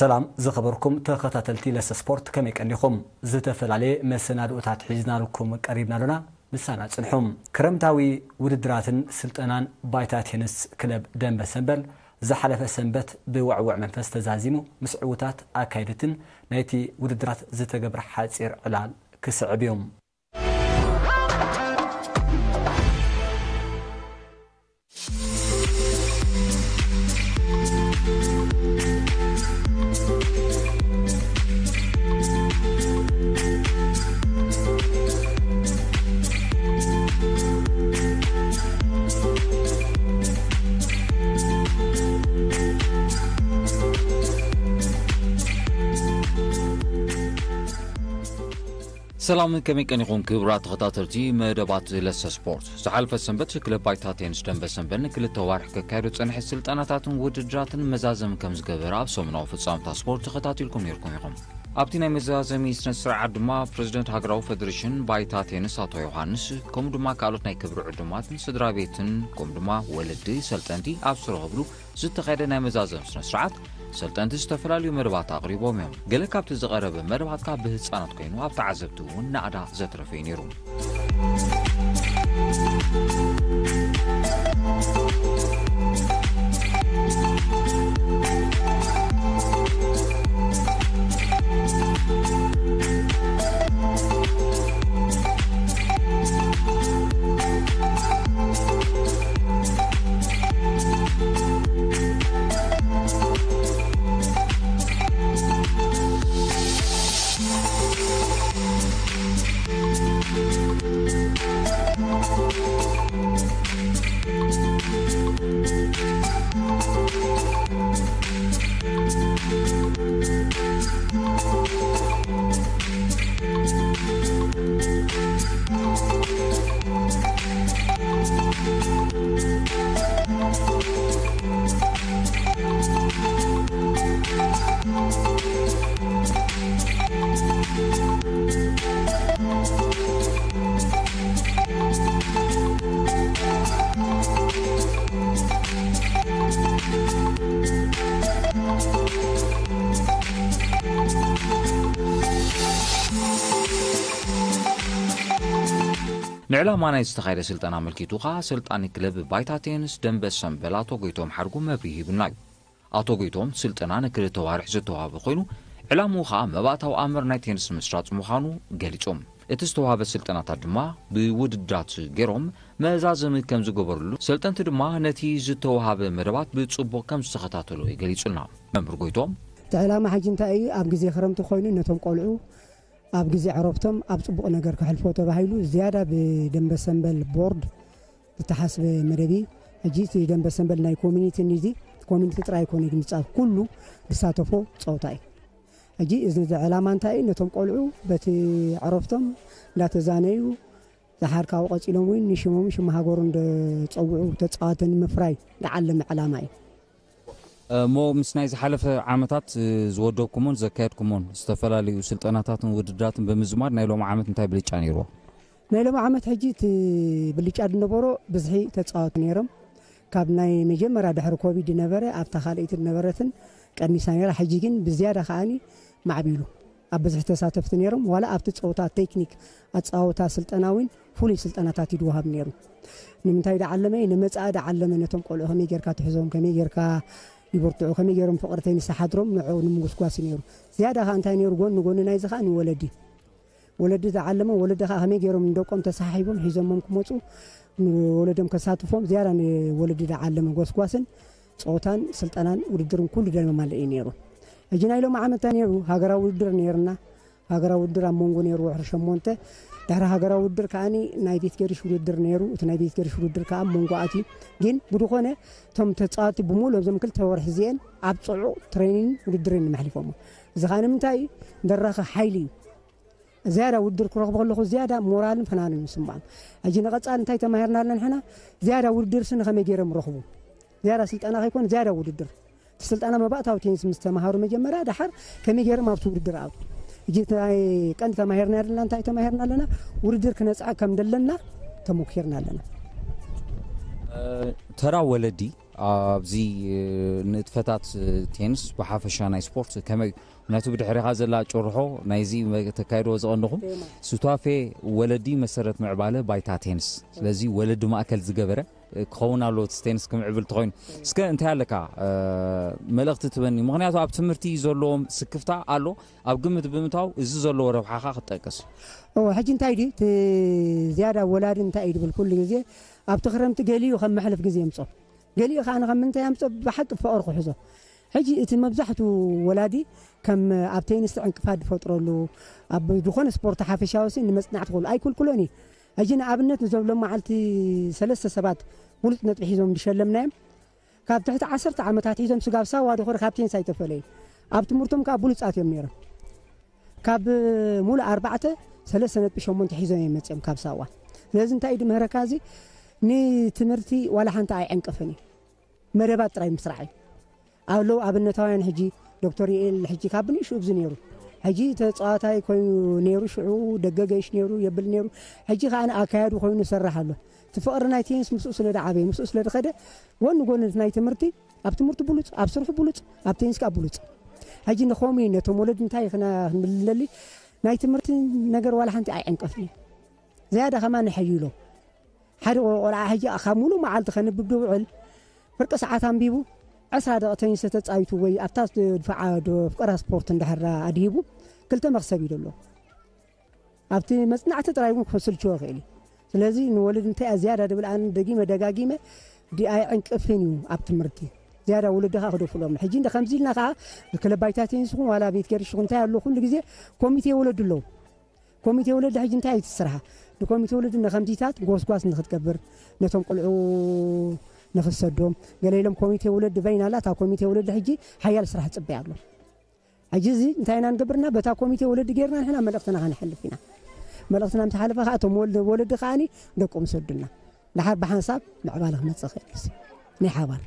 ሰላም ዝኸበርኩም ተኸታተልቲ ለሰ ስፖርት፣ ከመይ ቀኒኹም? ዝተፈላለየ መሰናድኦታት ሒዝናልኩም ቀሪብና ኣሎና፣ ምሳና ጽንሑ። ክረምታዊ ውድድራትን ስልጠናን ባይታ ቴንስ ክለብ ደንበ ሰንበል ዝሓለፈ ሰንበት ብውዕውዕ መንፈስ ተዛዚሙ፣ ምስ ዕዉታት ኣካየድትን ናይቲ ውድድራት ዝተገብረ ሓጺር ዕላል ክስዕብ እዩ። ሰላም፣ ከመይ ቀኒኹም ክቡራት ተኸታተልቲ መደባት ለሰ ስፖርት? ዝሓለፈ ሰንበት ክለብ ባይታ ቴንስ ደንበ ሰንበል ንክልተ ዋርሕ ከካየዶ ዝጸንሐ ስልጠናታትን ውድድራትን መዛዘሚ ከም ዝገበረ ኣብ ሰሙናዊ ፍጻመታት ስፖርት ተኸታቲልኩም ነይርኩም ኢኹም። ኣብቲ ናይ መዛዘሚ ስነ ስርዓት ድማ ፕሬዚደንት ሃገራዊ ፌዴሬሽን ባይታ ቴንስ ኣቶ ዮሃንስ፣ ከምኡ ድማ ካልኦት ናይ ክብሪ ዕዱማትን ስድራ ቤትን፣ ከምኡ ድማ ወለዲ ሰልጠንቲ ኣብ ዝተረኸብሉ ዝተኻየደ ናይ መዛዘሚ ስነ ስርዓት፣ ሰልጠንቲ ዝተፈላለዩ መደባት ኣቕሪቦም እዮም። ገለ ካብቲ ዝቐረበ መደባት ካብ ብህፃናት ኮይኑ፣ ኣብ ተዓዘብቲ እውን ናእዳ ዘትረፈ እዩ ነይሩ። ንዕላማ ናይ ዝተኻየደ ስልጠና ኣመልኪቱ ኸኣ፣ ሰልጣኒ ክለብ ባይታ ቴንስ ደንበ ሰምበል ኣቶ ጎይቶም ሓድጉ መብርሂ ሂቡና እዩ። ኣቶ ጎይቶም፣ ስልጠና ንክልተ ዋርሕ ዝተዋህበ ኮይኑ፣ ዕላምኡ ኸኣ መባእታዊ ኣምር ናይ ቴንስ ምስራጽ ምዃኑ ገሊጾም። እቲ ዝተዋህበ ስልጠናታት ድማ ብውድድራት ገይሮም መዛዘሚ ከም ዝገበሩሉ፣ ሰልጠንቲ ድማ ነቲ ዝተዋህበ መደባት ብጽቡቕ ከም ዝተኸታተሉ ገሊጹልና። መምህር ጎይቶም፣ እቲ ዕላማ ሕጂ እንታይ እዩ? ኣብ ግዜ ክረምቲ ኮይኑ ነቶም ቆልዑ ኣብ ግዜ ዕረፍቶም ኣብ ጽቡቕ ነገር ከሕልፎ ተባሂሉ ዝያዳ ብደንበ ሰምበል ቦርድ ዝተሓስበ መደብ እዩ። ሕጂ እቲ ደንበ ሰምበል ናይ ኮሚኒቲ እንዲ፣ ኮሚኒቲ ጥራይ ኣይኮነ ግን ዝጻወት፣ ኩሉ ዝሳተፎ ጸወታ እዩ። ሕጂ እዚ ዕላማ እንታይ እዩ? ነቶም ቆልዑ በቲ ዕረፍቶም እንዳተዛነዩ፣ ዝሓር ካብኡ ቀጺሎም እውን ንሽሞም ሽም ሃገሩ እንደጸውዑ ተጻወተ ንምፍራይ ዝዓለመ ዕላማ እዩ። እሞ ምስ ናይ ዝሓለፈ ዓመታት፣ እ፣ ዝወደብኩሞን ዘካየድኩሞን ዝተፈላለዩ ስልጠናታትን ውድድራትን ብምዝማድ ናይ ሎሚ ዓመት እንታይ ብልጫ ነይርዎ? ናይ ሎሚ ዓመት ሕጂ እቲ ብልጫ ዝነበሮ ብዝሒ ተጻወቱ ነይሮም። ካብ ናይ መጀመርያ ድሕሪ ኮቪድ ዝነበረ ኣብታ ካልኣይቲ ዝነበረትን ቀኒሳ ነይራ። ሕጂ ግን ብዝያዳ ከኣኒ ማዕቢሉ። ኣብ ብዝሒ ተሳተፍቲ ነይሮም። ዋላ ኣብቲ ጸወታ ቴክኒክ ኣጻወታ ስልጠና እውን ፍሉይ ስልጠናታት እዩ ዝወሃብ ነይሩ። ንምንታይ ዝዓለመ እዩ? ንመጻኢ ዝዓለመ ነቶም ቆልዑ ከመይ ጌርካ ትሕዞም፣ ከመይ ጌርካ ይብርትዑ፣ ከመይ ጌሮም ፍቕሪ ቴኒስ ይሓድሮም፣ ንዕኡ ንምጉስጓስ እዩ ነይሩ። ዝያዳ ከኣ እንታይ ነይሩ? ጎኒ ጎኒ ናይዚ ከኣ ንወለዲ። ወለዲ ዝዓለመ፣ ወለዲ ከኣ ከመይ ጌሮም ንደቆም ተሰሓሒቦም ሒዞሞም ክመጹ፣ ንወለዶም ከሳትፎም፣ ዝያዳ ንወለዲ ዝዓለመ ጎስጓስን ጸወታን ስልጠናን ውድድርን ኩሉ ደማማልእ እዩ ነይሩ። ሕጂ ናይ ሎሚ ዓመት እንታይ ነይሩ? ሃገራዊ ውድድር ነይርና። ሃገራዊ ውድድር ኣብ መንጎ ነይሩ ወርሒ ሸሞንተ። ድሕሪ ሃገራዊ ውድድር ከኣኒ ናይ ቤት ገርሽ ውድድር ነይሩ። እቲ ናይ ቤት ገርሽ ውድድር ከኣ ኣብ መንጎ ኣትዩ። ግን ብዝኾነ እቶም ተጻወትቲ ብምሉኦም እዞም ክልተ ወርሒ እዚኤን ኣብ ጽዑቕ ትሬኒንግ ውድድርን መሕሊፎሞ። እዚ ከኣ ንምንታይ እዩ? ንደራኺ ሓይሊ እዩ። ዝያዳ ውድድር ክረኽቡ ከለኹ ዝያዳ ሞራልን ፍናንን ይስምዖም። ሕጂ ንቐጻሊ እንታይ ተማሂርና ኣለና ንሕና? ዝያዳ ውድድር ስኒ ከመይ ገይሮም ረኽቡ? ዝያዳ ስልጠና ከይኮነ ዝያዳ ውድድር። እቲ ስልጠና መባእታዊ ቴኒስ ምስ ተማሃሩ መጀመርያ፣ ደሓር ከመይ ገይሮም ኣብቲ ውድድር ኣው። ሕጂ እቲ ናይ ቀንዲ ተማሂርና ኣለና፣ እንታይ ተማሂርና ኣለና? ውድድር ክነጽዐ ከም ደለና ተሞኪርና ኣለና። እ፣ ተራ ወለዲ ኣብዚ ንጥፈታት ቴንስ ብሓፈሻ ናይ ስፖርት ከመይ እዩ? ምክንያቱ ብድሕሪኻ ዘላ ጭርሖ ናይዚ ተካይድዎ ዝቐንኹም ሱታፌ ወለዲ መሰረት ምዕባለ ባይታ ቴንስ፣ ስለዚ ወለዲ ማእከል ዝገበረ ክኸውን ኣሎ። እቲ ቴንስ ክምዕብል ተኾይኑ እስከ እንታይ ኣለካ መልእኽቲ ትበኒ? ምክንያቱ ኣብ ትምህርቲ ዘለዎም ስክፍታ ኣሎ፣ ኣብ ግምት ብምታው እዚ ዘለዎ ረብሓኻ ክትጠቅስ። ሕጂ እንታይ ድዩ ዝያዳ ወላዲ እንታይ እዩ ድብል ኩሉ ግዜ ኣብቲ ክረምቲ ገሊኡ ከም መሕለፍ ግዜ የምፅኦ፣ ገሊኡ ከዓ ንከም ምንታይ ኣምፅኦ ብሓቂ ፍቕሪ ክሕዞ። ሕጂ እቲ መብዛሕቱ ወላዲ ከም ኣብ ቴኒስ ዕንቅፋት ዝፈጥረሉ ኣብ ዝኾነ ስፖርት ሓፈሻዊ ሲ ንመፅናዕቲ ክብሉ ኣይክልክሎን እዩ። ሕጂ ንኣብነት ንዞም ሎም መዓልቲ ሰለስተ ሰባት ብሉፅ ነጥቢ ሒዞም ዝሸለምናዮም ካብ ትሕቲ ዓሰርተ ዓመታት ሒዞም ስጋብ ሳዋ ድኾሪ ካብ ቴኒስ ኣይተፈለዩ። ኣብ ትምህርቶም ከዓ ብሉፃት እዮም ነይሮም። ካብ ሙሉእ ኣርባዕተ ሰለስተ ነጥቢ ሸሞንተ ሒዞም እዮም መፅኦም ካብ ሳዋ። ስለዚ እንታይ እዩ ድምህረካ እዚ ንትምህርቲ ዋላ ሓንቲ ኣይዕንቅፍን እዩ። መደባት ጥራይ ምስራሕ እዩ። ኣለዉ ኣብነታውያን ሕጂ ዶክተር ዩኤል ሕጂ ካብ ብንእሽኡ ብዚ ነይሩ ሕጂ ተፃዋታይ ኮይኑ ነይሩ። ሽዑ ደገ ገይሽ ነይሩ የብል ነይሩ። ሕጂ ከዓ ኣካያዱ ኮይኑ ይሰርሕ ኣሎ። እቲ ፍቕሪ ናይ ቴኒስ ምስኡ ስለ ዝዓበየ ምስኡ ስለ ዝኸደ ጎኒ ጎኒ ናይ ትምህርቲ ኣብ ትምህርቲ ብሉፅ ኣብ ስርሑ ብሉፅ ኣብ ቴኒስ ከዓ ብሉፅ። ሕጂ ንኸምኡ ነቶም ወለድ እንታይ ክንብለሊ ናይ ትምህርቲ ነገር ዋላ ሓንቲ ኣይዕንቀፍን እዩ። ዝያዳ ከማ ንሐይሎ ሓደ ቆልዓ ሕጂ ካብ ሙሉእ መዓልቲ ከንብብ ድውዕል ፍርቂ ሰዓት ኣንቢቡ ዕስራ ደቂ ተኒስ ተጻዊቱ ወይ ኣብታ ድፋዓ ፍቀራ ስፖርት እንድሕር ኣድሂቡ ክልተ መክሰብ እዩ ዘሎ። ኣብቲ መጽናዕቲ ጥራይ እውን ክስልችዎ ይኽእል እዩ። ስለዚ ንወለድ እንታይ እያ ዝያዳ ድብል ኣነ ደጊመ ደጋጊመ ዲኣይ ዕንቅፍን እዩ ኣብ ትምህርቲ ዝያዳ ወለዲ ከዓ ክደፍሎም ሕጂ እንደ ከምዚ ኢልና ከዓ ክለብ ባይታ ቴኒስ ይኹን ዋላ ቤት ገርሽ ይኹን እንታይ ኣሎ ኩሉ ግዜ ኮሚቴ ወለዲ ኣለዉ። ኮሚቴ ወለዲ ሕጂ እንታይ እዩ እቲ ስራሓ? ንኮሚቴ ወለዲ ንከምዚታት ጎስጓስ ንክትገብር ነቶም ቆልዑ ንክትሰዶም ገለ ኢሎም ኮሚቴ ወለዲ በይና ኣላ እታ ኮሚቴ ወለዲ ሕጂ ሓያል ስራሕ ፅበያ ኣሎ። ሕጂ እዚ እንታይ ኢና ንገብርና በታ ኮሚቴ ወለዲ ገይርና ንሕና መልእክትና ከነሕልፍ ኢና። መልእክትና ምስ ሓለፈ ከዓ እቶም ወለዲ ወለዲ ከዓኒ ደቆም ይሰዱልና። ድሓር ብሓንሳብ ምዕባለ ክመፅእ ይኽእል እዩ። ናይ ሓባር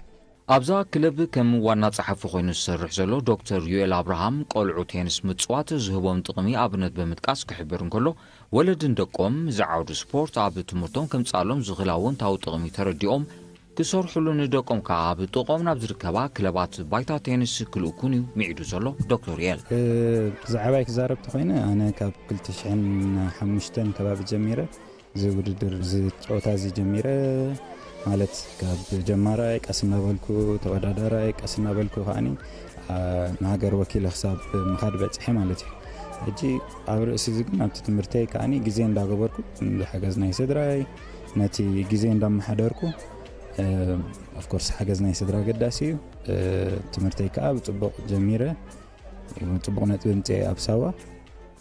ኣብዛ ክለብ ከም ዋና ጸሓፊ ኮይኑ ዝሰርሕ ዘሎ ዶክተር ዩኤል ኣብርሃም ቆልዑ ቴንስ ምጽዋት ዝህቦም ጥቕሚ ኣብነት ብምጥቃስ ክሕብር እንከሎ ወለድን ደቆም እዚ ዓውዲ ስፖርት ኣብ ትምህርቶም ከምጻሎም ዝኽእል ኣወንታዊ ጥቕሚ ተረዲኦም ክሰርሕሉ ንደቆም ከኣ ኣብ ጥቕኦም ናብ ዝርከባ ክለባት ባይታ ቴንስ ክልእኩን እዩ ምዒዱ ዘሎ ዶክተር ዩኤል። ብዛዕባይ ክዛረብ ተኾይነ ኣነ ካብ ክልተ ሽሕን ሓሙሽተን ከባቢ ጀሚረ እዚ ውድድር እዚ ፀወታ እዚ ጀሚረ ማለት ካብ ጀማራይ ቀስ እናበልኩ ተወዳዳራይ ቀስ እናበልኩ ከዓኒ ንሃገር ወኪለ ክሳብ ምኻድ በፅሐ ማለት እዩ። ሕጂ ኣብ ርእሲ እዚ ግን ኣብቲ ትምህርተይ ከዓኒ ግዜ እንዳገበርኩ ሓገዝ ናይ ስድራይ ነቲ ግዜ እንዳመሓደርኩ ኦፍኮርስ ሓገዝ ናይ ስድራ ኣገዳሲ እዩ። ትምህርተይ ከዓ ብፅቡቕ ጀሚረ ፅቡቕ ነጥቢ ምፅአ ኣብ ሳዋ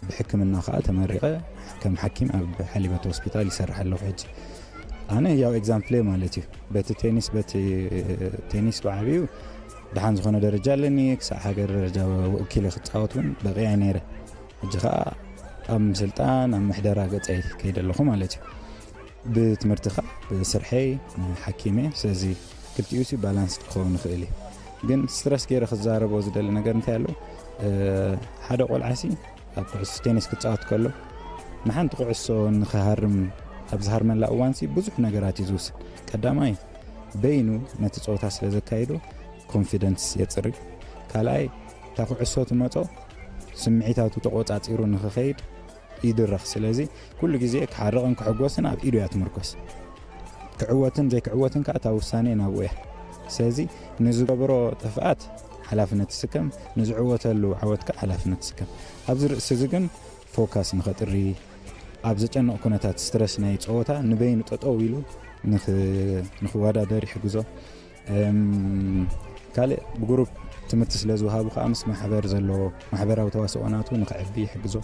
ብሕክምና ከዓ ተመሪቐ ከም ሓኪም ኣብ ሓሊበት ሆስፒታል ይሰርሕ ኣለኹ ሕጂ። ኣነ ያው ኤግዛምፕል ማለት እዩ በቲ ቴኒስ በቲ ቴኒስ ብዓብዩ ደሓን ዝኾነ ደረጃ ኣለኒ ክሳዕ ሃገር ደረጃ ወኪለ ክፃወት እውን በቂዐ ነይረ። ሕጂ ከዓ ኣብ ምስልጣን ኣብ ምሕደራ ገፀይ ከይደ ኣለኹ ማለት እዩ። ብትምህርትኻ ብስርሐይ ሓኪም እየ ስለዚ ክልቲኡ ሲ ባላንስ ክኸውን ይኽእል እዩ። ግን ስትረስ ገይረ ክዛረቦ ዝደሊ ነገር እንታይ ኣሎ ሓደ ቆልዓ ሲ ኣብ ኩዕሶ ቴኒስ ክፃወት ከሎ ንሓንቲ ኩዕሶ ንክሃርም ኣብ ዝሃርመላ እዋን ሲ ብዙሕ ነገራት እዩ ዝውስን። ቀዳማይ በይኑ ነቲ ፀወታ ስለ ዘካይዶ ኮንፊደንስ የፅሪ። ካልኣይ እታ ኩዕሶ ትመፆ ስምዒታቱ ተቆፃፂሩ ንክኸይድ ይድረኽ። ስለዚ ኩሉ ግዜ ክሓርቕን ክሕጎስን ኣብ ኢዱ እያ ትምርኮስ። ክዕወትን ዘይክዕወትን ከዓ እታ ውሳኔ ናብኡ እያ። ስለዚ ንዝገብሮ ጥፍኣት ሓላፍነት ትስከም፣ ንዝዕወተሉ ዓወት ከዓ ሓላፍነት ትስከም። ኣብዚ ርእሲ እዚ ግን ፎካስ ንኸጥሪ ኣብ ዘጨንቕ ኩነታት ስትረስ ናይ ፀወታ ንበይኑ ጠጠው ኢሉ ንኽወዳደር ይሕግዞ። ካልእ ብግሩፕ ትምህርቲ ስለ ዝወሃቡ ከዓ ምስ ማሕበር ዘለዎ ማሕበራዊ ተዋስኦ ናቱ ንክዕቢ ይሕግዞ።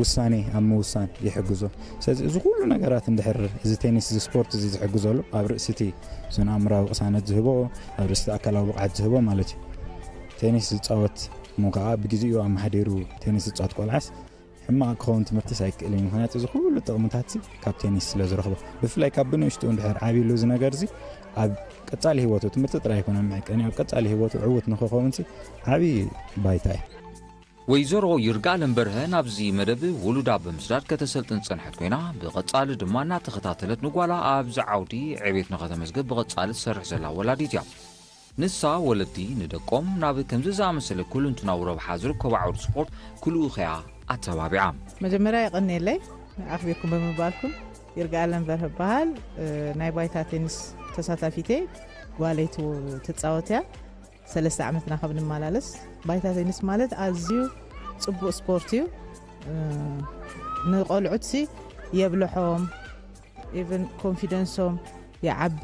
ውሳኔ ኣብ ምውሳን ይሕግዞ። ስለዚ እዚ ኩሉ ነገራት እንድሕር እዚ ቴኒስ እዚ ስፖርት እዚ ዝሕግዘሉ ኣብ ርእሲ እቲ ስነ ኣእምራዊ ቅሳነት ዝህቦ ኣብ ርእሲ እቲ ኣካላዊ ብቕዓት ዝህቦ ማለት እዩ። ቴኒስ ዝፃወት እሞ ከዓ ብግዜኡ ኣመሓዲሩ ቴኒስ ዝፃወት ቆልዓስ ሕማቕ ክኸውን ትምህርትስ ኣይክእልን እዩ። ምክንያቱ እዚ ኩሉ ጥቕምታት ካብ ቴኒስ ስለ ዝረኽቦ ብፍላይ ካብ ብንእሽቱ እንድሕር ዓብይሉ እዚ ነገር እዚ ኣብ ቀፃሊ ህይወቱ ትምህርቲ ጥራይ ይኮነ መዕቀኒ ኣብ ቀፃሊ ህይወቱ ዕውት ንክኸውን ዓብይ ባይታ እዩ። ወይዘሮ ይርጋለም በርሀ ናብዚ መደብ ውሉዳ ብምስዳድ ከተሰልጥን ዝጸንሐት ኮይና፣ ብቐጻሊ ድማ እናተኸታተለት ንጓላ ኣብዚ ዓውዲ ዕቤት ንኸተመዝግብ ብቐጻሊ ትሰርሕ ዘላ ወላዲት እያ። ንሳ ወለዲ ንደቆም ናብ ከምዚ ዝኣመሰለ ኩልንትናዊ ረብሓ ዝርከቦ ዓውዲ ስፖርት ክልኡኽ እያ ኣተባቢዓ። መጀመርያ የቐንየለይ ኣኽቢርኩም ብምባልኩም። ይርጋለም በርሀ እበሃል። እ፣ ናይ ባይታ ቴኒስ ተሳታፊቴ ጓለይ ትው-፣ ትጻወት እያ። ሰለስተ ዓመትና ካብ ንመላለስ። ባይታ ቴኒስ ማለት ኣዝዩ ጽቡቕ ስፖርት እዩ። እ፣ ንቆልዑትሲ የብልሖም፣ ኢቨን ኮንፊደንሶም ይዓቢ፣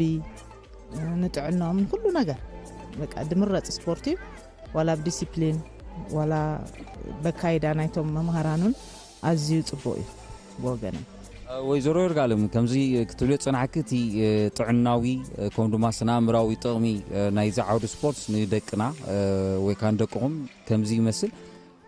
እ፣ ንጥዕናኦም፣ ንኩሉ ነገር በቃ ድምረጽ ስፖርት እዩ። ዋላ ብዲሲፕሊን ዋላ በካይዳ ናይቶም መምሃራኑን ኣዝዩ ጽቡቕ እዩ ብወገነይ። ወይዘሮ ይርጋለም፣ ከምዚ ክትብልዮ ዝጸናሕኪ፣ እቲ፣ እ፣ ጥዕናዊ፣ እ፣ ከምኡ ድማ ስነ ኣእምራዊ ጥቕሚ፣ እ፣ ናይዚ ዓውዲ ስፖርት ንደቅና፣ እ፣ ወይ ከኣ ንደቅኹም ከምዚ ይመስል።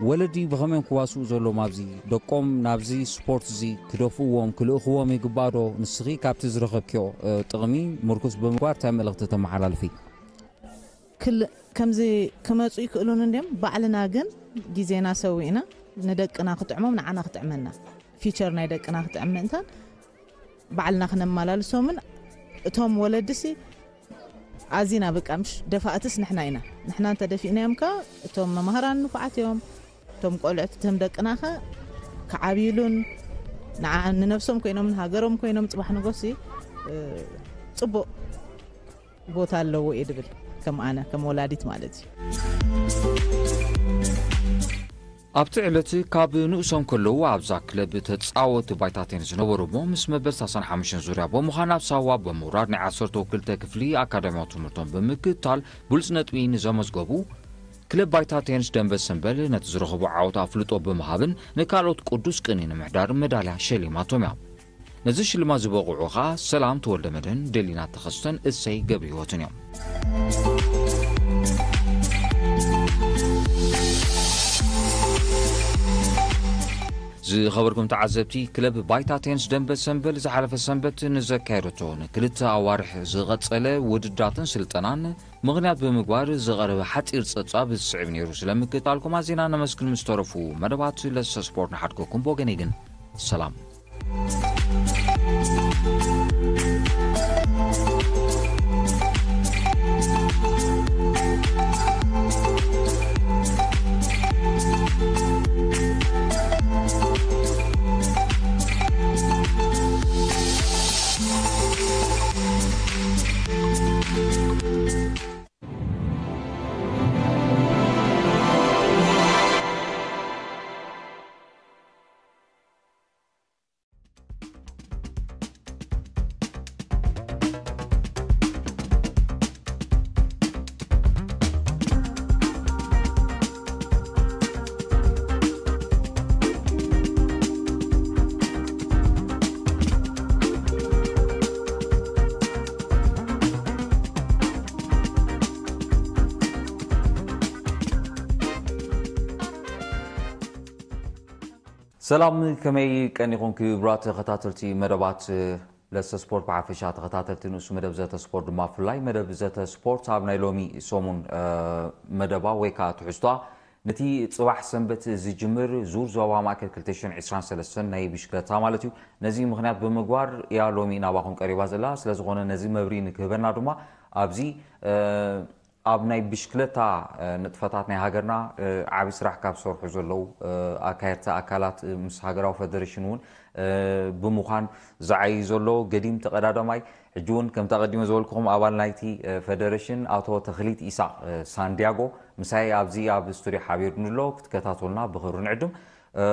ወለዲ ብኸመይ እዮም ክዋስኡ ዘለዎም? ኣብዚ ደቆም ናብዚ ስፖርት እዚ ክደፍእዎም፣ ክልእኽዎም ይግባእ ዶ? ንስኺ ካብቲ ዝረኸብክዮ፣ እ፣ ጥቕሚ ምርኩስ ብምግባር እንታይ መልእኽቲ ተመሓላልፊ? ክል-፣ ከምዚ ክመጹ ይክእሉን እንድዮም። ባዕልና ግን ግዜና ሰዊእና ንደቅና ክጥዕሞም፣ ንዓና ክጥዕመና፣ ፊቸር ናይ ደቅና ክጥዕም ምእንታን ባዕልና ክነመላልሶምን፣ እቶም ወለድሲ ኣዚና በቃ ምሽ ደፋእትስ ንሕና ኢና። ንሕና እንተደፊእናዮም ከኣ እቶም መማህራን ንፉዓት እዮም። እቶም ቆልዑት፣ እቶም ደቅናኸ ክዓብዩሉን ንዓ-፣ ንነብሶም ኮይኖም ንሃገሮም ኮይኖም ጽባሕ ንጎሲ፣ እ፣ ጽቡቕ ቦታ ኣለዎ እየ ድብል፣ ከም ኣነ፣ ከም ወላዲት ማለት እዩ። ኣብቲ ዕለት ካብ ንእሶም ከለዉ ኣብዛ ክለብ ተጻወቲ ባይታ ቴኒስ ዝነበሩ እሞ፣ ምስ መበል ሰላሳን ሓሙሽተን ዙርያ ብምዃን ኣብ ሳዋ ብምውራድ ናይ ዓሰርተ ክልተ ክፍሊ ኣካዳሚያዊ ትምህርቶም ብምክታል ብሉጽ ነጥቢ ንዘመዝገቡ፣ ክለብ ባይታ ቴኒስ ደንበ ሰምበል ነቲ ዝረኸቦ ዓወት ኣፍልጦ ብምሃብን ንካልኦት ቅዱስ ቅንኢ ንምሕዳር መዳልያ ሸሊማቶም እያ። ነዚ ሽልማት ዝበቕዑ ኸኣ ሰላም ተወልደ መድህን፣ ደሊና ተኸስተን እሰይ ገብረ ህይወትን እዮም። ዝኸበርኩም ተዓዘብቲ፣ ክለብ ባይታ ቴንስ ደንበ ሰንበል ዝሓለፈ ሰንበት ንዘካየደቶ ንክልተ ኣዋርሕ ዝቐጸለ ውድዳትን ስልጠናን ምኽንያት ብምግባር ዝቐረበ ሓጺር ጸብጻብ ዝስዕብ ነይሩ። ስለምክትታልኩም ኣዚና ነመስግን። ምስ ተረፉ መደባት ለሰ ስፖርት ንሓድገኩም። ብወገነይ ግን ሰላም። ሰላም፣ ከመይ ቀኒኹም ክቡራት ተኸታተልቲ መደባት ለሰ ስፖርት? ብሓፈሻ ተኸታተልቲ ንእሱ መደብ ዘተ ስፖርት ድማ ብፍላይ መደብ ዘተ ስፖርት ኣብ ናይ ሎሚ ሰሙን፣ እ፣ መደባ ወይ ከዓ ትሕዝቷ ነቲ ጽባሕ ሰንበት ዝጅምር ዙር ዞባ ማእከል ክልተ ሽሕን ዕስራን ሰለስተን ናይ ብሽክለታ ማለት እዩ። ነዚ ምኽንያት ብምግባር እያ ሎሚ ናባኹም ቀሪባ ዘላ። ስለ ዝኾነ ነዚ መብርሂ ንክህበና ድማ ኣብዚ፣ እ፣ ኣብ ናይ ብሽክለታ፣ እ፣ ንጥፈታት ናይ ሃገርና፣ እ፣ ዓቢ ስራሕ ካብ ዝሰርሑ ዘለዉ፣ እ፣ ኣካየድቲ ኣካላት፣ እ፣ ምስ ሃገራዊ ፈደሬሽን እውን፣ እ፣ ብምዃን ዝዓዪ ዘሎ ገዲም ተቐዳዳማይ፣ ሕጂ እውን ከምቲ ኣቐዲመ ዝበልኩኹም ኣባል ናይቲ፣ እ፣ ፈደሬሽን ኣቶ ተኽሊት ኢሳቕ፣ እ፣ ሳንዲያጎ ምሳይ ኣብዚ ኣብ ስቱድዮ ሓቢሩኒ ኣሎ። ክትከታተሉና ብኽብሪ ንዕድም። እ፣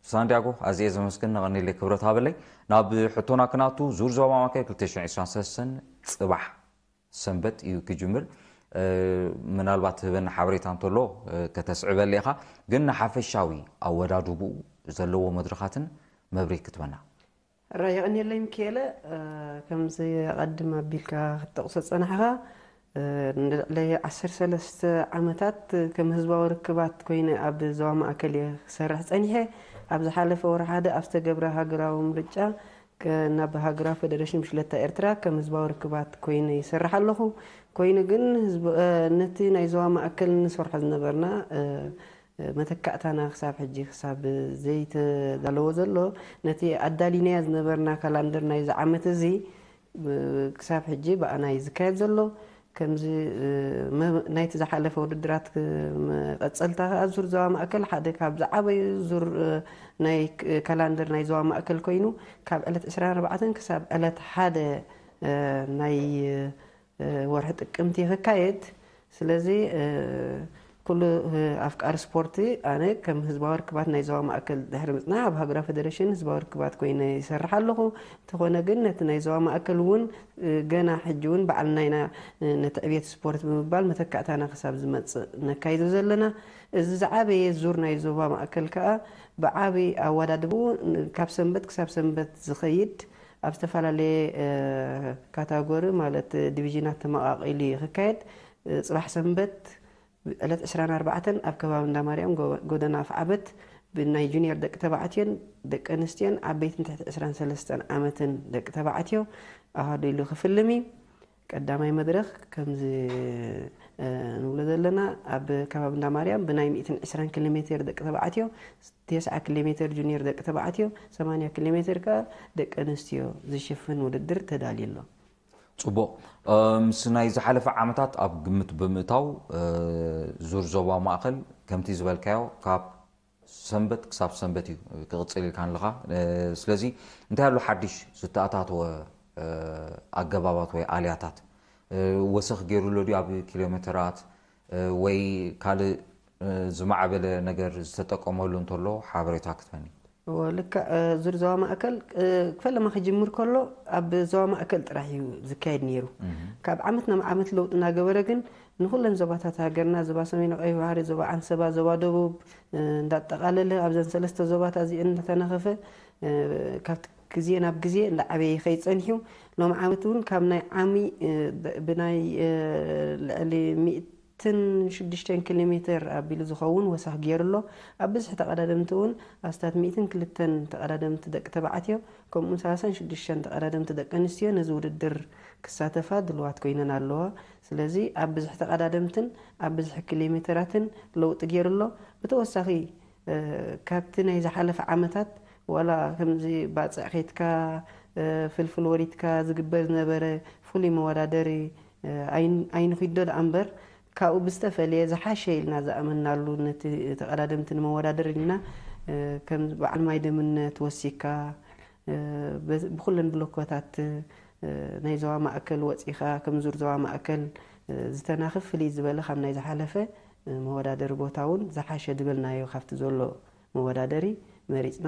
ሳንዲያጎ ኣዝየ ዘመስግን፣ ነቐንየለይ፣ ክብረት ሃበለይ። ናብ ሕቶና ክናቱ። ዙር ዞባ ማእከል ክልተ ሽሕን ዕስራን ሰለስተን ጽባሕ ሰንበት እዩ ክጅምር። እ፣ ምናልባት ትህበና ሓበሬታ እንተሎ፣ እ፣ ከተስዕበሊ ኢኻ። ግን ንሓፈሻዊ ኣወዳድብኡ ዘለዎ መድረኻትን መብርሂ ክትበና። ራ የቐንየለይ ሚካኤለ፣ እ፣ ከምዚ ኣቐድም ኣቢልካ ክትጠቕሶ ዝጸናሕኻ፣ እ፣ ንልዕሊ ዓሰርተ ሰለስተ ዓመታት ከም ህዝባዊ ርክባት ኮይነ ኣብ ዞባ ማእከል እየ ክሰርሕ ጸኒሐ። ኣብ ዝሓለፈ ወርሒ ሓደ ኣብ ዝተገብረ ሃገራዊ ምርጫ ከ-፣ ናብ ሃገራዊ ፈደሬሽን ብሽክለታ ኤርትራ ከም ህዝባዊ ርክባት ኮይነ ይሰርሕ ኣለኹ። ኮይኑ ግን ህዝቢ፣ እ፣ ነቲ ናይ ዞባ ማእከል ንሰርሖ ዝነበርና፣ እ፣ መተካእታና ክሳብ ሕጂ ክሳብ ዘይተዳለወ ዘሎ፣ ነቲ ኣዳሊናያ ዝነበርና ካላንደር ናይዚ ዓመት እዚ ክሳብ ሕጂ ብኣና እዩ ዝካየድ ዘሎ። ከምዚ ናይቲ ዝሓለፈ ውድድራት መቐፀልታ ከዓ ዙር ዞባ ማእከል ሓደ ካብ ዝዓበዩ ዙር ናይ ካላንደር ናይ ዞባ ማእከል ኮይኑ፣ ካብ ዕለት ዕስራን ኣርባዕተን ክሳብ ዕለት ሓደ ናይ ወርሒ ጥቅምቲ ክካየድ። ስለዚ ኩሉ ኣፍቃሪ ስፖርቲ፣ ኣነ ከም ህዝባዊ ርክባት ናይ ዞባ ማእከል ድሕሪ ምፅናሕ ኣብ ሃገራዊ ፌደሬሽን ህዝባዊ ርክባት ኮይነ ይሰርሕ ኣለኹ። እንተኾነ ግን ነቲ ናይ ዞባ ማእከል እውን ገና ሕጂ እውን ባዕልና ኢና ነቲ ዕብየት ስፖርት ብምባል መተካእታና ክሳብ ዝመፅእ ነካይዶ ዘለና። እዚ ዝዓበየ ዙር ናይ ዞባ ማእከል ከዓ ብዓቢ ኣወዳድብኡ ካብ ሰንበት ክሳብ ሰንበት ዝኸይድ ኣብ ዝተፈላለየ ካታጎሪ ማለት ዲቪዥናት ተመቓቒሉ እዩ ክካየድ። ጽባሕ ሰንበት ዕለት ዕስራን ኣርባዕተን ኣብ ከባቢ እንዳ ማርያም ጎደና ኣፍዓበት ብናይ ጁኒየር ደቂ ተባዕትዮን ደቂ ኣንስትዮን ዓበይትን ትሕቲ ዕስራን ሰለስተን ዓመትን ደቂ ተባዕትዮ ኣሃዱ ኢሉ ክፍልም እዩ። ቀዳማይ መድረኽ ከምዚ ንብሎ ዘለና ኣብ ከባቢ እንዳ ማርያም ብናይ ሚእትን ዕስራን ኪሎ ሜትር ደቂ ተባዕትዮ፣ ተስዓ ኪሎ ሜትር ጁኒየር ደቂ ተባዕትዮ፣ ሰማንያ ኪሎ ሜትር ከኣ ደቂ ኣንስትዮ ዝሽፍን ውድድር ተዳልዩ ኣሎ። ጽቡቕ። ምስ ናይ ዝሓለፈ ዓመታት ኣብ ግምት ብምእታው ዙር ዞባ ማእኸል ከምቲ ዝበልካዮ ካብ ሰንበት ክሳብ ሰንበት እዩ ክቕጽል ኢልካ ኣለኻ። ስለዚ እንታይ ኣሎ ሓድሽ ዝተኣታተወ ኣገባባት ወይ ኣልያታት ወሰኽ ገይሩሎ ድዩ ኣብ ኪሎ ሜትራት ወይ ካልእ ዝማዕበለ ነገር ዝተጠቀመሉ እንተሎ ሓበሬታ ክትበኒ። እወ፣ ልክዕ። ዙር ዞባ ማእከል ፈለማ ክጅምር ከሎ ኣብ ዞባ ማእከል ጥራሕ እዩ ዝካየድ ነይሩ። ካብ ዓመት ናብ ዓመት ለውጢ እናገበረ ግን ንኹለን ዞባታት ሃገርና፣ ዞባ ሰሜን ቀይሕ ባሕሪ፣ ዞባ ዓንሰባ፣ ዞባ ደቡብ እንዳጠቓለለ ኣብዘን ሰለስተ ዞባታት እዚአን እንዳተናኸፈ ካብቲ ግዜ ናብ ግዜ እንዳዓበየ ይኸይድ ጸኒሑ። ሎም ዓመት እውን ካብ ናይ ዓሚ ብናይ ልዕሊ ሚእትን ሽዱሽተን ኪሎ ሜትር ኣቢሉ ዝኸውን ወሰኽ ገይሩ ኣሎ። ኣብ ብዝሒ ተቐዳደምቲ እውን ኣስታት ሚእትን ክልተን ተቐዳደምቲ ደቂ ተባዕትዮ ከምኡውን ሰላሳን ሽዱሽተን ተቐዳደምቲ ደቂ ኣንስትዮ ነዚ ውድድር ክሳተፋ ድልዋት ኮይነን ኣለዋ። ስለዚ ኣብ ብዝሒ ተቐዳደምትን ኣብ ብዝሒ ኪሎ ሜትራትን ለውጢ ገይሩ ኣሎ። ብተወሳኺ ካብቲ ናይ ዝሓለፈ ዓመታት ዋላ ከምዚ ባፅዕ ኬድካ ፍልፍል ወሪድካ ዝግበር ዝነበረ ፍሉይ መወዳደሪ ኣይንኺዶ ደኣ እምበር ካብኡ ብዝተፈለየ ዝሓሸ ኢልና ዝኣመንናሉ ነቲ ተቐዳደምቲ ንመወዳደር ኢልና ከም በዓል ማይ ደምነት ወሲካ ብኩለን ብሎኮታት ናይ ዞባ ማእከል ወፂኻ ከም ዙር ዞባ ማእከል ዝተናኽፍ ፍልይ ዝበለ ካብ ናይ ዝሓለፈ መወዳደሪ ቦታ እውን ዝሓሸ ዝበልናዮ ካብቲ ዘሎ መወዳደሪ መሪፅና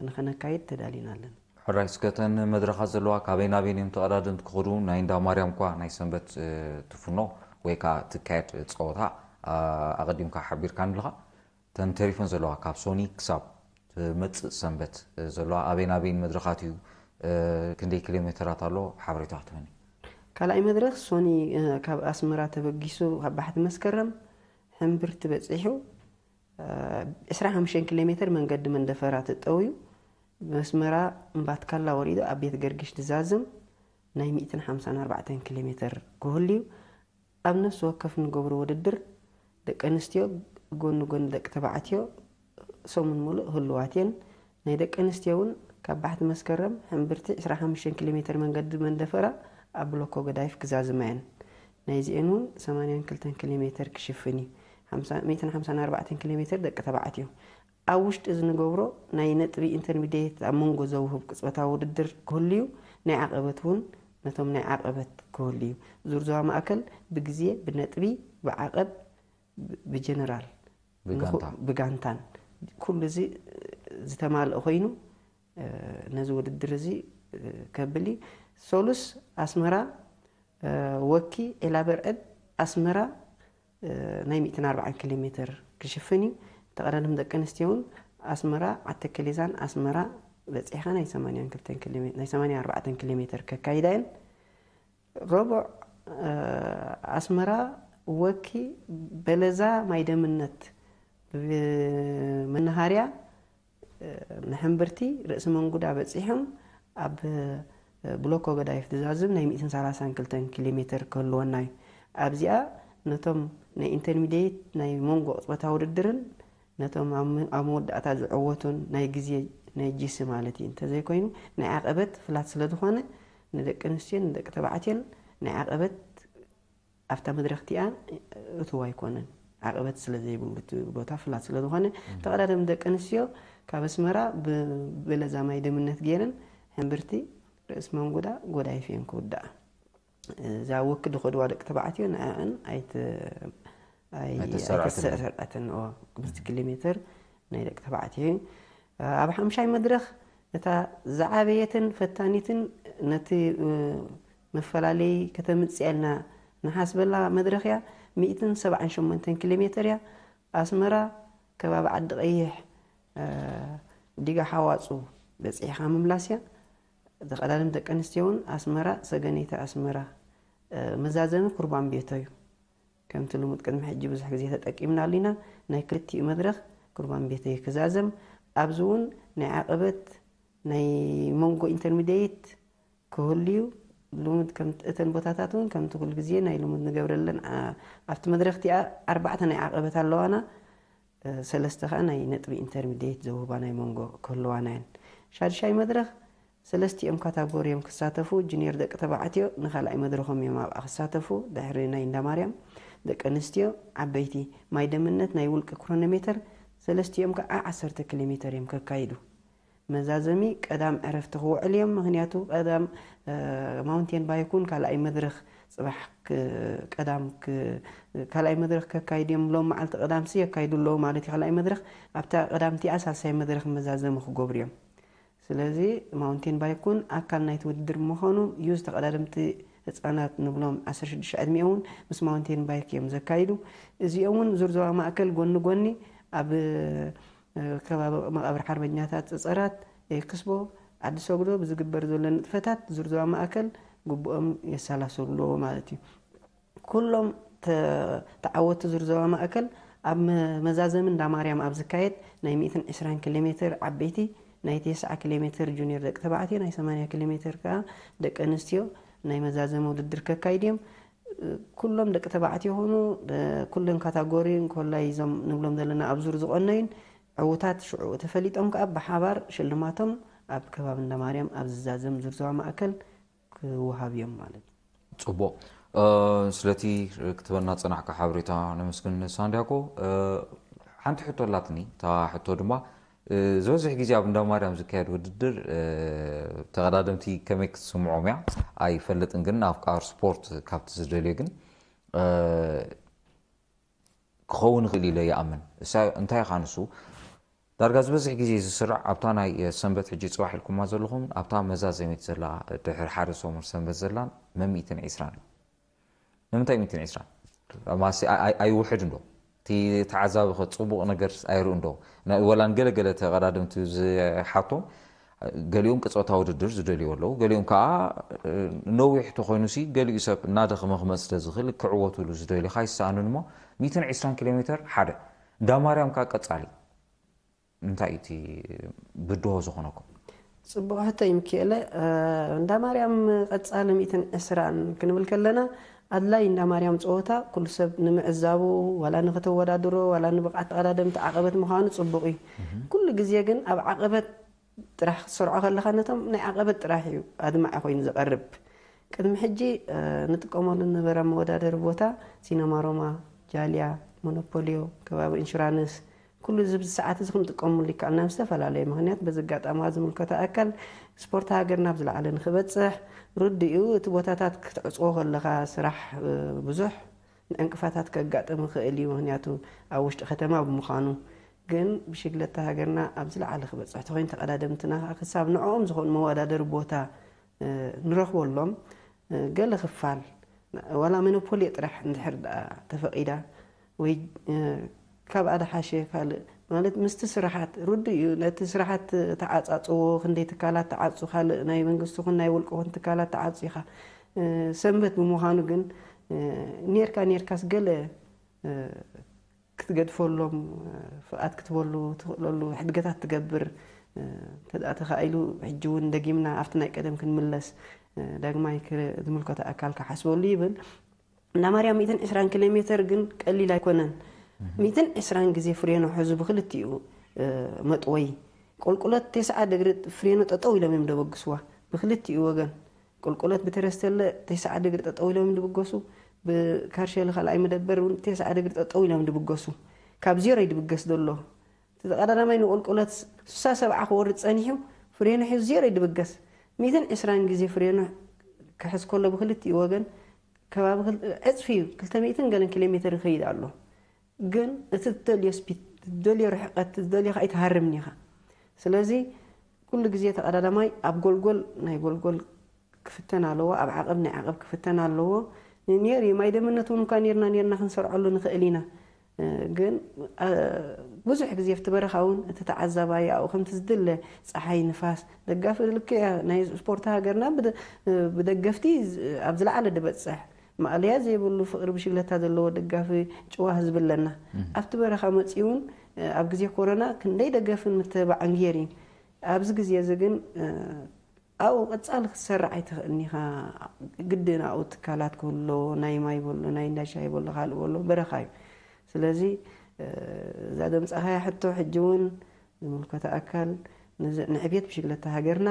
ንኸነካይድ ተዳሊና ኣለና። ሕራይ እስከ እተን መድረኻት ዘለዋ ካበይ ናበይን እዮም ተቐዳደምቲ ክኸዱ? ናይ እንዳ ማርያም እኳ ናይ ሰንበት ትፍኖ ወይ ከዓ ትካየድ ፀወታ ኣቐዲምካ ሓቢርካኒ ኣለኻ። እተን ተሪፈን ዘለዋ ካብ ሶኒ ክሳብ ትመፅእ ሰንበት ዘለዋ ኣበይን ኣበይን መድረኻት እዩ? ክንደይ ኪሎ ሜተራት ኣሎ? ሓበሬታ ክትበኒ። ካልኣይ መድረኽ ሶኒ ካብ ኣስመራ ተበጊሱ ካብ ባሕቲ መስከረም ሕምብርቲ በፂሑ ዕስራን ሓሙሽተን ኪሎ ሜተር መንገዲ መንደፈራ ተጠውዩ ብመስመራ እምባትካላ ወሪዱ ኣብ ቤት ገርግሽ ድዛዝም ናይ ሚእትን ሓምሳን ኣርባዕተን ኪሎ ሜተር ክህሉ እዩ። ኣብ ነፍሲ ወከፍ ንገብሮ ውድድር ደቂ ኣንስትዮ ጎኒ ጎኒ ደቂ ተባዕትዮ ሰሙን ሙሉእ ህሉዋት እየን። ናይ ደቂ ኣንስትዮ እውን ካብ ባሕቲ መስከረም ሕምብርቲ ዕስራን ሓሙሽተን ኪሎ ሜተር መንገዲ መንደፈራ ኣብ ብሎኮ ገዳይፍ ክዛዝማ እየን። ናይዚኤን እውን ሰማንያን ክልተን ኪሎ ሜተር ክሽፍን እዩ። ሚእትን ሓምሳን ኣርባዕተን ኪሎ ሜተር ደቂ ተባዕትዮ። ኣብ ውሽጢ እዚ ንገብሮ ናይ ነጥቢ ኢንተርሚድየት ኣብ መንጎ ዘውህብ ቅጽበታዊ ውድድር ክህሉ እዩ። ናይ ዓቐበት እውን ነቶም ናይ ዓቐበት ክህሉ እዩ። ዙር ዞባ ማእከል ብግዜ፣ ብነጥቢ፣ ብዓቐብ፣ ብጀነራል፣ ብጋንታን ኩሉ እዚ ዝተማልአ ኮይኑ ነዚ ውድድር እዚ ከብል እዩ። ሰሉስ ኣስመራ ወኪ ዒላ በርዕድ ኣስመራ ናይ ሚእትን ኣርባዓን ኪሎ ሜተር ክሽፍን እዩ። ተቐዳደም ደቂ ኣንስትዮ እውን ኣስመራ ዓተከሌዛን ኣስመራ በፂሕካ ናይ ሰማንያን ክልተን ኪሎ ሜ- ናይ ሰማንያን ኣርባዕተን ኪሎ ሜተር ከካይዳ እየን። ረቡዕ ኣስመራ ወኪ በለዛ ማይደምነት ብመናሃርያ ንሕምብርቲ ርእሲ መንጉዳ በጺሖም ኣብ ብሎኮ ገዳይፍ ድዛዝም ናይ ሚእትን ሰላሳን ክልተን ኪሎ ሜተር ክህልወና እዩ። ኣብዚኣ ነቶም ናይ ኢንተርሚድየት ናይ መንጎ ቅጽበታዊ ውድድርን ነቶም ኣብ መወዳእታ ዝዕወቱን ናይ ግዜ ናይ ጂሲ ማለት እዩ። እንተዘይኮይኑ ናይ ዓቐበት ፍላት ስለ ዝኾነ ንደቂ ኣንስትዮን ንደቂ ተባዕትዮን ናይ ዓቐበት ኣብታ መድረኽ እቲኣ እትው ኣይኮነን። ዓቐበት ስለ ዘይብሉ እቲ ቦታ ፍላት ስለ ዝኾነ ተቐዳደምቲ ደቂ ኣንስትዮ ካብ ኣስመራ ብበለዛ ማይ ደምነት ገይረን ሕምብርቲ ርእስ መንጉዳ ጎዳይፍ እየን ክውዳኣ። እዛ ወክዲ ኸድዋ ደቂ ተባዕትዮ ንኣን ኣይተ ኣይተሰርዐትን ክልተ ኪሎ ሜትር ናይ ደቂ ተባዕትዮ እዩ። ኣብ ሓምሻይ መድረኽ እታ ዝዓበየትን ፈታኒትን ነቲ መፈላለይ ከተምፅኣልና ንሓስበላ መድረኽ እያ። ሚእትን ሰብዓን ሸሞንተን ኪሎ ሜትር እያ። ኣስመራ ከባቢ ዓዲ ቀይሕ ዲጋ ሓዋፁ በፂሕኻ ምምላስ እያ። ተቐዳደምቲ ደቂ ኣንስትዮ እውን ኣስመራ ሰገነይቲ ኣስመራ መዛዘሚ ኩርባን ቤቶ እዩ። ከምቲ ልሙድ ቅድሚ ሕጂ ብዙሕ ግዜ ተጠቂምናሉ ኢና። ናይ ክልቲኡ መድረኽ ኩርባን ቤቶ እዩ ክዛዘም። ኣብዚ እውን ናይ ዓቐበት ናይ መንጎ ኢንተርሚዲየት ክህሉ እዩ። ልሙድ ከም እተን ቦታታት እውን ከምቲ ኩሉ ግዜ ናይ ልሙድ ንገብረለን ኣብቲ መድረኽ እቲኣ ኣርባዕተ ናይ ዓቐበት ኣለዋና። ሰለስተ ከዓ ናይ ነጥቢ ኢንተርሚዲየት ዘውህባ ናይ መንጎ ክህልዋና እየን። ሻድሻይ መድረኽ ሰለስቲኦም ካታጎሪ እዮም ክሳተፉ። ጁኒየር ደቂ ተባዕትዮ ንኻልኣይ መድረኾም እዮም ኣብኣ ክሳተፉ። ድሕሪ ናይ እንዳማርያም ደቂ ኣንስትዮ ዓበይቲ ማይ ደምነት ናይ ውልቂ ክሮኖሜተር ሰለስቲኦም ከዓ ዓሰርተ ኪሎ ሜተር እዮም ከካይዱ። መዛዘሚ ቀዳም ዕረፍቲ ክውዕል እዮም። ምክንያቱ ቀዳም ማውንቴን ባይክ እውን ካልኣይ መድረኽ ፅባሕ ቀዳም ካልኣይ መድረኽ ከካይድ እዮም። ሎም መዓልቲ ቀዳምሲ የካይዱ ኣለዉ ማለት እዩ። ካልኣይ መድረኽ ኣብታ ቀዳምቲኣ ሳልሳይ መድረኽ መዛዘሚ ክገብሩ እዮም። ስለዚ ማውንቴን ባይክ እውን ኣካል ናይቲ ውድድር ብምዃኑ ዩዝ ተቐዳደምቲ ህፃናት ንብሎም ዓሰርተ ሽዱሽተ ዕድሚኦም እውን ምስ ማውንቴን ባይክ እዮም ዘካይዱ። እዚኦም እውን ዙር ዞባ ማእከል ጎኒ ጎኒ ኣብ ከባቢ መቓብር ሓርበኛታት ፀፀራት ኤክስቦ ዓዲ ሰጉዶ ብዝግበር ዘሎ ንጥፈታት ዙር ዞባ ማእከል ግቡኦም የሰላስሉ ኣለዎ ማለት እዩ። ኩሎም ተዓወቲ ዙር ዞባ ማእከል ኣብ መዛዘሚ እንዳ ማርያም ኣብ ዝካየድ ናይ ሚእትን ዕስራን ኪሎ ሜትር ዓበይቲ ናይ ተስዓ ኪሎ ሜትር ጁኒየር ደቂ ተባዕትዮ ናይ ሰማንያ ኪሎ ሜትር ከዓ ደቂ ኣንስትዮ ናይ መዛዘሚ ውድድር ከካይድ እዮም። ኩሎም ደቂ ተባዕትዮ ይኹኑ ኩለን ካታጎሪ እንኮላይ እዞም ንብሎም ዘለና ኣብ ዙር ዝቐነዩን ዕዉታት ሽዑ ተፈሊጦም ከዓ ብሓባር ሽልማቶም ኣብ ከባቢ እንዳ ማርያም ኣብ ዝዛዘም ዙር ዞባ ማእከል ክወሃብ እዮም ማለት እዩ። ፅቡቕ። ስለቲ ክትበና ፀናሕካ ሓበሬታ ነመስግን ሳንዲያጎ። ሓንቲ ሕቶ ኣላትኒ። እታ ሕቶ ድማ ዝበዝሕ ግዜ ኣብ እንዳ ማርያም ዝካየድ ውድድር ተቐዳደምቲ ከመይ ክትስምዖም እያ ኣይፈልጥን፣ ግን ኣፍቃር ስፖርት ካብቲ ዝደልዮ ግን ክኸውን ይኽእል ኢለ ይኣምን። እሳ እንታይ ኢኻ ንሱ ዳርጋ ዝበዝሕ ግዜ ዝስራዕ ኣብታ ናይ ሰንበት ሕጂ ፅባሕ ኢልኩማ ዘለኹም ኣብታ መዛዘሚት ዘላ ድሕሪ ሓደ ሰሙን ሰንበት ዘላን መሚእትን ዒስራን እዩ። ንምንታይ ሚእትን ዒስራን? ማሲ ኣይውሕድ እንዶ እቲ ተዓዛቢ ከ ፅቡቕ ነገር ኣይርእን ዶ? ወላ ንገለገለ ተቐዳደምቲ ዝሓቶም ገሊኦም ቅፅበታዊ ውድድር ዝደልዩ ኣለዉ፣ ገሊኦም ከዓ ነዊሕ ተኮይኑ ሲ ገሊኡ ሰብ እናደኸመ ክመፅ ስለ ዝኽእል ክዕወቱሉ ዝደልዩ ካይሰኣኑን እሞ ሚእትን ዕስራን ኪሎ ሜትር ሓደ እንዳ ማርያም ከዓ ቀፃሊ እንታይ እቲ ብድሆ ዝኾነኩም? ፅቡቕ ሕቶ እዩ ምክኤለ። እንዳ ማርያም ቀፃሊ ሚእትን ዕስራን ክንብል ከለና ኣድላይ እንዳ ማርያም ፀወታ ኩሉ ሰብ ንምዕዛቡ ዋላ ንክተወዳድሮ ዋላ ንብቕዓት ተቐዳደምቲ ዓቐበት ምዃኑ ፅቡቕ እዩ። ኩሉ ግዜ ግን ኣብ ዓቐበት ጥራሕ ክትሰርዖ ከለኻ ነቶም ናይ ዓቐበት ጥራሕ እዩ ኣድማዒ ኮይኑ ዝቐርብ። ቅድሚ ሕጂ ንጥቀመሉ ዝነበረ መወዳደሪ ቦታ ሲነማ ሮማ፣ ጃልያ፣ ሞኖፖልዮ፣ ከባቢ ኢንሹራንስ፣ ኩሉ እዚ ብዚ ሰዓት እዚ ክንጥቀመሉ ይከኣልና። ምስ ዝተፈላለዩ ምኽንያት በዚ ኣጋጣሚ ዝምልከቶ ኣካል ስፖርት ሃገርና ኣብ ዝለዓለ ንክበፅሕ ርድኡ እቲ ቦታታት ክትዕፅዎ ከለኻ ስራሕ ብዙሕ ዕንቅፋታት ከጋጥም ይኽእል እዩ። ምኽንያቱ ኣብ ውሽጢ ከተማ ብምዃኑ ግን ብሽግለታ ሃገርና ኣብ ዝለዓለ ክበፅሕ ተኮይኑ ተቐዳደምትና ከዓ ክሳብ ንዕኦም ዝኾኑ መወዳደሪ ቦታ ንረኽበሎም ገለ ክፋል ዋላ መኖፖልዮ ጥራሕ እንድሕር ደኣ ተፈቒዳ ወይ ካብኣ ደሓሸ ካልእ ማለት ምስቲ ስራሓት ርዱ እዩ። ነቲ ስራሓት ተዓፃፅዎ ክንደይ ትካላት ተዓፁ ካልእ ናይ መንግስቲ ኹን ናይ ውልቂ ኹን ትካላት ተዓፁ ኢኻ። ሰንበት ብምዃኑ ግን ኔርካ ኔርካስ ገለ ክትገድፈሎም ፍቓድ ክትበሉ ትኽእለሉ ሕድገታት ትገብር እንተደኣ ተኻኢሉ ሕጂ እውን ደጊምና ኣብቲ ናይ ቀደም ክንምለስ ዳግማይ ዝምልከቶ ኣካል ክሓስበሉ ይብል። እንዳ ማርያም ሚእትን ዕስራን ኪሎ ሜትር ግን ቀሊል ኣይኮነን። ሚትን ዕስራን ግዜ ፍሬኖ ሕዙ ብክልቲኡ መጥወይ ቁልቁለት ተስዓ ድግሪ ፍሬኖ ጠጠው ኢሎም እዮም ደበግስዋ ብክልቲኡ ወገን። ቁልቁለት ብተረስተለ ተስዓ ድግሪ ጠጠው ኢሎም ድብገሱ። ብካርሸሊ ካልኣይ መደበር እውን ተስዓ ድግሪ ጠጠው ኢሎም ድብገሱ። ካብ ዜሮ ይድብገስ ዘሎ። እቲ ቀዳዳማይ ንቁልቁለት ስሳ ሰብዓ ክወርድ ጸኒሑ ፍሬኑ ሒዙ ዜሮ ይድብገስ። ሚትን ዕስራን ግዜ ፍሬኑ ክሕዝ ከሎ ብክልቲኡ ወገን ከባቢ ዕፅፊ እዩ። ክልተ ሚትን ገለን ኪሎ ሜትር ይኸይድ ኣሎ። ግን እቲ ትደልዮ ስፒድ፣ ትደልዮ ርሕቀት፣ ትደልዮ ከዓ ኣይትሃርምን ኢኻ። ስለዚ ኩሉ ግዜ ተቐዳዳማይ ኣብ ጎልጎል ናይ ጎልጎል ክፍተን ኣለዎ፣ ኣብ ዓቐብ ናይ ዓቐብ ክፍተን ኣለዎ። ንኔር እዩ ማይ ደምነት እውን እኳ ኔርና ኔርና ክንሰርዐሉ ንኽእል ኢና። ግን ብዙሕ ግዜ ኣብቲ በረኻ እውን እቲ ተዓዛባይ ኣብኡ ከምቲ ዝድለ ፀሓይ ንፋስ ደጋፊ ልክዕ ናይ ስፖርት ሃገርና ብደገፍቲ ኣብ ዝለዓለ ድበፅሕ ማእለያ ዘይብሉ ፍቕሪ ብሽግለታ ዘለዎ ደጋፊ ጭዋ ህዝቢ ኣለና። ኣብቲ በረኻ መፂኡ እውን ኣብ ግዜ ኮሮና ክንደይ ደገፍን ምትብባዕን ገይሩ እዩ። ኣብዚ ግዜ እዚ ግን ኣብኡ ቀፃሊ ክትሰርዕ ኣይትኽእልን ኢኻ። ግድን ኣብኡ ትካላት ክህሉ ኣለዎ። ናይ ማይ በሎ፣ ናይ እንዳሻሂ በሎ፣ ካልእ በሎ በረኻ እዩ። ስለዚ እዛ ደምፃኻያ ሕቶ ሕጂ እውን ዝምልከቶ ኣካል ንዕብየት ብሽግለታ ሃገርና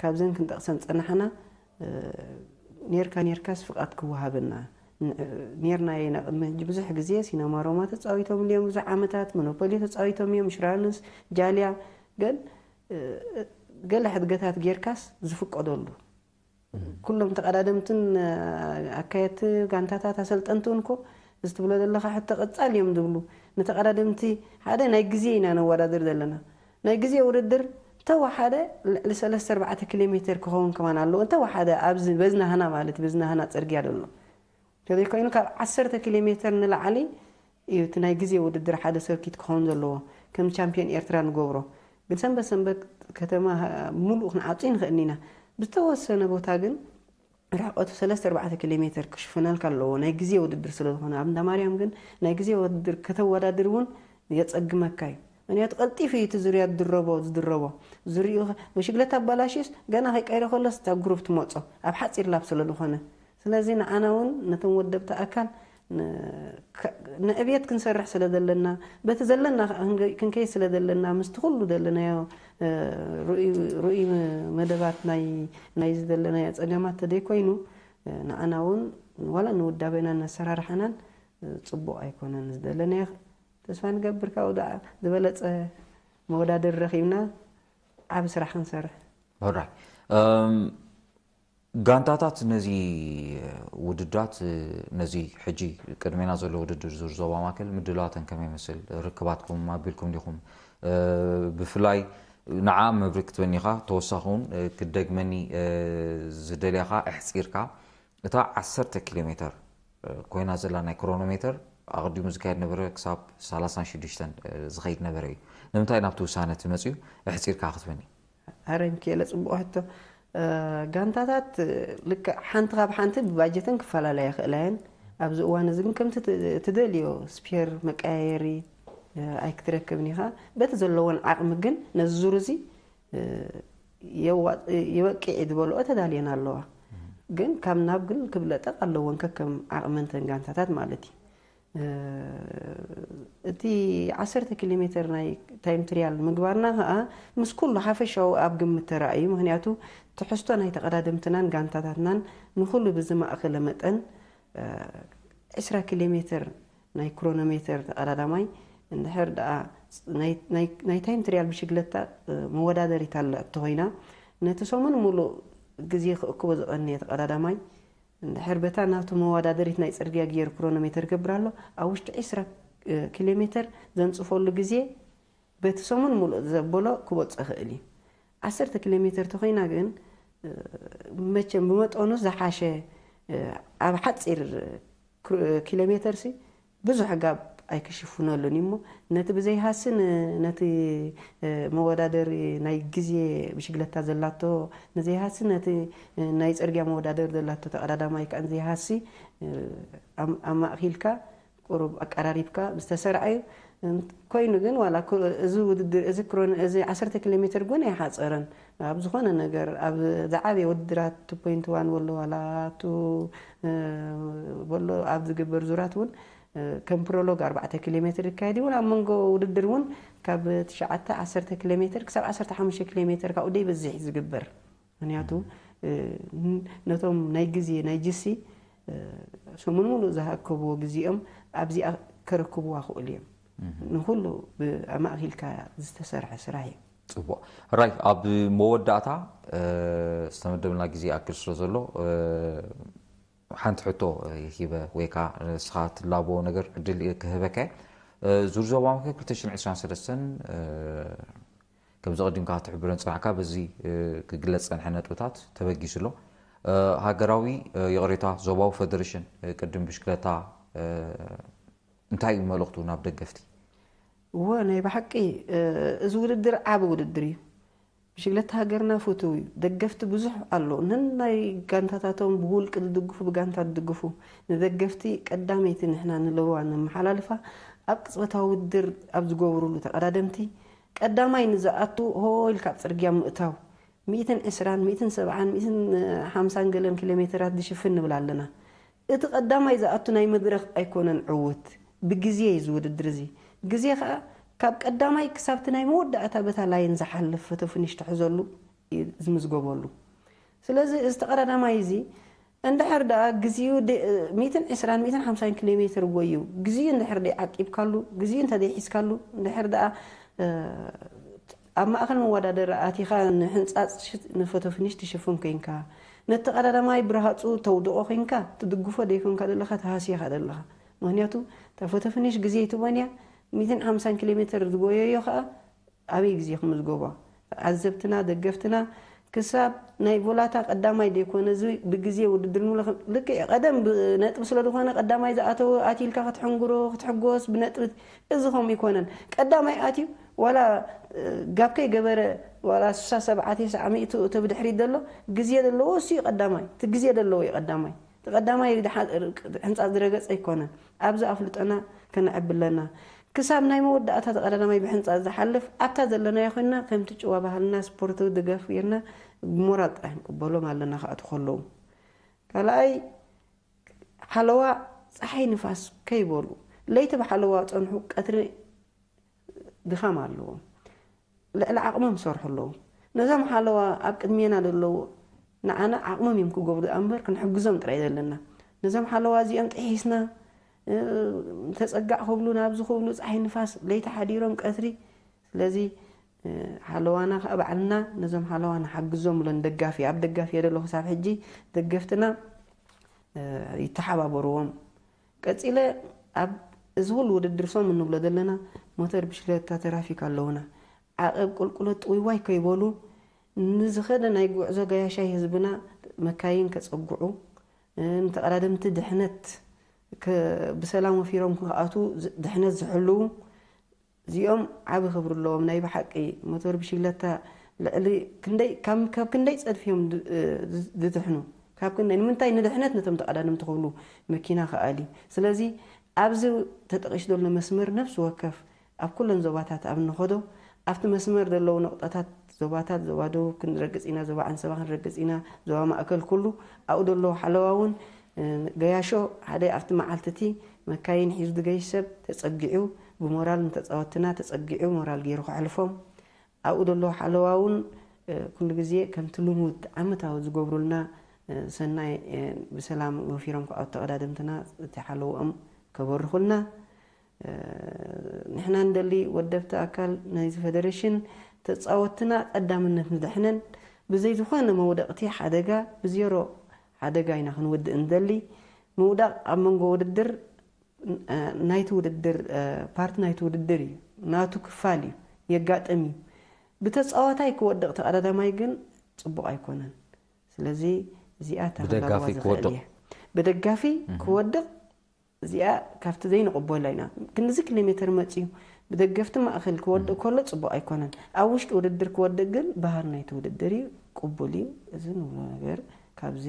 ካብዘን ክንጠቕሰን ዝፀናሕና ኔርካ ኔርካስ ፍቓድ ክወሃበና ኔርና ኢና። ቅድሚ ሕጂ ብዙሕ ግዜ ሲነማ ሮማ ተፃዊቶም እዮም፣ ብዙሕ ዓመታት ሞኖፖሊ ተፃዊቶም እዮም፣ ሽራንስ ጃልያ። ግን ገለ ሕድገታት ጌርካስ ዝፍቀደሉ ኩሎም ተቐዳደምትን ኣካየድቲ ጋንታታት ኣሰልጠንትን እኮ እዚ ትብሎ ዘለኻ ሕቶ ቀጻሊ እዮም ዝብሉ። ንተቐዳደምቲ ሓደ ናይ ግዜ ኢና ነወዳድር ዘለና። ናይ ግዜ ውድድር እንተወሓደ ልዕሊ ሰለስተ ኣርባዕተ ኪሎ ሜትር ክኸውን ከማን ኣለዎ። እንተወሓደ ኣብዚ በዝናህና ማለት በዝናህና ጽርግያ ዘሎ እንተዘይኮይኑ ካብ ዓሰርተ ኪሎ ሜትር ንላዕሊ እዩ እቲ ናይ ግዜ ውድድር ሓደ ሰርኪት ክኸውን ዘለዎ። ከም ቻምፒዮን ኤርትራ ንገብሮ ግን ሰንበት ሰንበት ከተማ ሙሉእ ክንዓጹ ይንኽእል ኢና። ብዝተወሰነ ቦታ ግን ርሕቀቱ ሰለስተ ኣርባዕተ ኪሎ ሜትር ክሽፍነልካ ኣለዎ ናይ ግዜ ውድድር ስለ ዝኾነ። ኣብ እንዳ ማርያም ግን ናይ ግዜ ውድድር ከተወዳድር እውን የጸግመካ እዩ። ምክንያቱ ቀልጢፉ እዩ እቲ ዙርያ ዝድረቦ ዝድረቦ። ዙርይኡ ብሽግለታ ኣባላሽዩስ ገና ከይቀይረ ከሎስ እታ ግሩፕ ትመጾ ኣብ ሓጺር ላብ ስለ ዝኾነ። ስለዚ ንዓና እውን ነቶም ወደብቲ ኣካል ንዕብየት ክንሰርሕ ስለ ዘለና በቲ ዘለና ክንከይድ ስለ ዘለና ምስቲ ኩሉ ዘለናዮ ርኡይ መደባት ናይ ናይዚ ዘለናዮ ፀገማት ተደይኮይኑ ንዓና እውን ዋላ ንውዳቤናን ኣሰራርሓናን ፅቡቕ ኣይኮነን ዝደለናዮ። ተስፋ ንገብር ካብኡ ዝበለፀ መወዳደሪ ረኺብና ዓብ ስራሕ ክንሰርሕ። ጋንታታት ነዚ ውድድራት ነዚ ሕጂ ቅድሜና ዘሎ ውድድር ዙር ዞባ ማእከል ምድላዋተን ከመይ ይመስል? ርክባትኩም ኣቢልኩም ዲኹም? ብፍላይ ንዓ መብርክ ክትበኒኻ ተወሳኺ እውን ክደግመኒ ዝደልያኻ ኣሕፂርካ እታ ዓሰርተ ኪሎ ሜተር ኮይና ዘላ ናይ ክሮኖሜተር ኣቐዲሙ ዝካየድ ነበረ ክሳብ ሰላሳን ሽዱሽተን ዝኸይድ ነበረ እዩ። ንምንታይ ናብቲ ውሳነ እቲ መፅዩ ኣሕፂርካ ክትበኒ? ኣረ ሚኪኤለ ፅቡቕ ሕቶ። ጋንታታት ልክዕ ሓንቲ ካብ ሓንቲ ብባጀተን ክፈላለያ ይኽእላ እየን። ኣብዚ እዋን እዚ ግን ከምቲ ትደልዮ ስፔር መቀያየሪ ኣይክትረክብን ኢኻ። በቲ ዘለወን ዓቕሚ ግን ነዚ ዙር እዚ ይበቅዕ ዝበልኦ ተዳልየን ኣለዋ። ግን ካብ ናብ ግን ክብለጠቕ ኣለወን ከከም ዓቕመንተን ጋንታታት ማለት እዩ። እቲ ዓሰርተ ኪሎ ሜትር ናይ ታይም ትሪያል ምግባርና ከዓ ምስ ኩሉ ሓፈሻዊ ኣብ ግምት ተራእዩ። ምክንያቱ ትሕዝቶ ናይ ተቐዳደምትናን ጋንታታትናን ንኩሉ ብዝማእኸለ መጠን ዕስራ ኪሎ ሜትር ናይ ክሮኖሜትር ተቐዳዳማይ እንድሕር ደኣ ናይ ታይም ትሪያል ብሽግለታ መወዳደሪት ኣላ እተኾይና ነቲ ሰሙን ሙሉእ ግዜ ክእክቦ ዝቐነየ ተቐዳዳማይ እንድሕር በታ ናቱ መወዳደሪት ናይ ጽርግያ ገይሩ ክሮኖሜተር ይገብር ኣሎ፣ ኣብ ውሽጢ ዕስራ ኪሎ ሜተር ዘንጽፈሉ ግዜ በቲ ሰሙን ሙሉእ ዘበሎ ክወጽእ ይኽእል እዩ። ዓሰርተ ኪሎ ሜተር ተኾይና ግን መቸም ብመጠኑ ዝሓሸ ኣብ ሓጺር ኪሎ ሜተር ሲ ብዙሕ ጋብ ኣይክሽፍነሉን እዩ እሞ ነቲ ብዘይሃሲ ነቲ መወዳደሪ ናይ ግዜ ብሽግለታ ዘላቶ ንዘይሃሲ ነቲ ናይ ፅርግያ መወዳደሪ ዘላቶ ተቐዳዳማይ ከዓ ዘይሃሲ ኣማእኪልካ ቁሩብ ኣቀራሪብካ ዝተሰርዐ እዩ። ኮይኑ ግን ዋላ እዚ ውድድር እዚ ክሮን እዚ ዓሰርተ ኪሎ ሜትር ጎን ኣይሓፀረን ኣብ ዝኾነ ነገር ኣብ ዝዓበየ ውድድራት ቱ ፖይንት ዋን ወሎ ዋላ ቱ ወሎ ኣብ ዝግበር ዙራት እውን ከም ፕሮሎግ ኣርባዕተ ኪሎ ሜትር ይካየድ ይብል። ኣብ መንጎ ውድድር እውን ካብ ትሽዓተ ዓሰርተ ኪሎ ሜትር ክሳብ ዓሰርተ ሓሙሽተ ኪሎ ሜትር ካብኡ ደይበዝሕ እዩ ዝግበር። ምክንያቱ ነቶም ናይ ግዜ ናይ ጅሲ ሰሙን ሙሉእ ዝሃከብዎ ግዜኦም ኣብዚኣ ከረክብዋ ክእሉ እዮም። ንኩሉ ኣማእኪልካ ዝተሰርሐ ስራሕ እዩ። ፅቡቅ። ራይ ኣብ መወዳእታ ዝተመደብና ግዜ ኣክል ስለ ዘሎ ሓንቲ ሕቶ ሂበ ወይ ከዓ ንስኻ ትላቦ ነገር ዕድል ክህበካ። ዙር ዞባ ምክር ክልተ ሽሕን ዕስራን ሰለስተን ከምዚ ቀዲምካ ክትሕብረን ፅናዕካ በዚ ክግለፅ ፀንሐ ነጥብታት ተበጊሱ ኣሎ። ሃገራዊ ይቕሬታ ዞባዊ ፈደሬሽን ቅድም ብሽክለታ እንታይ እዩ መልእኽቱ ናብ ደገፍቲ? እወ ናይ ብሓቂ እዚ ውድድር ዓቢ ውድድር እዩ። ብሽግለታ ሃገርና ፍትው እዩ። ደገፍቲ ብዙሕ ኣሎ። ነናይ ጋንታታቶም ብውልቂ ዝድግፉ ብጋንታ ዝድግፉ ንደገፍቲ ቀዳመይቲ ንሕና ንለዋ ነመሓላልፋ ኣብ ቅጽበታዊ ውድድር ኣብ ዝገብሩሉ ተቐዳደምቲ ቀዳማይ ንዝኣቱ ሆ ኢልካ ኣብ ጽርግያ ምእታው ሚእትን ዕስራን ሚእትን ሰብዓን ሚእትን ሓምሳን ገለን ኪሎ ሜትራት ዝሽፍን ንብል ኣለና። እቲ ቀዳማይ ዝኣቱ ናይ መድረኽ ኣይኮነን ዕውት፣ ብግዜ እዩ እዚ ውድድር እዚ። ግዜ ኸኣ ካብ ቀዳማይ ክሳብቲ ናይ መወዳእታ በታ ላይን ዝሓልፍ ፎቶ ፊኒሽ ትሕዘሉ እዩ ዝምዝገበሉ። ስለዚ እዚ ተቐዳዳማይ እዚ እንድሕር ደኣ ግዚኡ ሚእትን ዕስራን ሚእትን ሓምሳን ኪሎ ሜትር ጎዩ ግዚኡ እንድሕር ደይዓቂብካሉ ግዚኡ እንተደይሒዝካሉ እንድሕር ደኣ ኣብ ማእኸል መወዳደሪ ኣቲኻ ንሕንፃፅ ንፎቶ ፊኒሽ ትሽፍን ኮይንካ ነቲ ቀዳዳማይ ብረሃፁ ተውድቖ ኮይንካ ትድግፎ ደይኮንካ ዘለኻ ተሃስየኻ ዘለኻ። ምክንያቱ እታ ፎቶ ፊኒሽ ግዜ ኣይትቦን እያ። ሚእትን ሓምሳን ኪሎ ሜትር ዝጎየዮ ከዓ ኣበይ ግዜ ክምዝገቦ? ተዓዘብትና፣ ደገፍትና ክሳብ ናይ ቮላታ ቀዳማይ ደይኮነ እዚ ብግዜ ውድድር ንብሎ ከም ልክዕ ቀደም ብነጥቢ ስለ ዝኾነ ቀዳማይ ዝኣተወ ኣትይልካ ክትሕንግሮ ክትሕጎስ ብነጥቢ እዚ ከምኡ ይኮነን። ቀዳማይ ኣትዩ ዋላ ጋብ ከይገበረ ዋላ ስሳ ሰብዓ ተስዓ ሚእቱ እቲ ብድሕሪት ዘሎ ግዜ ዘለዎ እሱ እዩ ቀዳማይ። እቲ ግዜ ዘለዎ እዩ ቀዳማይ። እቲ ቀዳማይ ሕንፃ ዝረገፀ ኣይኮነን። ኣብዚ ኣፍልጦና ከነዕቢ ኣለና። ክሳብ ናይ መወዳእታ ተቐዳዳማይ ብሕንፃ ዝሓልፍ ኣብታ ዘለናዮ ኮይንና ከምቲ ጭዋ ባህልና ስፖርታዊ ድጋፍ ጌርና ብሞራል ጥራሕ ንቅበሎም ኣለና ክኣቱ ከለዉ። ካልኣይ ሓለዋ ፀሓይ ንፋስ ከይበሉ ለይቲ ብሓለዋ ፀንሑ ቀትሪ ድኻም ኣለዎም። ልዕሊ ዓቕሞም ይሰርሑ ኣለዉ። ነዞም ሓለዋ ኣብ ቅድሜና ዘለዉ ንዓና ዓቕሞም እዮም ክገብሩ ደኣ እምበር ክንሕግዞም ጥራይ ዘለና። ነዞም ሓለዋ እዚኦም ጥሒስና ተፀጋዕ ክብሉ ናብዚ ክብሉ ፀሓይ ንፋስ ለይቲ ሓዲሮም ቀትሪ ስለዚ ሓለዋና ከዓ ባዕልና ነዞም ሓለዋ ንሓግዞም ብሎ ንደጋፊ ኣብ ደጋፊ እየ ዘለኹ ክሳብ ሕጂ ደገፍትና ይተሓባበርዎም። ቀፂለ ኣብ እዚ ኩሉ ውድድር ሶም እንብሎ ዘለና ሞተር ብሽክለታ ተራፊክ ኣለውና ዓቐብ ቁልቁለት ጥውይዋይ ከይበሉ ንዝኸደ ናይ ጉዕዞ ገያሻይ ህዝብና መካይን ከፀግዑ ንተቐዳደምቲ ድሕነት ብሰላም ወፊሮም ክኣቱ ድሕነት ዝሕልዉ እዚኦም ዓቢ ክብሪ ኣለዎም ናይ ብሓቂ ሞቶር ብሽግለታ ልዕሊ ክንደይ ካብ ክንደይ ጸድፊ እዮም ዝድሕኑ ካብ ክንደይ ንምንታይ ንድሕነት ነቶም ተቐዳደምቲ ክብሉ መኪና ክኣልዩ ስለዚ ኣብዚ ተጠቒሱ ዘሎ መስመር ነፍሲ ወከፍ ኣብ ኩለን ዞባታት ኣብ እንኸዶ ኣብቲ መስመር ዘለዉ ነቑጣታት ዞባታት ዞባ ደቡብ ክንረግጽ ኢና ዞባ ዓንሰባ ክንረግጽ ኢና ዞባ ማእከል ኩሉ ኣብኡ ዘለዉ ሓለዋ እውን ገያሾ ሓደ ኣብቲ መዓልቲ እቲ መካይን ሒዙ ዝገይሽ ሰብ ተጸጊዑ ብሞራል ንተጻወትና ተጸጊዑ ሞራል ገይሩ ከሕልፎም ኣብኡ ዘሎ ሓለዋ እውን ኩሉ ግዜ ከምቲ ልሙድ ዓመታዊ ዝገብሩልና ሰናይ ብሰላም ወፊሮም ክኣቱ ተቐዳደምትና እቲ ሓለውኦም ከበርኹልና ንሕና ንደሊ ወደብቲ ኣካል ናይዚ ፈደረሽን ተጻወትና ቀዳምነት ንድሕነን ብዘይ ዝኾነ መውደቕቲ ሓደጋ ብዜሮ ሓደጋ ኢና ክንውድእ ንደሊ ምውዳቕ ኣብ መንጎ ውድድር ናይቲ ውድድር ፓርቲ ናይቲ ውድድር እዩ ናቱ ክፋል እዩ የጋጥም እዩ ብተፃዋታይ ክወድቕ ተቐዳዳማይ ግን ፅቡቅ ኣይኮነን ስለዚ እዚኣ ተኽላዋ ዝኽእል እየ ብደጋፊ ክወድቕ እዚኣ ካብቲ ዘይንቕበላ ኢና ክንዚ ኪሎ ሜትር መፅዩ ብደገፍቲ ማእኸል ክወድቕ ከሎ ፅቡቅ ኣይኮነን ኣብ ውሽጢ ውድድር ክወድቕ ግን ባህር ናይቲ ውድድር እዩ ቅቡል እዩ እዚ ንብሎ ነገር ካብዚ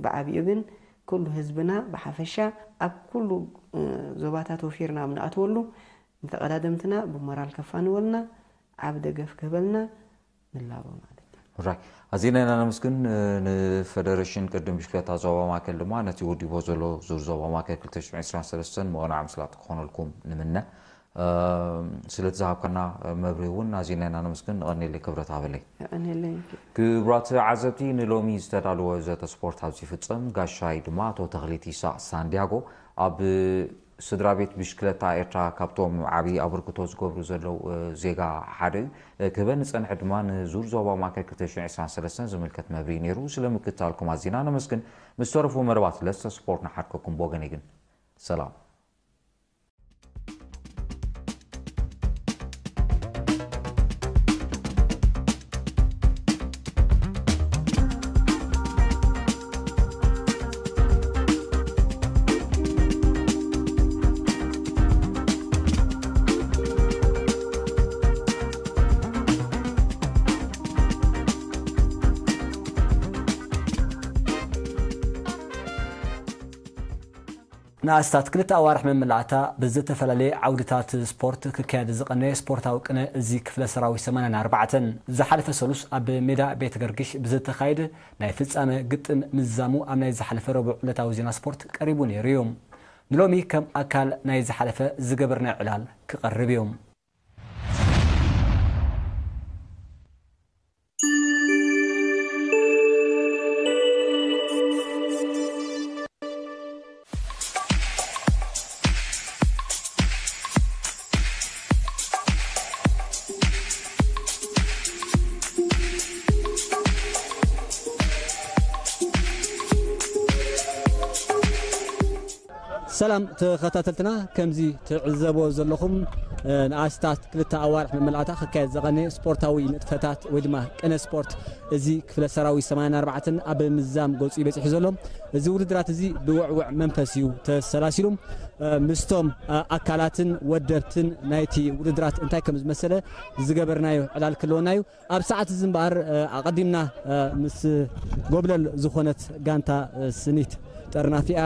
ብዓብኡ ግን ኩሉ ህዝብና ብሓፈሻ ኣብ ኩሉ ዞባታት ወፊርና ኣብ ንኣትወሉ ንተቐዳደምትና ብሞራል ከፋንወልና ዓብ ደገፍ ክህበልና ንላቦ ማለት እዩ። ራይ ኣዚና ኢና ነመስግን። ንፈደረሽን ቅድም ብሽክለታ ዞባ ማእከል ድማ ነቲ ወዲቦ ዘሎ ዙር ዞባ ማእከል ክልተ ሽሕን ዕስራን ሰለስተን መቐናዕ ምስላጥ ክኾነልኩም ንምነ። ስለቲ ዝሃብካና መብርሂ እውን ኣዚና ኢና ነመስግን። ንቐኒለይ ክብረት ሃበለይ። የቐንየለይ። ክቡራት ዓዘብቲ፣ ንሎሚ ዝተዳለወ ዘተ ስፖርት ኣብዚ ይፍጸም። ጋሻይ ድማ ኣቶ ተኽሊት ይስሐቅ ሳንዲያጎ ኣብ ስድራ ቤት ብሽክለታ ኤርትራ ካብቶም ዓቢ ኣበርክቶ ዝገብሩ ዘለዉ ዜጋ ሓደ እዩ። ክህበኒ ዝጸንሐ ድማ ንዙር ዞባ ማእከል ክልተ ሽሕን ዕስራን ሰለስተን ዝምልከት መብርሂ ነይሩ። ስለ ምክትታልኩም ኣዚና ነመስግን። ምስ ተረፉ መደባት ለስተ ስፖርት ንሓድገኩም። ብወገነይ ግን ሰላም። ንኣስታት ክልተ ኣዋርሕ መመላእታ ብዝተፈላለየ ዓውድታት ስፖርት ክካየድ ዝቐነየ ስፖርታዊ ቅነ እዚ ክፍለ ሰራዊት ሰማንያን ኣርባዕተን ዝሓለፈ ሰሉስ ኣብ ሜዳ ቤተ ገርግሽ ብዝተኻየደ ናይ ፍጻመ ግጥም ምዝዛሙ ኣብ ናይ ዝሓለፈ ረቡዕ ዕለታዊ ዜና ስፖርት ቀሪቡ ነይሩ እዩ። ንሎሚ ከም ኣካል ናይ ዝሓለፈ ዝገበርናዮ ዕላል ክቐርብ እዩ። ሰላም ተኸታተልትና፣ ከምዚ ትዕዘቦ ዘለኹም ንኣስታት ክልተ ኣዋርሕ መመላእታ ክካየድ ዝቐነ ስፖርታዊ ንጥፈታት ወይ ድማ ቅነ ስፖርት እዚ ክፍለ ሰራዊት ሰማንያን ኣርባዕተን ኣብ ምዛም ገጹ እዩ በጺሑ ዘሎ። እዚ ውድድራት እዚ ብውዕውዕ መንፈስ እዩ ተሰላሲሉ። ምስቶም ኣካላትን ወደብትን ናይቲ ውድድራት እንታይ ከም ዝመሰለ ዝገበርናዮ ዕላል ክህልወና እዩ። ኣብ ሰዓት እዚ እምበኣር ኣቐዲምና ምስ ጎብለል ዝኾነት ጋንታ ስኒት ጠርናፊኣ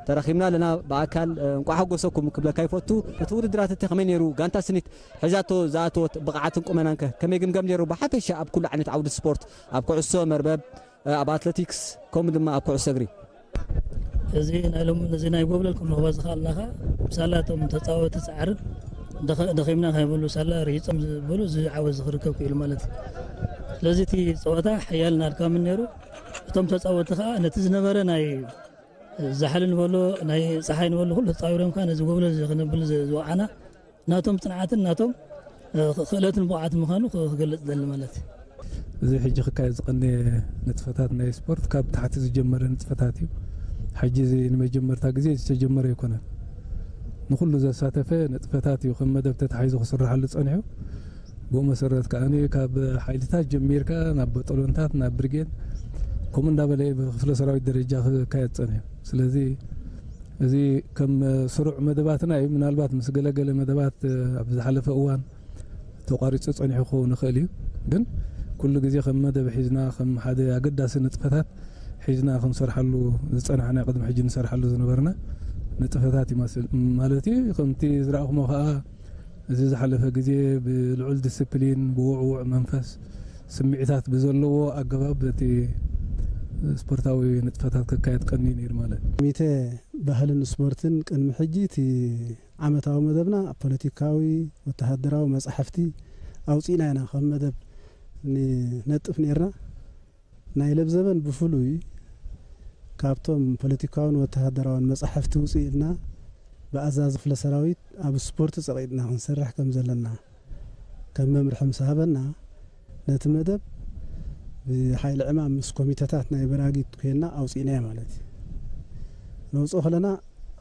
ተራኺብና ኣለና። ብኣካል እንቋዕ ሓጎሰኩም ክብለካ ይፈቱ። እቲ ውድድራት እቲ ከመይ ነይሩ? ጋንታ ስኒት ሒዛቶ ዝኣተወት ብቕዓትን ቁመናንከ ከመይ ግምገም ነይሩ? ብሓፈሻ ኣብ ኩሉ ዓይነት ዓውዲ ስፖርት፣ ኣብ ኩዕሶ መርበብ፣ ኣብ ኣትለቲክስ፣ ከምኡ ድማ ኣብ ኩዕሶ እግሪ። እዚ ናይ ሎም-፣ እዚ ናይ ጎብለል ክንረኽቦ ዝኸኣልናኻ፣ ምሳላ እቶም ተጻወቲ ጻዕርን ደኸ-፣ ደኺምና ከይብሉ፣ ሳላ ርሂጾም ዝብሉ፣ እዚ ዓወት እዚ ክርከብ ክኢሉ ማለት እዩ። ስለዚ እቲ ጸወታ ሓያልን ኣድካምን ነይሩ። እቶም ተጻወቲ ከኣ ነቲ ዝነበረ ናይ ዛሕሊ ንበሎ፣ ናይ ጸሓይ ንበሎ፣ ኩሉ ተጻዊሮም ከኣ ነዚ ጎብለል እዚ ክንብል ዝ-፣ ዝወዓና ናቶም ጽንዓትን ናቶም፣ እ፣ ክእለትን ብቕዓት ምዃኑ ክ-፣ ክገልጽ ደሊ ማለት እዩ። እዚ ሕጂ ክካየድ ዝቐነየ ንጥፈታት ናይ ስፖርት ካብ ታሕቲ ዝጀመረ ንጥፈታት እዩ። ሕጂ እዚ ንመጀመርታ ግዜ ዝተጀመረ ኣይኮነን። ንኹሉ ዘሳተፈ ንጥፈታት እዩ ከም መደብ ተታሒዙ ክስርሓሉ ጸኒሑ። ብኡ መሰረት ከኣ ካብ ሓይልታት ጀሚርካ ናብ በጠሎንታት፣ ናብ ብርጌድ፣ ከምኡ እንዳበለ ብክፍለ ሰራዊት ደረጃ ክካየድ ጸኒሑ። ስለዚ እዚ ከም ስሩዕ መደባትና እዩ። ምናልባት ምስ ገለገለ መደባት ኣብ ዝሓለፈ እዋን ተቋሪጹ ጸኒሑ ክኸውን ይኽእል እዩ። ግን ኩሉ ግዜ ከም መደብ ሒዝና፣ ከም ሓደ ኣገዳሲ ንጥፈታት ሒዝና ክንሰርሓሉ ዝጸናሕና፣ ቅድሚ ሕጂ ንሰርሓሉ ዝነበርና ንጥፈታት ይመስል ማለት እዩ። ከምቲ ዝረኣኹሞ ከኣ እዚ ዝሓለፈ ግዜ ብልዑል ዲስፕሊን፣ ብውዕዉዕ መንፈስ፣ ስምዒታት ብዘለዎ ኣገባብ እቲ ስፖርታዊ ንጥፈታት ክካየድ ቀንዩ ነይሩ ማለት እዩ። ኮሚቴ ባህልን ስፖርትን ቅድሚ ሕጂ እቲ ዓመታዊ መደብና ኣብ ፖለቲካዊ፣ ወተሃደራዊ መጻሕፍቲ ኣውጺእና ኢና ከም መደብ ንነጥፍ ነይርና። ናይ ለብዘበን ብፍሉይ ካብቶም ፖለቲካውን ወተሃደራውን መጻሕፍቲ ውጽእ ኢልና ብኣዛዚ ክፍለ ሰራዊት ኣብ ስፖርት ጸቒጥና ክንሰርሕ ከም ዘለና ከም መምርሒ ምስ ሃበና፣ ነቲ መደብ ብሓይሊ ዕማም ምስ ኮሚተታት ናይ በራጊት ኮይንና ኣውጺእናዮ ማለት እዩ። ነውጽኦ ከለና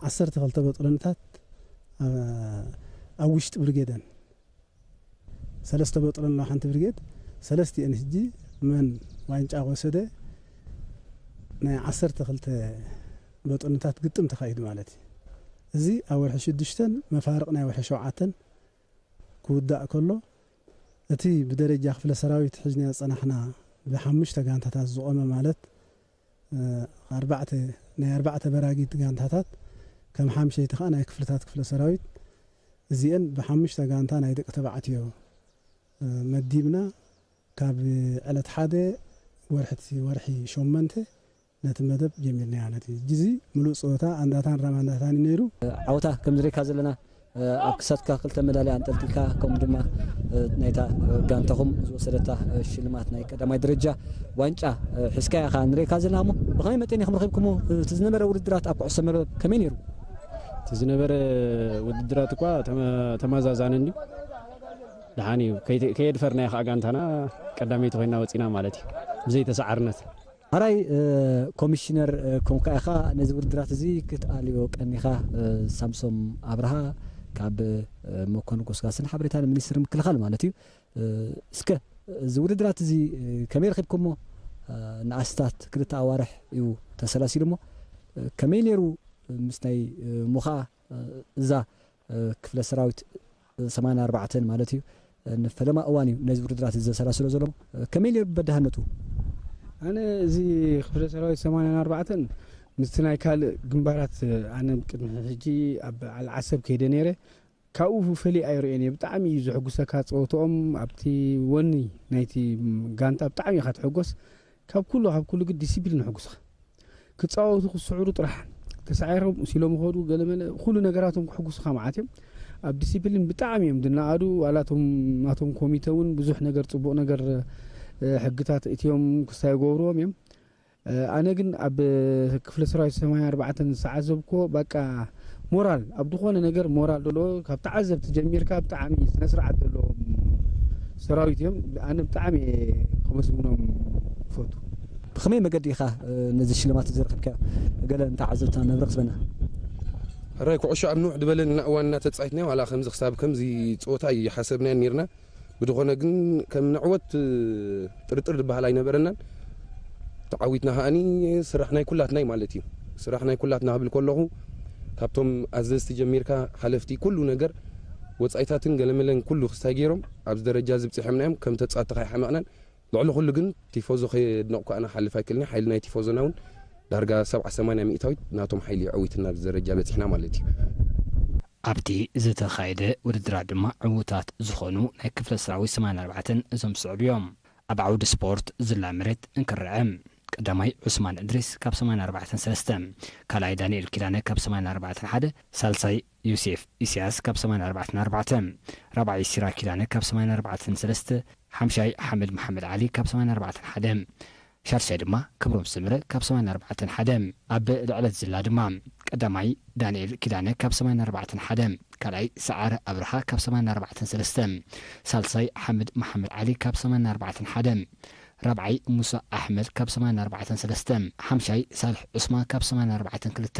ዓሰርተ ክልተ በጥሎንታት ኣብ፣ ኣብ ውሽጢ ብርጌደን ሰለስተ በጥሎን ኣለዋ ሓንቲ ብርጌድ፣ ሰለስቲኤን ሕጂ መን ዋንጫ ወሰደ ናይ ዓሰርተ ክልተ በጥሎንታት ግጥም ተኻይዱ ማለት እዩ። እዚ ኣብ ወርሒ ሽዱሽተን መፋርቕ ናይ ወርሒ ሸውዓተን ክውዳእ ከሎ፣ እቲ ብደረጃ ክፍለ ሰራዊት ሒዝናዮ ዝጸናሕና ብሓሙሽተ ጋንታታት ዝቖመ ማለት፣ እ፣ ኣርባዕተ፣ ናይ ኣርባዕተ በራጊት ጋንታታት ከም ሓምሸይቲ ከኣ ናይ ክፍልታት ክፍለ ሰራዊት፣ እዚኤን ብሓሙሽተ ጋንታ ናይ ደቂ ተባዕትዮ፣ እ፣ መዲብና ካብ ዕለት ሓደ ወርሒ ወርሒ ሸሞንተ ነቲ መደብ ጀሚርናዮ። ነቲ ሕጂ እዚ ምሉእ ጸወታ ኣንዳታን ራማንዳታን እዩ ነይሩ። ዓወታ ከም ንሪካ ዘለና ኣብ ክሳትካ ክልተ መዳልያ ኣንጠልጢልካ፣ ከምኡ ድማ ናይታ ጋንታኹም ዝወሰደታ ሽልማት ናይ ቀዳማይ ደረጃ ዋንጫ ሒዝካ ኢኻ ንሪካ ዘለና። እሞ ብኸመይ መጠን ኢኹም ረኺብኩሞ? እቲ ዝነበረ ውድድራት ኣብ ኩዕሶ መርበብ ከመይ ነይሩ? እቲ ዝነበረ ውድድራት እኳ ተመ- ተመዛዛኒ እንድዩ። ደሓን እዩ። ከይ- ከየድፈርናዮ ከዓ ጋንታና ቀዳመይቲ ኮይና ወፂና ማለት እዩ፣ ብዘይተሰዓርነት። ሓራይ ኮሚሽነር ኮንካ ኢኻ ነዚ ውድድራት እዚ ክትኣልዮ ቀኒኻ። ሳምሶም ኣብርሃ ካብ መኮንን ጎስጋስን ሓበሬታ ሚኒስትሪ ምክልኻል ማለት እዩ። እስከ እዚ ውድድራት እዚ ከመይ ረኺብኩሞ? ንኣስታት ክልተ ኣዋርሕ እዩ ተሰላሲሉ እሞ፣ ከመይ ነይሩ ምስ ናይ ሙኻ እዛ ክፍለ ሰራዊት ሰማንያ ኣርባዕተ ማለት እዩ፣ ንፈለማ እዋን እዩ ነዚ ውድድራት እዚ ዘሰላስሎ ዘሎ። ከመይ ነይሩ በዳህነቱ? ኣነ እዚ ክፍለ ሰራዊት ሰማንያ ኣርባዕተ ምስቲ ናይ ካልእ ግንባራት፣ ኣነ ቅድሚ ሕጂ ኣብ በዓል ዓሰብ ከይደ ነይረ። ካብኡ ፈሊ ኣይርእዮን እየ። ብጣዕሚ እዩ ዘሕጉሰካ ጸወትኦም። ኣብቲ ወኒ ናይቲ ጋንታ ብጣዕሚ ኢኻ ትሕጎስ። ካብ ኩሉ ካብ ኩሉ ግን ዲሲፕሊን የሕጉስኻ። ክጻወቱ ክስዕሩ ጥራሕ ተሳዒሮም ሲሎም ይኸዱ። ገለመለ ኩሉ ነገራቶም ክሕጉስኻ መዓት እዮም። ኣብ ዲሲፕሊን ብጣዕሚ እዮም ዝነኣዱ። ዋላቶም ናቶም ኮሚተ እውን ብዙሕ ነገር ጽቡቕ ነገር ሕግታት እትዮም ክስታይ ይገብርዎም እዮም። ኣነ ግን ኣብ ክፍለ ሰራዊት ሰማንያ ኣርባዕተ ዝዓዘብኩዎ በቃ ሞራል፣ ኣብ ዝኾነ ነገር ሞራል ዘለዎ፣ ካብ ተዓዘብቲ ጀሚርካ ብጣዕሚ ስነ ስርዓት ዘለዎም ሰራዊት እዮም። ኣነ ብጣዕሚ እየ ከመስግኖም እፈቱ። ብኸመይ መገዲ ኢኻ ነዚ ሽልማት እዚ ረኺብካዮ? ገለ ንተዓዘብትና መብርህ ዝበና። ሕራይ ኩዕሾ ኣብ ንውሕ ዝበለ እዋንና ተጻይትና ዋላ ከምዚ ክሳብ ከምዚ ጸወታ ይሓሰብናዮ ነርና። ብዝኾነ ግን ከም ንዕወት ጥርጥር ዝበሃል ኣይነበረናን። ተዓዊትና ከኣኒ ስራሕ ናይ ኩላትናይ ማለት እዩ። ስራሕ ናይ ኩላትና ክብል ከለኹ ካብቶም ኣዘዝቲ ጀሚርካ ሓለፍቲ ኩሉ ነገር ወጻኢታትን ገለመለን ኩሉ ክስታይ ገይሮም ኣብዚ ደረጃ እዚ ብጽሖምና እዮም። ከም ተጻወትቲ ከይሓመቕናን ልዕሊ ኩሉ ግን ቲፎዞ ከየድነቕኩ ኣነ ክሓልፍ ኣይክእልን። ሓይሊ ናይ ቲፎዞና እውን ዳርጋ ሰብዓ ሰማንያ ሚእታዊት ናቶም ሓይሊ እዩ ዕዊትና ኣብዚ ደረጃ በጺሕና ማለት እዩ። ኣብቲ ዝተኻየደ ውድድራት ድማ ዕዉታት ዝኾኑ ናይ ክፍለ ሰራዊት ሰማንያ ኣርባዕተ እዞም ዝስዕቡ እዮም። ኣብ ዓውዲ ስፖርት ዝላ መሬት እንክረዐ ቀዳማይ ዑስማን እድሪስ ካብ ሰማንያ ኣርባዕተ ሰለስተ፣ ካልኣይ ዳንኤል ኪዳነ ካብ ሰማንያ ኣርባዕተ ሓደ፣ ሳልሳይ ዮሴፍ ኢሳያስ ካብ ሰማንያ ኣርባዕተ ኣርባዕተ፣ ራብዓይ ሲራ ኪዳነ ካብ ሰማንያ ኣርባዕተ ሰለስተ፣ ሓምሻይ ሓመድ መሓመድ ዓሊ ካብ ሰማንያ ኣርባዕተ ሓደ፣ ሻድሻይ ድማ ክብሮም ሰምረ ካብ ሰማንያ ኣርባዕተ ሓደ። ኣብ ልዕለት ዝላ ድማ ቀዳማይ ዳንኤል ኪዳነ ካብ ሰማንያ ኣርባዕተ ሓደ፣ ካልኣይ ሰዓረ ኣብርሃ ካብ ሰማንያ ኣርባዕተ ሰለስተ፣ ሳልሳይ ሓመድ መሓመድ ዓሊ ካብ ሰማንያ ኣርባዕተ ሓደ፣ ራብዓይ ሙሳ ኣሕመድ ካብ ሰማንያ ኣርባዕተ ሰለስተ፣ ሓምሻይ ሳልሕ ዑስማን ካብ ሰማንያ ኣርባዕተ ክልተ፣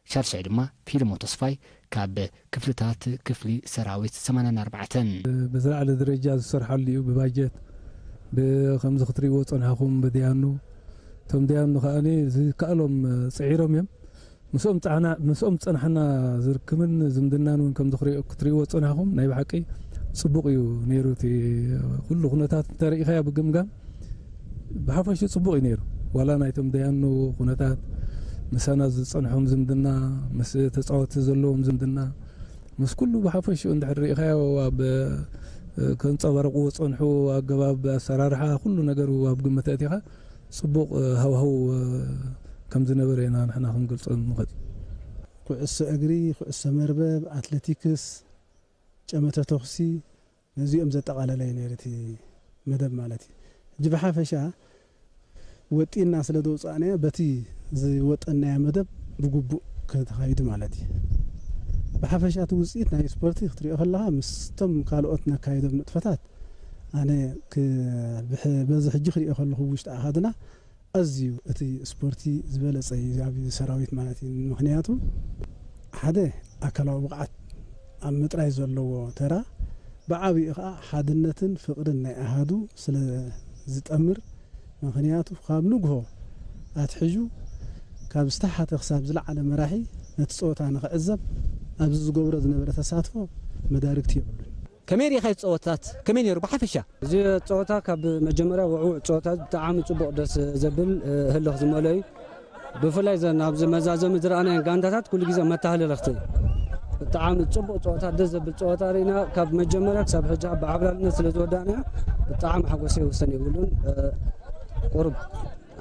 ሻድሻይ ድማ ፊልሞ ተስፋይ ካብ ክፍልታት ክፍሊ ሰራዊት ሰማንያ ኣርባዕተ። ብዝለዓለ ደረጃ ዝሰርሓሉ እዩ። ብባጀት፣ ብ-፣ ከምዚ ክትርእይዎ ጸንሓኹም ብደያኑ። እቶም ደያኑ ከኣኒ ዝከኣሎም ጽዒሮም እዮም። ምስኦም ጸዓና-፣ ምስኦም ዝጸናሕና ዝርክብን ዝምድናን እውን ከምዚ ክርእዮ-፣ ክትርእይዎ ጸንሓኹም ናይ ብሓቂ ጽቡቕ እዩ ነይሩ። እቲ ኩሉ ኩነታት እንተርኢኻዮ ብግምጋም ብሓፈሹ ጽቡቕ እዩ ነይሩ። ዋላ ናይቶም ደያኑ ኩነታት፣ ምሳና ዝጸንሖም ዝምድና፣ ምስ ተጻወትቲ ዘለዎም ዝምድና፣ ምስ ኩሉ ብሓፈሽኡ እንድሕር ርኢኻዮ ኣብ፣ እ፣ ከንጸባርቕዎ ዝጸንሑ ኣገባብ ኣሰራርሓ ኩሉ ነገሩ ኣብ ግምት ኣእቲኻ ጽቡቕ፣ እ፣ ሃዋህው፣ እ፣ ከም ዝነበረ ኢና ንሕና ክንገልጾ ንኽእል። ኩዕሶ እግሪ፣ ኩዕሶ መርበብ፣ ኣትሌቲክስ፣ ጨመተ ተኹሲ፣ ነዚኦም ዘጠቓለለ እዩ ነይሩ እቲ መደብ ማለት እዩ። ሕጂ ብሓፈሻ ወጢንና ስለ ዘውጻእናዮ፣ በቲ ዝወጠናዮ መደብ ብግቡእ ከተኻይዱ ማለት እዩ። ብሓፈሻ እቲ ውጽኢት ናይ ስፖርቲ ክትሪኦ ከለኻ፣ ምስቶም ካልኦት ነካይዶም ንጥፈታት፣ ኣነ ክ-፣ ብሕ-፣ በዚ ሕጂ ክሪኦ ከለኹ፣ ውሽጢ ኣሃድና ኣዝዩ እቲ ስፖርቲ ዝበለጸ እዩ፣ ኣብ ሰራዊት ማለት እዩ። ምኽንያቱ፣ ሓደ ኣካላዊ ብቕዓት ኣብ ምጥራይ ዘለዎ ተራ፣ ብዓቢኡ ኸኣ ሓድነትን ፍቕርን ናይ ኣሃዱ ስለ ዝጠምር፣ ምኽንያቱ፣ ካብ ንግሆ ኣትሒዙ፣ ካብ ዝተሓተ ክሳብ ዝለዓለ መራሒ ነቲ ጸወታ ንኽዕዘብ፣ ኣብዚ ዝገብሮ ዝነበረ ተሳትፎ መዳርግቲ የብሉን። ከመይ ርኢኻዮ ጸወታት? ከመይ ነይሩ ብሓፈሻ? እዚ ጸወታ ካብ መጀመርያ ውዕዉዕ ጸወታ፣ ብጣዕሚ ጽቡቕ፣ ደስ ዘብል፣ እ፣ ህልኽ ዝመልኦ እዩ። ብፍላይ ዘን ኣብዚ መዛዘሚ ዝረኣናየን ጋንታታት ኩሉ ግዜ መተሃለለኽቲ፣ ብጣዕሚ ጽቡቕ ጸወታ፣ ደስ ዘብል ጸወታ ርኢና። ካብ መጀመርያ ክሳብ ሕጂ ብዓብላልነት ስለ ዝወዳእና ብጣዕሚ ሓጎሰይ ወሰን የብሉን። ቁሩብ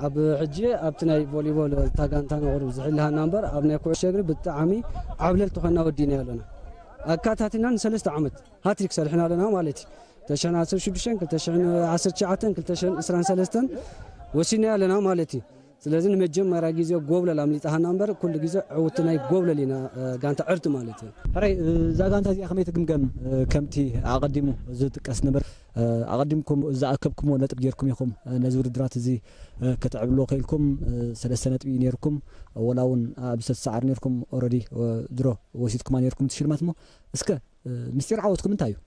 ኣብ ሕጂ ኣብቲ ናይ ቮሊቦል እታ ጋንታና ቁሩብ ዝሕልሃና እምበር፣ ኣብ ናይ ኩዕሾ እግሪ ብጣዕሚ ዓብለልቲ ኮይና ወዲእና ኣለና። ኣካታቲና ንሰለስተ ዓመት ሃትሪክ ሰሪሕና ኣለና ማለት እዩ። ክልተ ሽሕን ዓሰርተ ሽዱሽተን፣ ክልተ ሽሕን ዓሰርተ ትሽዓተን፣ ክልተ ሽሕን ዕስራን ሰለስተን ወሲና ኣለና ማለት እዩ። ስለዚ ንመጀመርያ ግዜ ጎብለል ኣምሊጣሃና እምበር፣ ኩሉ ግዜ ዕውቲ ናይ ጎብለል ኢና፣ እ፣ ጋንታ ዕርቲ ማለት እዩ። ሕራይ፣ እዛ ጋንታ እዚኣ ከመይ ትግምገም? እ፣ ከምቲ ኣቐዲሙ ዝጥቀስ ነበር፣ እ፣ ኣቐዲምኩም ዝኣከብኩምዎ ነጥብ ጌርኩም ኢኹም፣ እ፣ ነዚ ውድድራት እዚ፣ እ፣ ክትዕብልዎ ክኢልኩም፣ እ፣ ሰለስተ ነጥቢ ኔርኩም፣ ወላ እውን ኣብ ዝተሰዓር ኔርኩም፣ ኦረዲ፣ እ፣ ድሮ ወሲድኩማ ኔርኩም እቲ ሽልማት እሞ፣ እስከ፣ እ፣ ምስጢር ዓወትኩም እንታይ እዩ?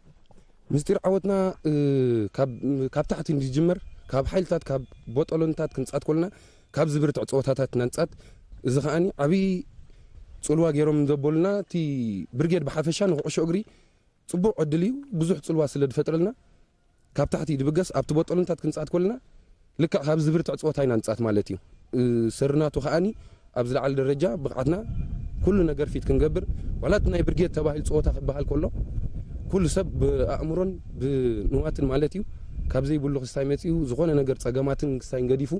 ምስጢር ዓወትና፣ እ፣ ካብ፣ ካብ ታሕቲ ንዝጅመር፣ ካብ ሓይልታት፣ ካብ ቦጠሎንታት ክንጻት ኮልና፣ ካብ ዝብርትዕ ጸወታታት ናንጻት። እዚ ከኣኒ ዓብዪ ጽልዋ ገይሮም ዘበሉና፣ እቲ ብርጌድ ብሓፈሻ ንኩዕሾ እግሪ ጽቡቕ ዕድል እዩ፣ ብዙሕ ጽልዋ ስለ ዝፈጥረልና፣ ካብ ታሕቲ ድብገስ ኣብቲ ቦጠሎንታት ክንጻት ኮልና፣ ልክዕ ካብ ዝብርትዕ ጸወታ ኢና ንጻት ማለት እዩ። እ፣ ስርናቱ ከኣኒ ኣብ ዝለዓለ ደረጃ ብቕዓትና ኩሉ ነገር ፊት ክንገብር፣ ዋላ እቲ ናይ ብርጌድ ተባሂሉ ጸወታ ክበሃል ከሎ፣ ኩሉ ሰብ ብኣእምሮን ብንዋትን ማለት እዩ፣ ካብ ዘይብሉ ክስታይ መጺኡ፣ ዝኾነ ነገር ጸገማትን ክስታይን ገዲፉ፣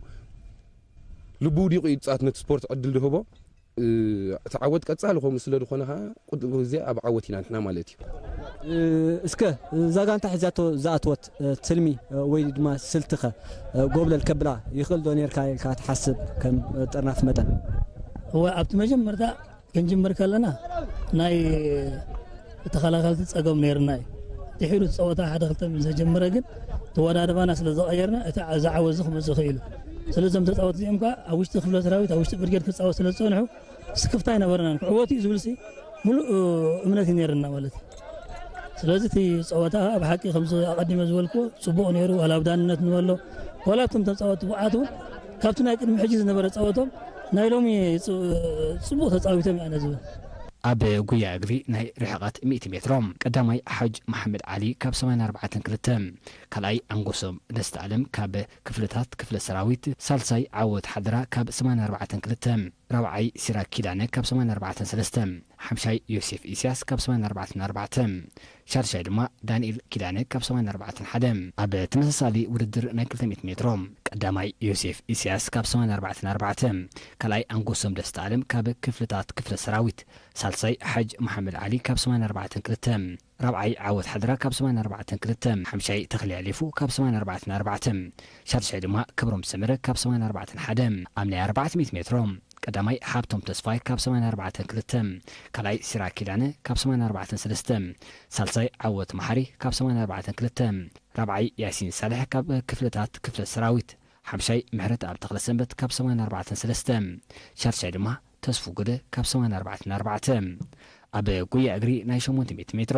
ልቡ ውዲቑ እዩ ዝጻወት ነቲ ስፖርት ዕድል ዝህቦ። እ፣ እቲ ዓወት ቀጻሊ ከምኡ ስለ ዝኾነ ኸኣ፣ ቁጥብ ግዜ ኣብ ዓወት ኢና ንሕና ማለት እዩ። እ፣ እስከ እዛ ጋንታ ሒዛቶ ዝኣትወት፣ እ፣ ትልሚ፣ እ፣ ወይ ድማ ስልትኸ፣ እ፣ ጎብለል ከብላ ይኽእል ዶ ኔርካ ኢልካ ትሓስብ ከም፣ እ፣ ጥርናፍ መጠን? እወ፣ ኣብቲ መጀመርታ ክንጅምር ከለና ናይ ተኸላኸልቲ ጸገም ነይርና እዩ። ድሒሩ ጸወታ ሓደ ክልተ ምስ ተጀመረ ግን ተወዳደባና ስለ ዝቐየርና፣ እቲ ዓ-፣ እዚ ዓወት እዚ ክመጽእ ክኢሉ። ስለዚ እዞም ተጻወትቲ እዚኦም ከኣ ኣብ ውሽጢ ክፍለ ሰራዊት፣ ኣብ ውሽጢ ብርጌድ ክጻወት ስለ ዝጸንሑ፣ ስክፍታ ኣይነበረናን። ክዕወት እዩ ዝብልሲ ሙሉእ እምነት እዩ ነይርና ማለት እዩ። ስለዚ እቲ ጸወታ ከኣ ብሓቂ ከምዚ ኣቐዲመ ዝበልክዎ ጽቡቕ ነይሩ። ዋላ ኣብ ዳንነት ንበሎ፣ ዋላ እቶም ተጻወትቲ ብዓት እውን ካብቲ ናይ ቅድሚ ሕጂ ዝነበረ ጸወቶም ናይ ሎሚ ጽ-፣ ጽቡቕ ተጻዊቶም ኢና ዝብል። ኣብ ጉያ እግሪ ናይ ርሕቐት ሚእቲ ሜትሮ ቀዳማይ ሓጅ መሓመድ ዓሊ ካብ ሰማንያ ኣርባዕተን ክልተ፣ ካልኣይ ኣንጎሶም ደስታ ኣለም ካብ ክፍልታት ክፍለ ሰራዊት፣ ሳልሳይ ዓወት ሓድራ ካብ ሰማንያ ኣርባዕተን ክልተ፣ ራብዓይ ሲራክ ኪዳነ ካብ ሰማንያ ኣርባዕተን ሰለስተ፣ ሓምሻይ ዮሴፍ ኢስያስ ካብ ሰማንያ ኣርባዕተን ኣርባዕተ፣ ሻድሻይ ድማ ዳንኤል ኪዳነ ካብ ሰማንያ ኣርባዕተን ሓደ። ኣብ ተመሳሳሊ ውድድር ናይ ክልተ ሚእቲ ሜትሮ ቀዳማይ ዮሴፍ ኢስያስ ካብ ሰማንያ ኣርባዕተን ኣርባዕተ፣ ካልኣይ ኣንጎሶም ደስታ ኣለም ካብ ክፍልታት ክፍለ ሰራዊት፣ ሳልሳይ ሓጅ መሓመድ ዓሊ ካብ ሰማንያ ኣርባዕተን ክልተ፣ ራብዓይ ዓወት ሓድራ ካብ ሰማንያ ኣርባዕተን ክልተ፣ ሓምሻይ ተኽሊ ኣሊፉ ካብ ሰማንያ ኣርባዕተን ኣርባዕተ፣ ሻድሻይ ድማ ክብሮም ሰመረ ካብ ሰማንያ ኣርባዕተን ሓደ። ኣብ ናይ ኣርባዕተ ሚእቲ ሜትሮ ቀዳማይ ሃብቶም ተስፋይ ካብ ሰማንያ ኣርባዕተን ክልተ፣ ካልኣይ ሲራክ ኪዳነ ካብ ሰማንያ ኣርባዕተን ሰለስተ፣ ሳልሳይ ዓወት መሓሪ ካብ ሰማንያ ኣርባዕተን ክልተ፣ ራብዓይ ያሲን ሳልሕ ካብ ክፍልታት ክፍለ ሰራዊት፣ ሓምሻይ ምሕረተኣብ ተኽለሰንበት ካብ ሰማንያ ኣርባዕተን ሰለስተ፣ ሻድሻይ ድማ ተስፉ ግደ ካብ ሰማንያ ኣርባዕተን ኣርባዕተ። ኣብ ጉያ እግሪ ናይ ሸሞንተ ሚእቲ ሜትሮ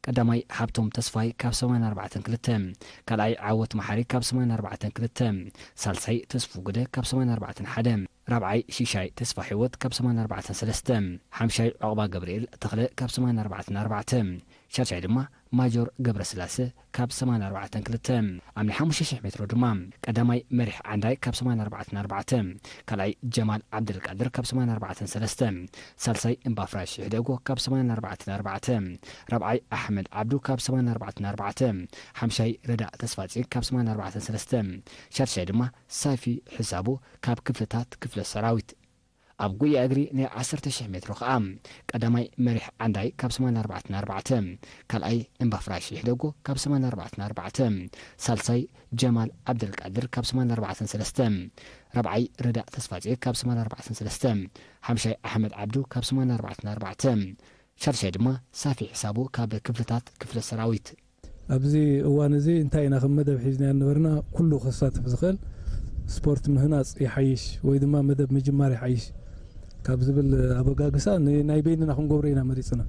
ቀዳማይ ሃብቶም ተስፋይ ካብ ሰማንያ ኣርባዕተን ክልተ፣ ካልኣይ ዓወት መሓሪ ካብ ሰማንያ ኣርባዕተን ክልተ፣ ሳልሳይ ተስፉ ግደ ካብ ሰማንያ ኣርባዕተን ሓደ፣ ራብዓይ ሽሻይ ተስፋ ህይወት ካብ ሰማንያ ኣርባዕተን ሰለስተ፣ ሓምሻይ ዑቕባ ገብርኤል ተኽለ ካብ ሰማንያ ኣርባዕተን ኣርባዕተ፣ ሻድሻይ ድማ ማጆር ገብረስላሰ ካብ ሰማንያ ኣርባዕተን ክልተ። ኣብ ናይ ሓሙሽተ ሽሕ ሜትሮ ድማ ቀዳማይ መሪሕ ዓንዳይ ካብ ሰማንያ ኣርባዕተን ኣርባዕተ፣ ካልኣይ ጀማል ዓብደልቃድር ካብ ሰማንያ ኣርባዕተን ሰለስተ፣ ሳልሳይ እምባፍራሽ ይሕደጎ ካብ ሰማንያ ኣርባዕተን ኣርባዕተ፣ ራብዓይ ኣሕመድ ዓብዱ ካብ ሰማንያ ኣርባዕተን ኣርባዕተ፣ ሓምሻይ ረዳእ ተስፋጽዮን ካብ ሰማንያ ኣርባዕተን ሰለስተ፣ ሻድሻይ ድማ ሳፊ ሕሳቡ ካብ ክፍልታት ክፍለ ሰራዊት። ኣብ ጉያ እግሪ ናይ ዓሰርተ ሽሕ ሜትሮ ከኣ ቀዳማይ መሪሕ ዓንዳይ ካብ ሰማንያ ኣርባዕተን ኣርባዕተ፣ ካልኣይ እምባፍራሽ ይሕደጎ ካብ ሰማንያ ኣርባዕተን ኣርባዕተ፣ ሳልሳይ ጀማል ዓብደልቃድር ካብ ሰማንያ ኣርባዕተን ሰለስተ፣ ራብዓይ ረዳእ ተስፋጽዮን ካብ ሰማንያ ኣርባዕተን ሰለስተ፣ ሓምሻይ ኣሕመድ ዓብዱ ካብ ሰማንያ ኣርባዕተን ኣርባዕተ፣ ሻድሻይ ድማ ሳፊ ሕሳቡ ካብ ክፍልታት ክፍለ ሰራዊት። ኣብዚ እዋን እዚ እንታይ ኢና ከም መደብ ሒዝናዮ ነበርና? ኩሉ ከሳትፍ ዝኽእል ስፖርት ምህናጽ ይሓይሽ ወይ ድማ መደብ ምጅማር ይሓይሽ ካብ ዝብል ኣበጋግሳ ን-፣ ናይ በይንና ክንገብሮ ኢና መሪጽና።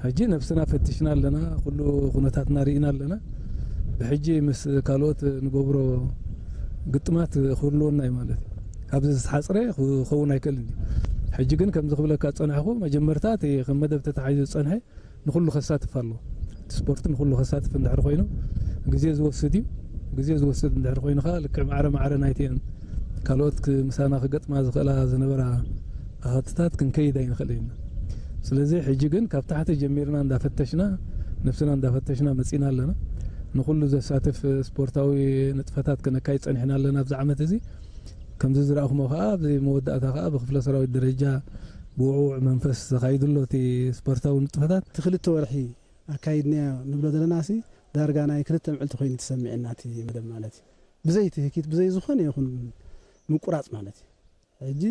ሕጂ ነብስና ፈቲሽና ኣለና፣ ኩሉ ኩነታትና ርኢና ኣለና። ብሕጂ ምስ ካልኦት ንገብሮ ግጥማት ክህልወና እዩ ማለት እዩ። ካብዚ ዝተሓጽረ ክኸውን ኣይክእልን እዩ። ሕጂ ግን ከምዚ ክብለካ ዝጸናሕኩ፣ መጀመርታ እቲ ከም መደብ ተታሒዙ ዝጸንሐ ንኹሉ ከሳትፍ ኣለዎ። እቲ ስፖርት ንኹሉ ከሳትፍ እንድሕር ኮይኑ፣ ግዜ ዝወስድ እዩ። ግዜ ዝወስድ እንድሕር ኮይኑ ከኣ፣ ልክዕ ማዕረ ማዕረ ናይተን ካልኦት ክ-፣ ምሳና ክገጥማ ዝኽእላ ዝነበራ ኣሃትታት ክንከይድ ኣይንኽእል ኢና። እቲ ስለዚ ሕጂ ግን ካብ ታሕቲ ጀሚርና እንዳፈተሽና፣ ነብስና እንዳፈተሽና መጺና ኣለና። ንኹሉ ዘሳትፍ ስፖርታዊ ንጥፈታት ክነካይድ ጸኒሕና ኣለና ኣብዚ ዓመት እዚ። ከምዚ ዝረኣኹሞ ከኣ ኣብዚ መወዳእታ ከኣ ብክፍለ ሰራዊት ደረጃ ብውዕውዕ መንፈስ ተኻይዱ ኣሎ እቲ ስፖርታዊ ንጥፈታት። እቲ ክልተ ወርሒ ኣካይድናዮ ንብሎ ዘለና ሲ ዳርጋ ናይ ክልተ ምዕልቲ ኮይኑ ተሰሚዕና እቲ መደብ ማለት እዩ። ብዘይ ትህኪት፣ ብዘይ ዝኾነ ይኹን ምቁራጽ ማለት እዩ። ሕጂ፣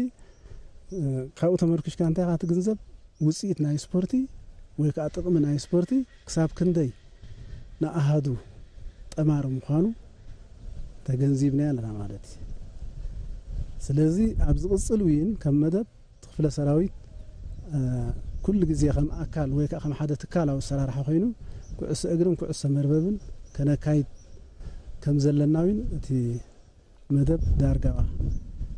እ፣ ካብኡ ተመርኪሽካ እንታይ ኢኻ ትግንዘብ? ውጽኢት ናይ ስፖርቲ ወይ ከዓ ጥቕሚ ናይ ስፖርቲ ክሳብ ክንደይ ንኣሃዱ ጠማሪ ምዃኑ ተገንዚብናዮ ኣለና ማለት እዩ። ስለዚ ኣብ ዝቕጽል እውን ከም መደብ እቲ ክፍለ ሰራዊት፣ እ፣ ኩሉ ግዜ ከም ኣካል ወይ ከዓ ከም ሓደ ትካላዊ ኣሰራርሓ ኮይኑ ኩዕሶ እግርን ኩዕሶ መርበብን ከነካይድ ከም ዘለና እውን እቲ መደብ ዳርጋ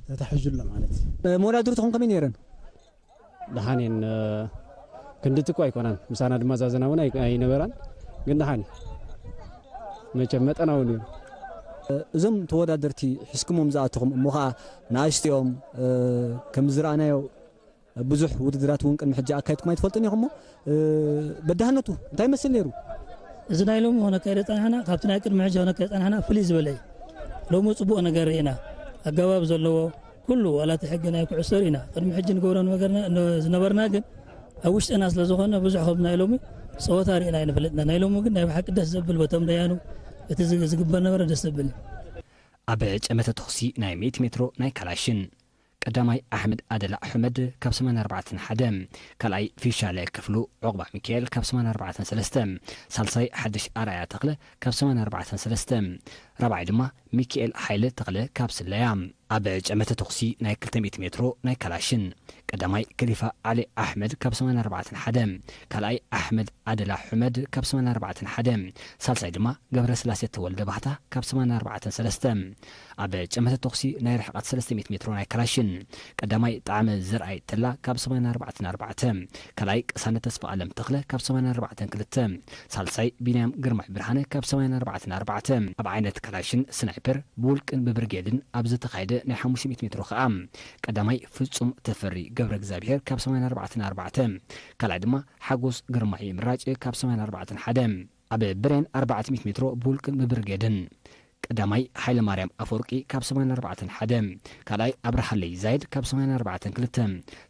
ተታሒዙ ኣሎ ማለት እዩ። መወዳድርትኹም ከመይ ነይረን? ደሓን እየን። ክንድቲ እኮ ኣይኮናን። ምሳና ድማ ዛዘና እውን ኣይ-፣ ኣይነበራን። ግን ደሓን እዩ። መቸም መጠናዊ ነይሩ። እዞም ተወዳደርቲ ሒዝኩሞም ዝኣተኹም እሞ ኸዓ ንኣሽትኦም፣ እ፣ ከም ዝረኣናዮ ብዙሕ ውድድራት እውን ቅድሚ ሕጂ ኣካይድኩም ኣይትፈልጡን ኢኹም እሞ፣ እ፣ በዳህነቱ እንታይ ይመስል ነይሩ? እዚ ናይ ሎሚ ክነካይዶ ጸናሕና፣ ካብቲ ናይ ቅድሚ ሕጂ ክነካይዶ ጸናሕና ፍልይ ዝበለ እዩ። ሎሚ ጽቡቕ ነገር ርኢና፣ ኣገባብ ዘለዎ ኩሉ፣ ዋላ እቲ ሕጊ ናይ ኩዕሶ ርኢና። ቅድሚ ሕጂ ንገብሮ ነበርና፣ ን-፣ ዝነበርና ግን ኣብ ውሽጥና ስለ ዝኾነ ብዙሕ ከም ናይ ሎሚ ጸወታ ርኢና ኣይንፈልጥና። ናይ ሎሚ ግን ናይ ብሓቂ ደስ ዘብል በቶም ደያኑ እቲ ዝግ-፣ ዝግበር ነበረ ደስ ዘብል እዩ። ኣብ ጨመተ ተኹሲ ናይ ሚእቲ ሜትሮ ናይ ካላሽን ቀዳማይ ኣሕመድ ኣደላ ኣሕመድ ካብ ሰማንያ ኣርባዕተ ሓደ፣ ካልኣይ ፊሻለ ክፍሉ ዑቕባ ሚካኤል ካብ ሰማንያ ኣርባዕተ ሰለስተ፣ ሳልሳይ ሓድሽ ኣርኣያ ተኽለ ካብ ሰማንያ ኣርባዕተ ሰለስተ፣ ራብዓይ ድማ ሚካኤል ሓይለ ተኽለ ካብ ስለያ። ኣብ ጨመተ ተኹሲ ናይ ክልተ ሚእቲ ሜትሮ ናይ ካላሽን ቀዳማይ ከሊፋ ዓሊ ኣሕመድ ካብ ሰማንያ ኣርባዕተ ሓደ፣ ካልኣይ ኣሕመድ ኣደላ ሕመድ ካብ ሰማንያ ኣርባዕተ ሓደ፣ ሳልሳይ ድማ ገብረስላሴ ተወልደ ባህታ ካብ ሰማንያ ኣርባዕተ ሰለስተ። ኣብ ጨመተ ተኹሲ ናይ ርሕቀት ሰለስተ ሚእቲ ሜትሮ ናይ ካላሽን ቀዳማይ ጣዕመ ዘርኣይ ተላ ካብ ሰማንያ ኣርባዕተ ኣርባዕተ፣ ካልኣይ ቅሳነት ተስፋ ኣለም ተኽለ ካብ ሰማንያ ኣርባዕተ ክልተ፣ ሳልሳይ ቢንያም ግርማይ ብርሃነ ካብ ሰማንያ ኣርባዕተ ኣርባዕተ። ኣብ ዓይነት ካላሽን ስናይፐር ብውልቅን ብብርጌድን ኣብ ዝተኻየደ ናይ ሓሙሽተ ሚእቲ ሜትሮ ከኣ ቀዳማይ ፍጹም ተፈሪ ገብረ እግዚኣብሔር ካብ ሰማንያ ኣርባዕተ ኣርባዕተ፣ ካልኣይ ድማ ሓጎስ ግርማይ ምራጭ ካብ ሰማንያ ኣርባዕተ ሓደ። ኣብ ብሬን ኣርባዕተ ሚእቲ ሜትሮ ብውልቅን ብብርጌድን ቀዳማይ ሓይለ ማርያም ኣፈወርቂ ካብ ሰማንያ ኣርባዕተ ሓደ፣ ካልኣይ ኣብርሃለይ ዛይድ ካብ ሰማንያ ኣርባዕተ ክልተ፣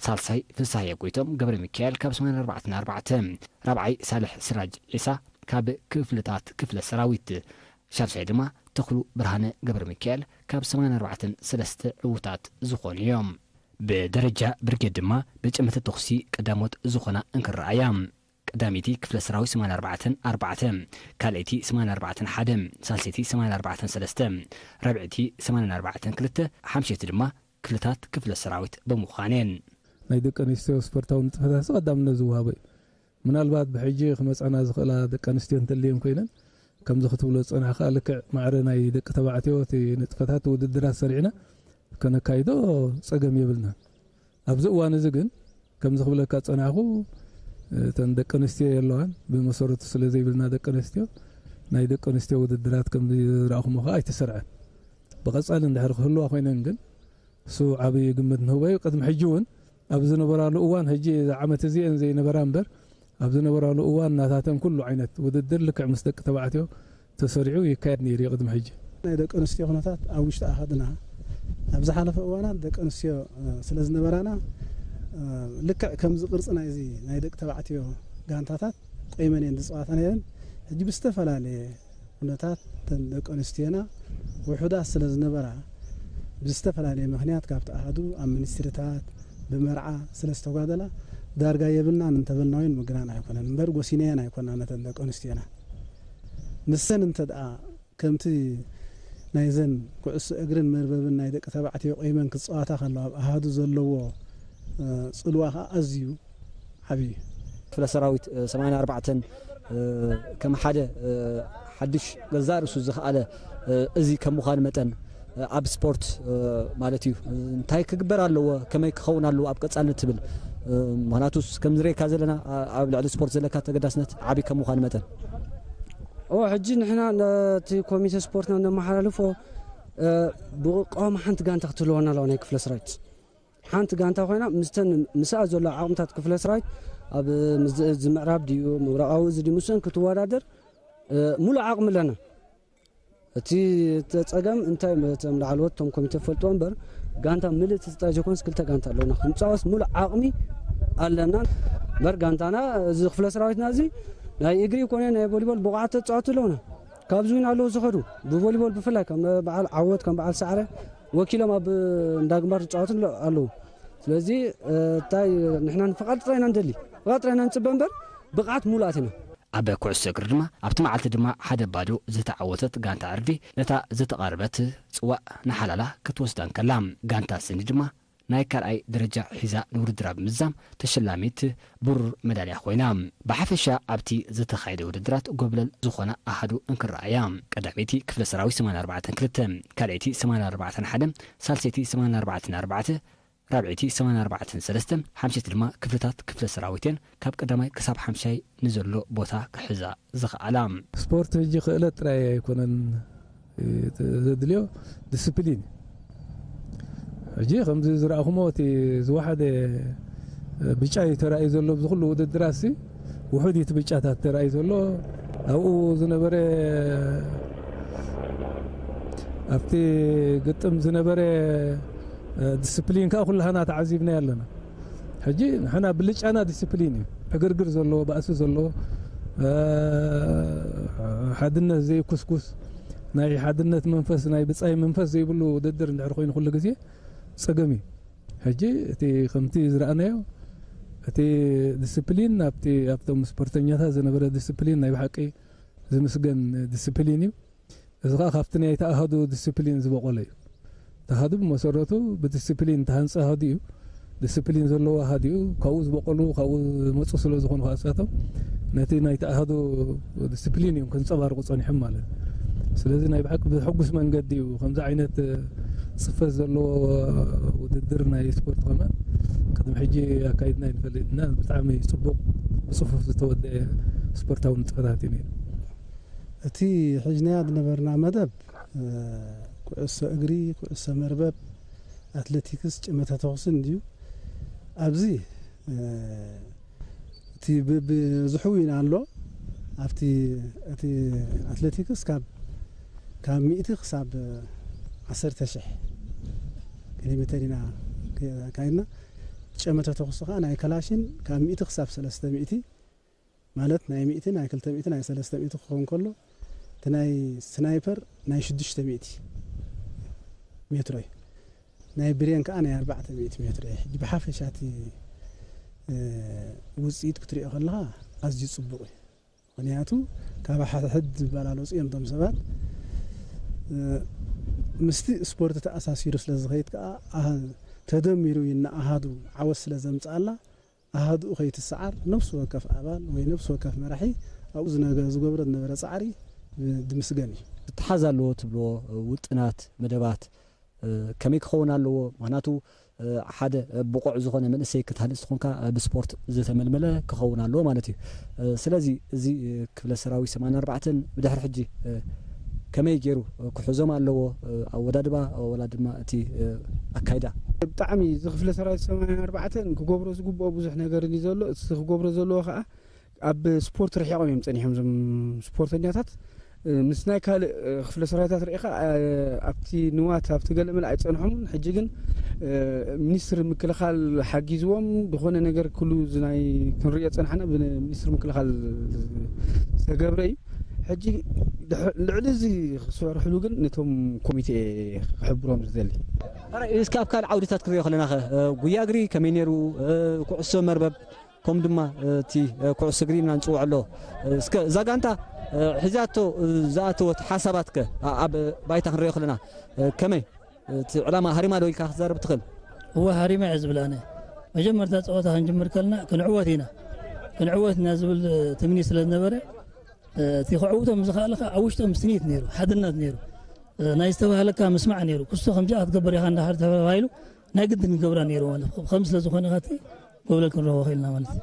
ሳልሳይ ፍስሃየ ጎይቶም ገብረ ሚካኤል ካብ ሰማንያ ኣርባዕተ ኣርባዕተ፣ ራብዓይ ሳልሕ ስራጅ ዒሳ ካብ ክፍልታት ክፍለ ሰራዊት፣ ሻድሻይ ድማ ተኽሉ ብርሃነ ገብረ ሚካኤል ካብ ሰማንያ ኣርባዕተ ሰለስተ ዕዉታት ዝኾኑ እዮም። ብደረጃ ብርጌድ ድማ ብጨመተ ተኹሲ ቀዳሞት ዝኾና እንክረኣያ። ቀዳመይቲ ክፍለ ሰራዊት ሰማንያ ኣርባዕተ ኣርባዕተ፣ ካልኣይቲ ሰማንያ ኣርባዕተ ሓደ፣ ሳልሰይቲ ሰማንያ ኣርባዕተ ሰለስተ፣ ራብዐይቲ ሰማንያ ኣርባዕተ ክልተ፣ ሓምሸይቲ ድማ ክፍልታት ክፍለ ሰራዊት ብምዃነን። ናይ ደቂ ኣንስትዮ ስፖርታዊ ንጥፈታት ቀዳምነት ዝወሃቦ እዩ። ምናልባት ብሕጂ ክመጻና ዝኽእላ ደቂ ኣንስትዮ እንተልየን ኮይነን፣ ከምዚ ክትብሎ ዝጸናሕካ ልክዕ ማዕረ ናይ ደቂ ተባዕትዮ እቲ ንጥፈታት ውድድራት ሰሪዕና ከነካይዶ ጸገም የብልናን። ኣብዚ እዋን እዚ ግን ከምዚ ክብለካ ጸናሕኩ፣ እተን ደቂ ኣንስትዮ የለዋን። ብመሰረቱ ስለ ዘይብልና ደቂ ኣንስትዮ፣ ናይ ደቂ ኣንስትዮ ውድድራት ከምዚ ዝረኣኹሞ ከኣ ኣይተሰርዐን። ብቐጻሊ እንድሕር ክህልዋ ኮይነን ግን እሱ ዓቢ ግምት ንህቦ እዩ። ቅድሚ ሕጂ እውን ኣብ ዝነበራሉ እዋን፣ ሕጂ እዛ ዓመት እዚአን ዘይነበራ እምበር፣ ኣብ ዝነበራሉ እዋን ናታተን ኩሉ ዓይነት ውድድር ልክዕ ምስ ደቂ ተባዕትዮ ተሰሪዑ ይካየድ ነይሩ እዩ ቅድሚ ሕጂ። ናይ ደቂ ኣንስትዮ ኩነታት ኣብ ውሽጢ ኣሃዱና ኣብ ዝሓለፈ እዋናት ደቂ ኣንስትዮ፣ እ፣ ስለ ዝነበራና፣ እ፣ ልክዕ ከምዚ ቅርጺ ናይዚ ናይ ደቂ ተባዕትዮ ጋንታታት ቆይመን እየን ዝጻወታ ነይረን። ሕጂ ብዝተፈላለየ ኩነታት እተን ደቂ ኣንስትዮና ውሑዳት ስለ ዝነበራ ብዝተፈላለየ ምኽንያት ካብቲ ኣሃዱ ኣብ ሚኒስትሪታት ብመርዓ ስለ ዝተጓደላ ዳርጋ የብልናን እንተበልና እውን ምግናን ኣይኮነን እምበር ጎሲናየን ኣይኮና ነተን ደቂ ኣንስትዮና። ንሰን እንተ ደኣ ከምቲ ናይዘን ኩዕሶ እግርን መርበብን ናይ ደቂ ተባዕትዮ ቆይመን ክጻወታ ከለዋ ኣብ ኣሃዱ ዘለዎ፣ እ፣ ጽልዋ ከኣ ኣዝዩ ዓብዩ እዩ። ክፍለ ሰራዊት፣ እ፣ ሰማንያ ኣርባዕተ፣ እ፣ ከም ሓደ፣ እ፣ ሓድሽ ገዛእ ርእሱ ዝኸኣለ፣ እ፣ እዚ ከም ምዃኑ መጠን፣ እ፣ ኣብ ስፖርት፣ እ፣ ማለት እዩ፣ እ፣ እንታይ ክግበር ኣለዎ፣ ከመይ ክኸውን ኣለዎ ኣብ ቀጻሊ ትብል፣ እ፣ ምኽንያቱስ ከም ዝርእየካ ዘለና፣ ኣ-፣ ኣብ ልዕሊ ስፖርት ዘለካ ተገዳስነት ዓቢ ከም ምዃኑ መጠን። ኦ፣ ሕጂ ንሕና ነቲ ኮሚቴ ስፖርትና እነመሓላልፎ፣ እ፣ ብቋሚ ሓንቲ ጋንታ ክትህልወና ኣለዋ ናይ ክፍለ ሰራዊት። ሓንቲ ጋንታ ኮይና ምስተን ምስኣ ዘሎ ዓቕምታት ክፍለ ሰራዊት ኣብ ምዝ- እዚ ምዕራብ ድዩ ምብራቓዊ እዚ ድዩ ምስን ክትወዳደር እ፣ ሙሉእ ዓቕሚ ኣለና። እቲ ጸገም እንታይ፣ እቶም ላዕለዎት እቶም ኮሚቴ ፈልጥዎ እምበር፣ ጋንታ ምልእቲ ጥራይ ዘይኮነስ ክልተ ጋንታ ኣለና። ክንጻወት ሙሉእ ዓቕሚ ኣለና። እምበር ጋንታና፣ እዚ ክፍለ ሰራዊትና እዚ ናይ እግሪ ይኮነ ናይ ቮሊቦል ብቑዓት ተጻወቱ ኣለውና። ካብዚ እውን ኣለዉ ዝኸዱ ብቮሊቦል ብፍላይ ከም በዓል ዓወት ከም በዓል ሳዕረ ወኪሎም ኣብ እንዳግንባር ዝጻወቱ ኣለዉ። ስለዚ እንታይ ንሕና ንፍቓድ ጥራይ ኢና ንደሊ፣ ፍቓድ ጥራይ ኢና ንጽበ እምበር ብቕዓት ሙሉኣት ኢና። ኣብ ኩዕሶ እግሪ ድማ ኣብቲ መዓልቲ ድማ ሓደ ባዶ ዝተዓወተት ጋንታ ዕርዲ ነታ ዝተቓረበት ጽዋእ ንሓላላ ክትወስዳ እንከላ፣ ጋንታ ስኒ ድማ ናይ ካልኣይ ደረጃ ሒዛ ንውድድራ ብምዝዛም ተሸላሚት ብሩር መዳልያ ኮይና። ብሓፈሻ ኣብቲ ዝተኻየደ ውድድራት ጎብለል ዝኾነ ኣሃዱ እንክረኣያ፣ ቀዳመይቲ ክፍለ ሰራዊት ሰማንያ ኣርባዕተ ክልተ፣ ካልኣይቲ ሰማንያ ኣርባዕተ ሓደ፣ ሳልሰይቲ ሰማንያ ኣርባዕተ ኣርባዕተ፣ ራብዐይቲ ሰማንያ ኣርባዕተ ሰለስተ፣ ሓምሸይቲ ድማ ክፍልታት ክፍለ ሰራዊትን ካብ ቀዳማይ ክሳብ ሓምሻይ ንዘሎ ቦታ ክሕዛ ዝኸኣላ። ስፖርት ሕጂ ክእለት ጥራይ ኣይኮነን ዘድልዮ፣ ዲስፕሊን። ሕጂ ከምዚ ዝረኣኹሞ እቲ ዝወሓደ ብጫ እዩ ተራእዩ ዘሎ ኣብዚ ኩሉ ውድድራት ሲ ውሑድ እዩ እቲ ብጫታት ተራእዩ ዘሎ። ኣብኡ ዝነበረ ኣብቲ ግጥም ዝነበረ ዲስፕሊን ከዓ ኩላህና ተዓዚብና ኣለና። ሕጂ ንሕና ብልጫና ዲስፕሊን እዩ። ዕግርግር ዘለዎ፣ ባእሲ ዘለዎ፣ ሓድነት ዘይኩስኩስ፣ ናይ ሓድነት መንፈስ፣ ናይ ብጻይ መንፈስ ዘይብሉ ውድድር እንድሕር ኮይኑ ኩሉ ግዜ ጸገም እዩ። ሕጂ እቲ ከምቲ ዝረኣናዮ እቲ ዲስፕሊን ኣብቲ ኣብቶም ስፖርተኛታት ዝነበረ ዲስፕሊን ናይ ብሓቂ ዝምስገን ዲስፕሊን እዩ። እዚ ከዓ ካብቲ ናይ ተኣሃዱ ዲስፕሊን ዝበቆለ እዩ። ተኣሃዱ ብመሰረቱ ብዲስፕሊን ተሃንፀ ኣሃዱ እዩ። ዲስፕሊን ዘለዎ ኣሃዱ እዩ። ካብኡ ዝበቆሉ፣ ካብኡ ዝመፁ ስለ ዝኾኑ ከዓ እሳቶም ነቲ ናይ ተኣሃዱ ዲስፕሊን እዮም ከንፀባርቁ ፀኒሖም ማለት እዩ። ስለዚ ናይ ብሓቂ ብሕጉስ መንገዲ እዩ ከምዚ ዓይነት ፅፈት ዘለዎ ውድድር ናይ ስፖርት ከማን ቅድሚ ሕጂ ኣካይድና ይንፈልጥ ኢና። ብጣዕሚ ፅቡቕ ብፅፉፍ ዝተወደአ ስፖርታዊ ንጥፈታት እዩ ነይሩ። እቲ ሒዝናዮ ዝነበርና መደብ ኩዕሶ እግሪ፣ ኩዕሶ መርበብ፣ ኣትሌቲክስ፣ ጨመተ ተኹስን ድዩ? ኣብዚ እቲ ብብዝሑ ዊን ኣሎ። ኣብቲ እቲ ኣትሌቲክስ ካብ ካብ ሚእቲ ክሳብ ዓሰርተ ሽሕ ኪሎ ሜተር ኢና ኣካይድና። ጨመተ ተኹሲ ከዓ ናይ ከላሽን ካብ ሚእቲ ክሳብ ሰለስተ ሚእቲ ማለት ናይ ሚእቲ ናይ ክልተ ሚእቲ ናይ ሰለስተ ሚእቲ ክኸውን ከሎ፣ እቲ ናይ ስናይፐር ናይ ሽዱሽተ ሚእቲ ሜትሮ እዩ። ናይ ብሬን ከዓ ናይ ኣርባዕተ ሚእቲ ሜትሮ እዩ። ሕጂ ብሓፈሻ እቲ ውፅኢት ክትሪኦ ከለካ ኣዝዩ ፅቡቅ እዩ። ምክንያቱ ካብ ሓድሕድ ዝበላለፁ እዮም እቶም ሰባት። ምስቲ ስፖርት ተኣሳሲሩ ስለ ዝኸይድ ከዓ ተደሚሩ እዩ እናኣሃዱ ዓወት ስለ ዘምፅኣላ ኣሃድኡ ከይትሰዓር ነፍሲ ወከፍ ኣባል ወይ ነፍሲ ወከፍ መራሒ ኣብኡ ዝነገ ዝገብሮ ዝነበረ ፃዕሪ ድምስገን እዩ። ክተሓዝ ኣለዎ ትብልዎ ውጥናት፣ መደባት ከመይ ክኸውን ኣለዎ? ምክንያቱ ሓደ ብቑዕ ዝኾነ መንእሰይ ክትሃንፅ ትኾንካ ብስፖርት ዝተመልመለ ክኸውን ኣለዎ ማለት እዩ። ስለዚ እዚ ክፍለ ሰራዊት ሰማንያ ኣርባዕተ ብድሕሪ ሕጂ ከመይ ገይሩ ክሕዞም ኣለዎ? ኣወዳድባ ወላ ድማ እቲ ኣካይዳ? ብጣዕሚ እዚ ክፍለ ሰራዊት ሰማንያ ኣርባዕተ ክገብሮ ዝግብኦ ብዙሕ ነገር እዩ ዘሎ። እቲ ክገብሮ ዘለዎ ከዓ ኣብ ስፖርት ርሒቖም እዮም ጸኒሖም እዞም ስፖርተኛታት። ምስ ናይ ካልእ ክፍለ ሰራዊታት ርኢኻ ኣብቲ ንዋት ኣብቲ ገለ መለ ኣይጸንሖምን። ሕጂ ግን ሚኒስትሪ ምክልኻል ሓጊዝዎም ዝኾነ ነገር ኩሉ እዚ ናይ ክንርእዮ ጸናሕና ብሚኒስትሪ ምክልኻል ዝተገብረ እዩ። ሕጂ ልዕሊ እዚ ክሰርሕሉ ግን ነቶም ኮሚቴ ክሕብሮም ዝደሊ። እስኪ ኣብ ካልእ ዓውድታት ክንሪኦ ከለና ኸ ጉያ እግሪ ከመይ ነይሩ? ኩዕሶ መርበብ ከም ድማ እቲ ኩዕሶ እግሪ ኢና ንፅውዖ ኣሎ። እስከ እዛ ጋንታ ሒዛቶ ዝኣተወት ሓሳባት ከ ኣብ ባይታ ክንሪኦ ከለና ከመይ እቲ ዕላማ ሃሪማ ዶ ኢልካ ክትዛረብ ትኽእል? እወ ሃሪማ እየ ዝብል ኣነ። መጀመርታ ፀወታ ክንጅምር ከለና ክንዕወት ኢና ክንዕወት ኢና ዝብል ትምኒት ስለ ዝነበረ እቲ ክዕውቶም ዝኽኣለ ከዓ ኣብ ውሽጦም ስኒት ነይሩ፣ ሓድነት ነይሩ፣ ናይ ዝተባህለካ ምስማዕ ነይሩ። ክስቶ ከምዚኣ ክትገብር ኢኻ እንዳሓር ተባሂሉ ናይ ግድን ክገብራ ነይሩ ማለት ከም ስለ ዝኾነ ካቲ ጎብለል ክንረኽቦ ክኢልና ማለት እዩ።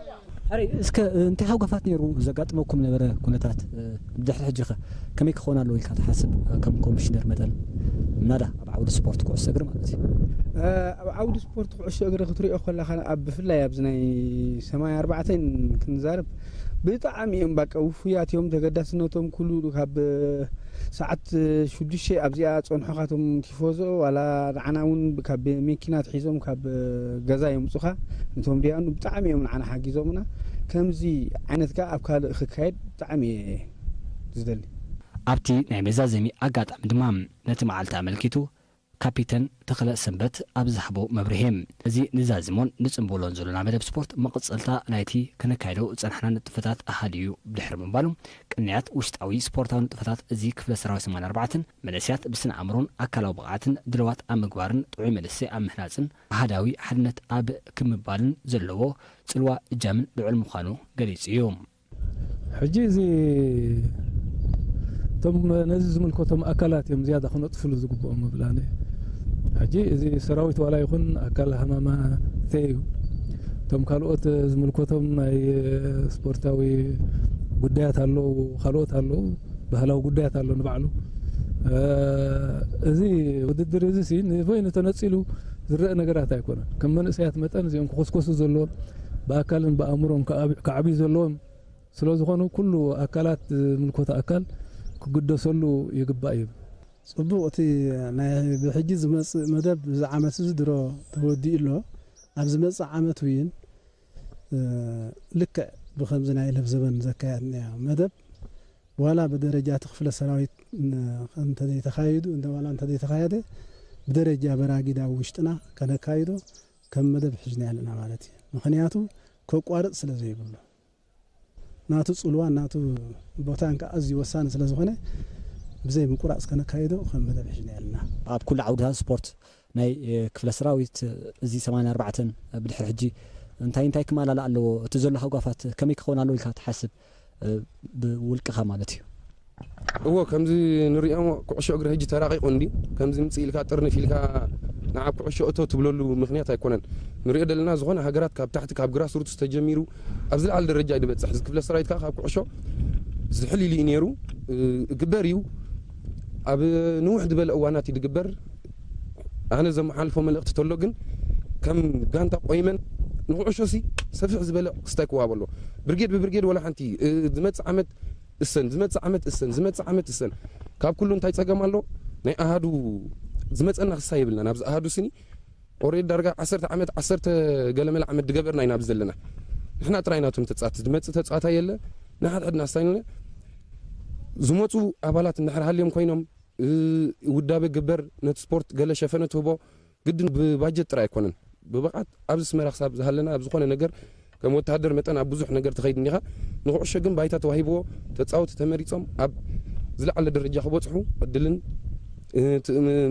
ሕራይ እስከ እንታይ ሃጓፋት ነይሩ ዘጋጥመኩም ነበረ ኩነታት ብድሕሪ ሕጂ ኸ ከመይ ክኸውን ኣለዎ ኢልካ ትሓስብ ከም ኮሚሽነር መጠን ምናዳ ኣብ ዓውዲ ስፖርት ኩዕሶ እግሪ ማለት እዩ? ኣብ ዓውዲ ስፖርት ኩዕሾ እግሪ ክትሪኦ ከለኻ፣ ኣብ ብፍላይ ኣብዚ ናይ ሰማንያ ኣርባዕተ ክንዛረብ፣ ብጣዕሚ እዮም በቃ ውፉያት እዮም። ተገዳስነቶም ኩሉ ካብ ሰዓት ሽዱሽተ ኣብዚኣ ጸንሑ ካቶም ቲፎዞ፣ ዋላ ንዓና እውን ካብ መኪና ትሒዞም ካብ ገዛ የምጹኻ። ነቶም ድያኑ ብጣዕሚ እዮም ንዓና ሓጊዞምና። ከምዚ ዓይነት ከኣ ኣብ ካልእ ክካየድ ብጣዕሚ እየ ዝደሊ። ኣብቲ ናይ መዛዘሚ ኣጋጣሚ ድማ ነቲ መዓልቲ ኣመልኪቱ ካፒተን ተኽለ ሰንበት ኣብ ዝሃቦ መብርሂ፣ እዚ ንዛዝሞን ንጽንበሎን ዘሎና መደብ ስፖርት መቐጸልታ ናይቲ ከነካይዶ ዝጸናሕና ንጥፈታት ኣሃዱ እዩ ብድሕሪ ምባሉ፣ ቅንያት ውሽጣዊ ስፖርታዊ ንጥፈታት እዚ ክፍለ ሰራዊት ሰማንያ ኣርባዕተን መንእሰያት ብስነ ኣእምሮን ኣካላዊ ብቕዓትን ድልዋት ኣብ ምግባርን ጥዑይ መንእሰይ ኣብ ምህናጽን ኣሃዳዊ ሓድነት ኣብ ክምባልን ዘለዎ ጽልዋ እጃምን ልዑል ምዃኑ ገሊጹ እዩ። ሕጂ እዚ እቶም ነዚ ዝምልከቶም ኣካላት እዮም ዝያዳ ክነጥፍሉ ዝግብኦም እብል ኣነ። ሕጂ እዚ ሰራዊት ዋላ ይኹን ኣካል ሃማማተ እዩ። እቶም ካልኦት ዝምልከቶም ናይ ስፖርታዊ ጉዳያት ኣለዉ፣ ካልኦት ኣለዉ፣ ባህላዊ ጉዳያት ኣሎ ንባዕሉ። እዚ ውድድር እዚ ሲ ንበይኑ ተነጺሉ ዝረአ ነገራት ኣይኮነን። ከም መንእሰያት መጠን እዚኦም ክኾስኮሱ ዘለዎም ብኣካልን ብኣእምሮን ክዓብዩ ዘለዎም ስለ ዝኾኑ ኩሉ ኣካላት ዝምልከቶ ኣካል ክግደሰሉ ይግባእ እዩ። ጽቡቕ፣ እቲ ናይ ብሕጂ ዝመጽእ መደብ እዚ ዓመት እዚ ድሮ ተወዲኡ ኣሎ። ኣብ ዝመጽእ ዓመት እውን ልክዕ ብኸምዚ ናይ ለፍ ዘበን ዘካየድናዮ መደብ ዋላ ብደረጃ እቲ ክፍለ ሰራዊት እንተዘይተኻይዱ እንተ ዋላ እንተዘይተኻየደ ብደረጃ በራጊድ ኣብ ውሽጥና ከነካይዶ ከም መደብ ሒዝና ኣለና ማለት እዩ። ምኽንያቱ ከቋርጽ ስለ ዘይብሉ ናቱ ጽልዋን ናቱ ቦታን ከኣ ኣዝዩ ወሳኒ ስለ ዝኾነ ብዘይ ምቁራጽ ከነካይዶ ከም መደብ ሒዝና ኣለና። ኣብ ኩሉ ዓውድታት ስፖርት ናይ ክፍለ ሰራዊት እዚ ሰማንያ ኣርባዕተን ብድሕሪ ሕጂ እንታይ እንታይ ክማላላ ኣለዎ፣ እቲ ዘሎ ሃጓፋት ከመይ ክኸውን ኣለዎ ኢልካ ትሓስብ? ብውልቅኻ ማለት እዩ። እዎ ከምዚ ንሪኦ ኩዕሾ እግሪ ሕጂ ተራቒቑ እንዲ ከምዚ ምጽእ ኢልካ ጥርንፍ ኢልካ ንዓብ ኩዕሾ እቶ ትብለሉ ምክንያት ኣይኮነን። ንሪኦ ዘለና ዝኾነ ሃገራት ካብ ታሕቲ ካብ ግራስ ሩትስ ተጀሚሩ ኣብ ዝለዓለ ደረጃ እዩ ዝበጽሕ። እዚ ክፍለ ሰራዊት ከዓ ካብ ኩዕሾ ዝሕል ኢሉ እዩ ነይሩ። እግበር እዩ ኣብ ንውሕ ዝበለ እዋናት እዩ ዝግበር። ኣነ ዘመሓልፎ መልእኽቲ ተሎ ግን ከም ጋንታ ቆይመን ንኩዕሾ ሲ ሰፍሕ ዝበለ ክስታይ ክወሃቦ ኣሎ። ብርጌድ ብብርጌድ ወላ ሓንቲ ዝመጽእ ዓመት እሰን ዝመጽእ ዓመት እሰን ዝመጽእ ዓመት እሰን ካብ ኩሉ እንታይ ጸገም ኣሎ? ናይ ኣሃዱ ዝመጸና ክስታይ የብልናን። ኣብዚ ኣሃዱ ስኒ ኦሬድ ዳርጋ ዓሰርተ ዓመት ዓሰርተ ገለመለ ዓመት ዝገበርና ኢና ኣብዚ ዘለና። ንሕና ጥራይ ናቶም ተጻት ዝመጽእ ተጻታ የለ ንሓድሕድና ስታይንለ ዝመጹ ኣባላት እንድሕር ሃልዮም ኮይኖም ውዳበ ግበር ነቲ ስፖርት ገለ ሸፈነ ትህቦ ግድን ብባጀት ጥራይ ኣይኮነን ብብቕዓት ኣብዚ ኣስመራ ክሳብ ዝሃለና ኣብ ዝኾነ ነገር ከም ወተሃደር መጠን ኣብ ብዙሕ ነገር ትኸይድ እኒኻ ንኩዕሾ ግን ባይታ ተዋሂብዎ ተፃወቲ ተመሪፆም ኣብ ዝለዓለ ደረጃ ክበፅሑ ዕድልን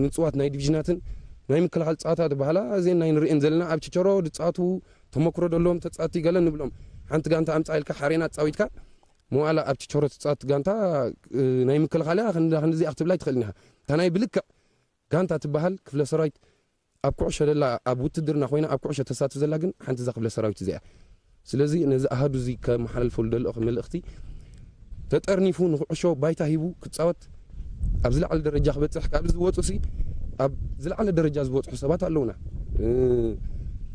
ምፅዋት ናይ ዲቪዥናትን ናይ ምክልኻል ፀዋታ ዝበሃላ እዚን ናይ ንርእን ዘለና ኣብ ችቸሮ ዝፃወቱ ተመክሮ ዘለዎም ተፃወቲ ገለ ንብሎም ሓንቲ ጋንታ ኣምፃ ኢልካ ሓሬና ኣፃዊትካ መዋእላ ኣብ ችቸሮ ትፃወት ጋንታ ናይ ምክልኻል እያ ክንዲዚኣ ክትብላ ኣይትኽእልን ኢኻ እታ ናይ ብልክዕ ጋንታ ትበሃል ክፍለ ሰራዊት ኣብ ኩዕሾ ደላ ኣብ ውትድርና ኮይና ኣብ ኩዕሾ ተሳትፍ ዘላ ግን ሓንቲ እዛ ክፍለ ሰራዊት እዚኣ ስለዚ ነዚ ኣሃዱ እዚ ከመሓላልፈሉ ደለኹ መልእኽቲ ተጠርኒፉ ንኩዕሾ ባይታ ሂቡ ክፃወት ኣብ ዝለዓለ ደረጃ ክበፅሕ ካብ ዝወፁ ሲ ኣብ ዝለዓለ ደረጃ ዝበፅሑ ሰባት ኣለውና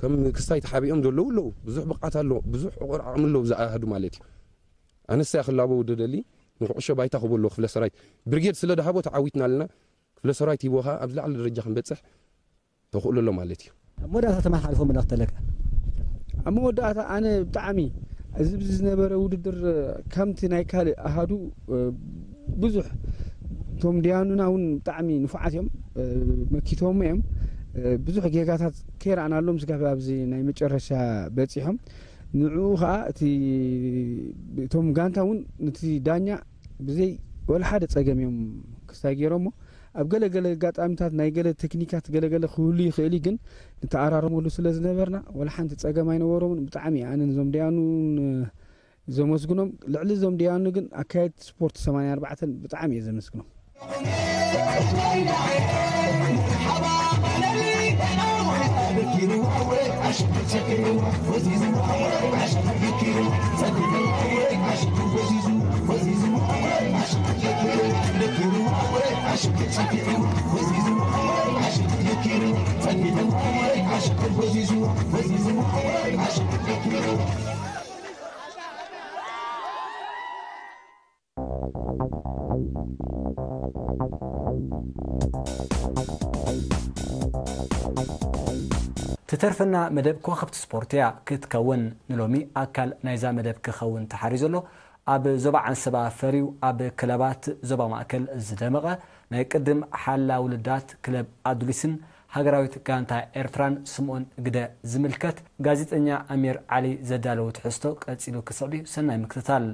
ከም ክስታይ ተሓቢኦም ዘለዉ ኣለዉ ብዙሕ ብቕዓት ኣሎ ብዙሕ ዕቑር ዓቕሚ ኣለዉ ዝኣሃዱ ማለት እዩ ኣነስ እያ ክላበው ደደሊ ንኩዕሾ ባይታ ክህቦ ኣለዎ ክፍለ ሰራዊት ብርጌድ ስለ ድሃቦ ተዓዊትና ኣለና ክፍለ ሰራዊት ሂቦ ከዓ ኣብ ዝለዓለ ደረጃ ክንበፅሕ ተኽእሎ ኣሎ ማለት እዩ ኣብ መወዳእታ ተመሓላልፎ መልእኽቲ ኣለካ ኣብ መወዳእታ ኣነ ብጣዕሚ እዚ ብዚ ዝነበረ ውድድር ከምቲ ናይ ካልእ ኣሃዱ ብዙሕ እቶም ዲያኑና እውን ብጣዕሚ ንፉዓት እዮም መኪቶሞ እዮም ብዙሕ ጌጋታት ከይረኣናሎም ስጋብ ኣብዚ ናይ መጨረሻ በፂሖም ንዕኡ ከዓ እቲ እቶም ጋንታ እውን ነቲ ዳኛ ብዘይ ወላ ሓደ ፀገም እዮም ክስታይ ገይሮሞ ኣብ ገለ ገለ ኣጋጣሚታት ናይ ገለ ቴክኒካት ገለ ገለ ክህሉ ይኽእል እዩ ግን ንተኣራረመሉ ስለ ዝነበርና ወላ ሓንቲ ፀገም ኣይነበሮምን ብጣዕሚ ኣነ ንዞም ዲያኑ ዘመስግኖም ልዕሊ እዞም ዲያኑ ግን ኣካየድቲ ስፖርት ሰማንያ ኣርባዕተን ብጣዕሚ እየ ዘመስግኖም ትተርፈና መደብ ከዋኽብቲ ስፖርት እያ ክትከውን። ንሎሚ ኣካል ናይዛ መደብ ክኸውን ተሓርዩ ዘሎ፣ ኣብ ዞባ ዓንሰባ ፈርዩ ኣብ ክለባት ዞባ ማእከል ዝደመቐ ናይ ቅድም ሓላ ውልዳት ክለብ ኣዱሊስን ሃገራዊት ጋንታ ኤርትራን ስምኦን ግደ ዝምልከት ጋዜጠኛ ኣሚር ዓሊ ዘዳለዎ ትሕዝቶ ቀጺሉ ክስዕብ እዩ። ሰናይ ምክትታል።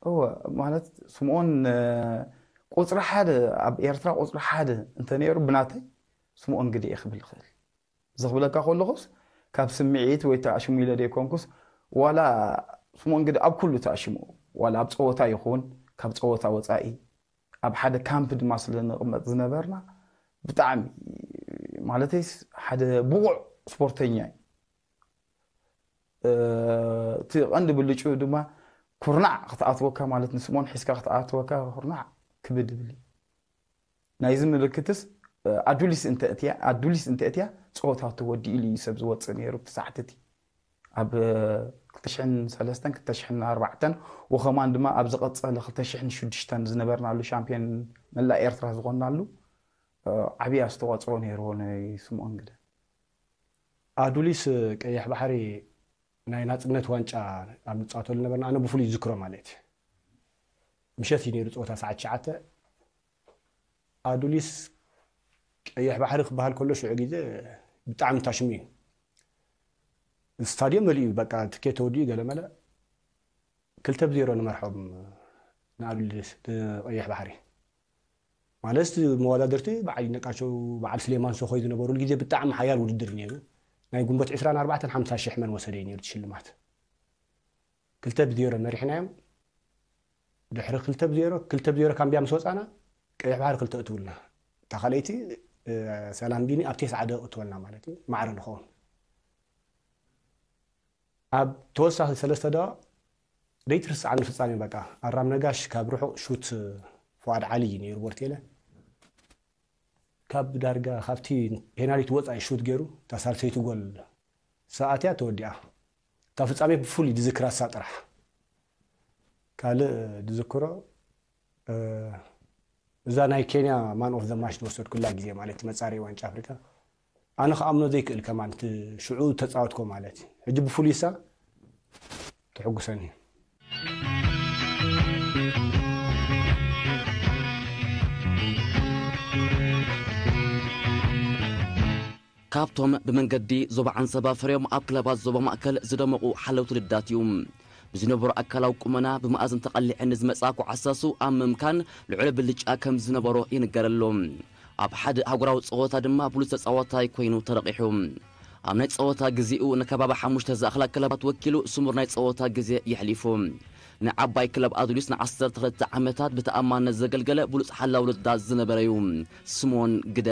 እወ፣ ማለት ስምኦን፣ እ፣ ቁጽሪ ሓደ፣ ኣብ ኤርትራ ቁጽሪ ሓደ እንተ ነይሩ ብናተይ ስምኦን ግደ እየ ክብል እኽእል። እዚ ክብለካ ከለኹስ ካብ ስምዒት ወይ ተኣሽሙ ኢለ ዘይኮንኩስ፣ ዋላ ስምኦን ግደ ኣብ ኩሉ ተኣሽሙ፣ ዋላ ኣብ ጸወታ ይኹን ካብ ጸወታ ወጻኢ፣ ኣብ ሓደ ካምፕ ድማ ስለ ንቕመጥ ዝነበርና፣ ብጣዕሚ፣ ማለተይስ፣ ሓደ ብቑዕ ስፖርተኛ እዩ። እ፣ እቲ ቀንዲ ብልጭኡ ድማ ኩርናዕ ክትኣትወካ፣ ማለት ንስምኦን ሒዝካ ክትኣትወካ ኩርናዕ ክብድ ይብል እዩ። ናይዚ ምልክትስ፣ እ፣ ኣዱሊስ እንተ እትያ፣ ኣዱሊስ እንተ እትያ ጸወታ ተወዲኡ ኢሉ እዩ ሰብ ዝወጽእ ነይሩ። እቲ ሰዓት እቲ ኣብ፣ እ፣ ክልተ ሽሕን ሰለስተን ክልተ ሽሕን ኣርባዕተን፣ ወኸማን ድማ ኣብ ዝቐጸለ ክልተ ሽሕን ሽዱሽተን ዝነበርናሉ ሻምፒዮን መላእ ኤርትራ ዝኾንናሉ፣ እ፣ ዓብዪ ኣስተዋጽኦ ነይርዎ ናይ ስምኦን ግደ። ኣዱሊስ ቀይሕ ባሕሪ ናይ ናጽነት ዋንጫ ኣብ ንጻወተሉ ነበርና። ኣነ ብፍሉይ ዝዝክሮ ማለት እዩ። ምሸት እዩ ነይሩ ጸወታ ሰዓት ትሽዓተ። ኣዱሊስ ቀይሕ ባሕሪ ክበሃል ከሎ ሽዑ ግዜ ብጣዕሚ ታሽሙ እዩ። ስታድዮም መሊኡ እዩ፣ በቃ ትኬት ተወዲኡ ገለመለ። ክልተ ብዜሮ ንመርሖም ንኣዱሊስ፣ ንቀይሕ ባሕሪ። ማለት መወዳድርቲ በዓል ይድነቃቸው፣ በዓል ስሌማን ሶኾይ ዝነበሩሉ ግዜ ብጣዕሚ ሓያል ውድድር ነይሩ። ናይ ግንቦት ዕስራን ኣርባዕተን ሓምሳ ሽሕ መን ወሰደ እዩ ነይሩ እቲ ሽልማት። ክልተ ብዜሮ መሪሕናዮም። ድሕሪ ክልተ ብዜሮ፣ ክልተ ብዜሮ ካምብያ ምስ ወጻና ቀይሕ ባሕሪ ክልተ እትውልና። እታ ካልኣይቲ፣ እ፣ ሰላም ቢኒ ኣብ ቴስዓ ደቂቕ እትወልና ማለት እዩ። ማዕረ ንኸውን። ኣብ ተወሳኺ ሰለስተ ደቂቕ ዘይትርስዓኒ ፍጻሜ በቃ። ኣራም ነጋሽ ካብ ርሑቕ ሹት፣ ፉኣድ ዓሊ እዩ ነይሩ ቦርቴለ። ካብ ዳርጋ ካብቲ ፔናልቲ ወጻኢ ሹት ገይሩ፣ እታ ሳልሰይቲ ጎል ሰኣትያ ተወዲኣ። እታ ፍጻሜ ብፍሉይ ድዝክራ እሳ ጥራሕ። ካልእ ድዝክሮ፣ እ፣ እዛ ናይ ኬንያ ማን ኦፍ ዘ ማች ዝወሰድኩላ ግዜ ማለት እቲ መጻረዪ ዋንጫ ኣፍሪቃ፣ ኣነ ክኣምኖ ዘይክእል ከማን እቲ ሽዑ ተጻወትኮ ማለት እዩ። ሕጂ ብፍሉይ እሳ ተሕጉሰኒ። ካብቶም ብመንገዲ ዞባ ዓንሰባ ፈርዮም ኣብ ክለባት ዞባ ማእከል ዝደመቑ ሓለውቲ ልዳት እዩ። ብዝነበሮ ኣካላዊ ቁመና ብመኣዝን ተቐሊዐ ንዝመጽኣ ኩዓሳሱ ኣብ ምምካን ልዑል ብልጫ ከም ዝነበሮ ይንገረሉ። ኣብ ሓደ ኣህጉራዊ ጸወታ ድማ ብሉጽ ተጻዋታይ ኮይኑ ተረቒሑ። ኣብ ናይ ጸወታ ግዜኡ ንከባቢ ሓሙሽተ ዝኣኽላ ክለባት ወኪሉ ስሙር ናይ ጸወታ ግዜ የሕሊፉ። ንዓባይ ክለብ ኣዱሊስ ንዓሰርተ ክልተ ዓመታት ብተኣማንነት ዘገልገለ ብሉጽ ሓላው ልዳት ዝነበረ እዩ። ስምኦን ግደ።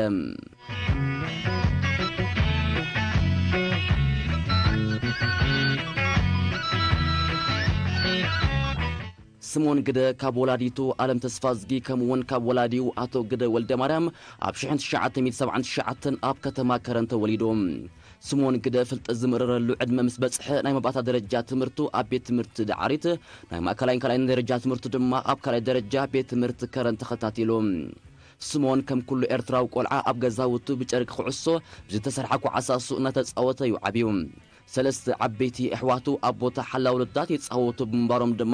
ስምኦን ግደ ካብ ወላዲቱ ኣለም ተስፋዝጊ ከምኡውን ካብ ወላዲኡ ኣቶ ግደ ወልደማርያም ኣብ ሽሕን ትሽዓተ ሚእትን ሰብዓን ትሽዓተን ኣብ ከተማ ከረን ተወሊዱ። ስምኦን ግደ ፍልጠት ዝምእረረሉ ዕድመ ምስ በጽሐ ናይ መባእታ ደረጃ ትምህርቱ ኣብ ቤት ትምህርቲ ደዓሪት፣ ናይ ማእከላይን ካልኣይን ደረጃ ትምህርቱ ድማ ኣብ ካልኣይ ደረጃ ቤት ትምህርቲ ከረን ተኸታቲሉ። ስምኦን ከም ኩሉ ኤርትራዊ ቆልዓ ኣብ ገዛውቱ ብጨርቂ ኩዕሶ ብዝተሰርሓ ኩዓሳሱ እናተጻወተ እዩ ዓብዩ። ሰለስተ ዓበይቲ ኣሕዋቱ ኣብ ቦታ ሓላው ልዳት ይጻወቱ ብምንባሮም ድማ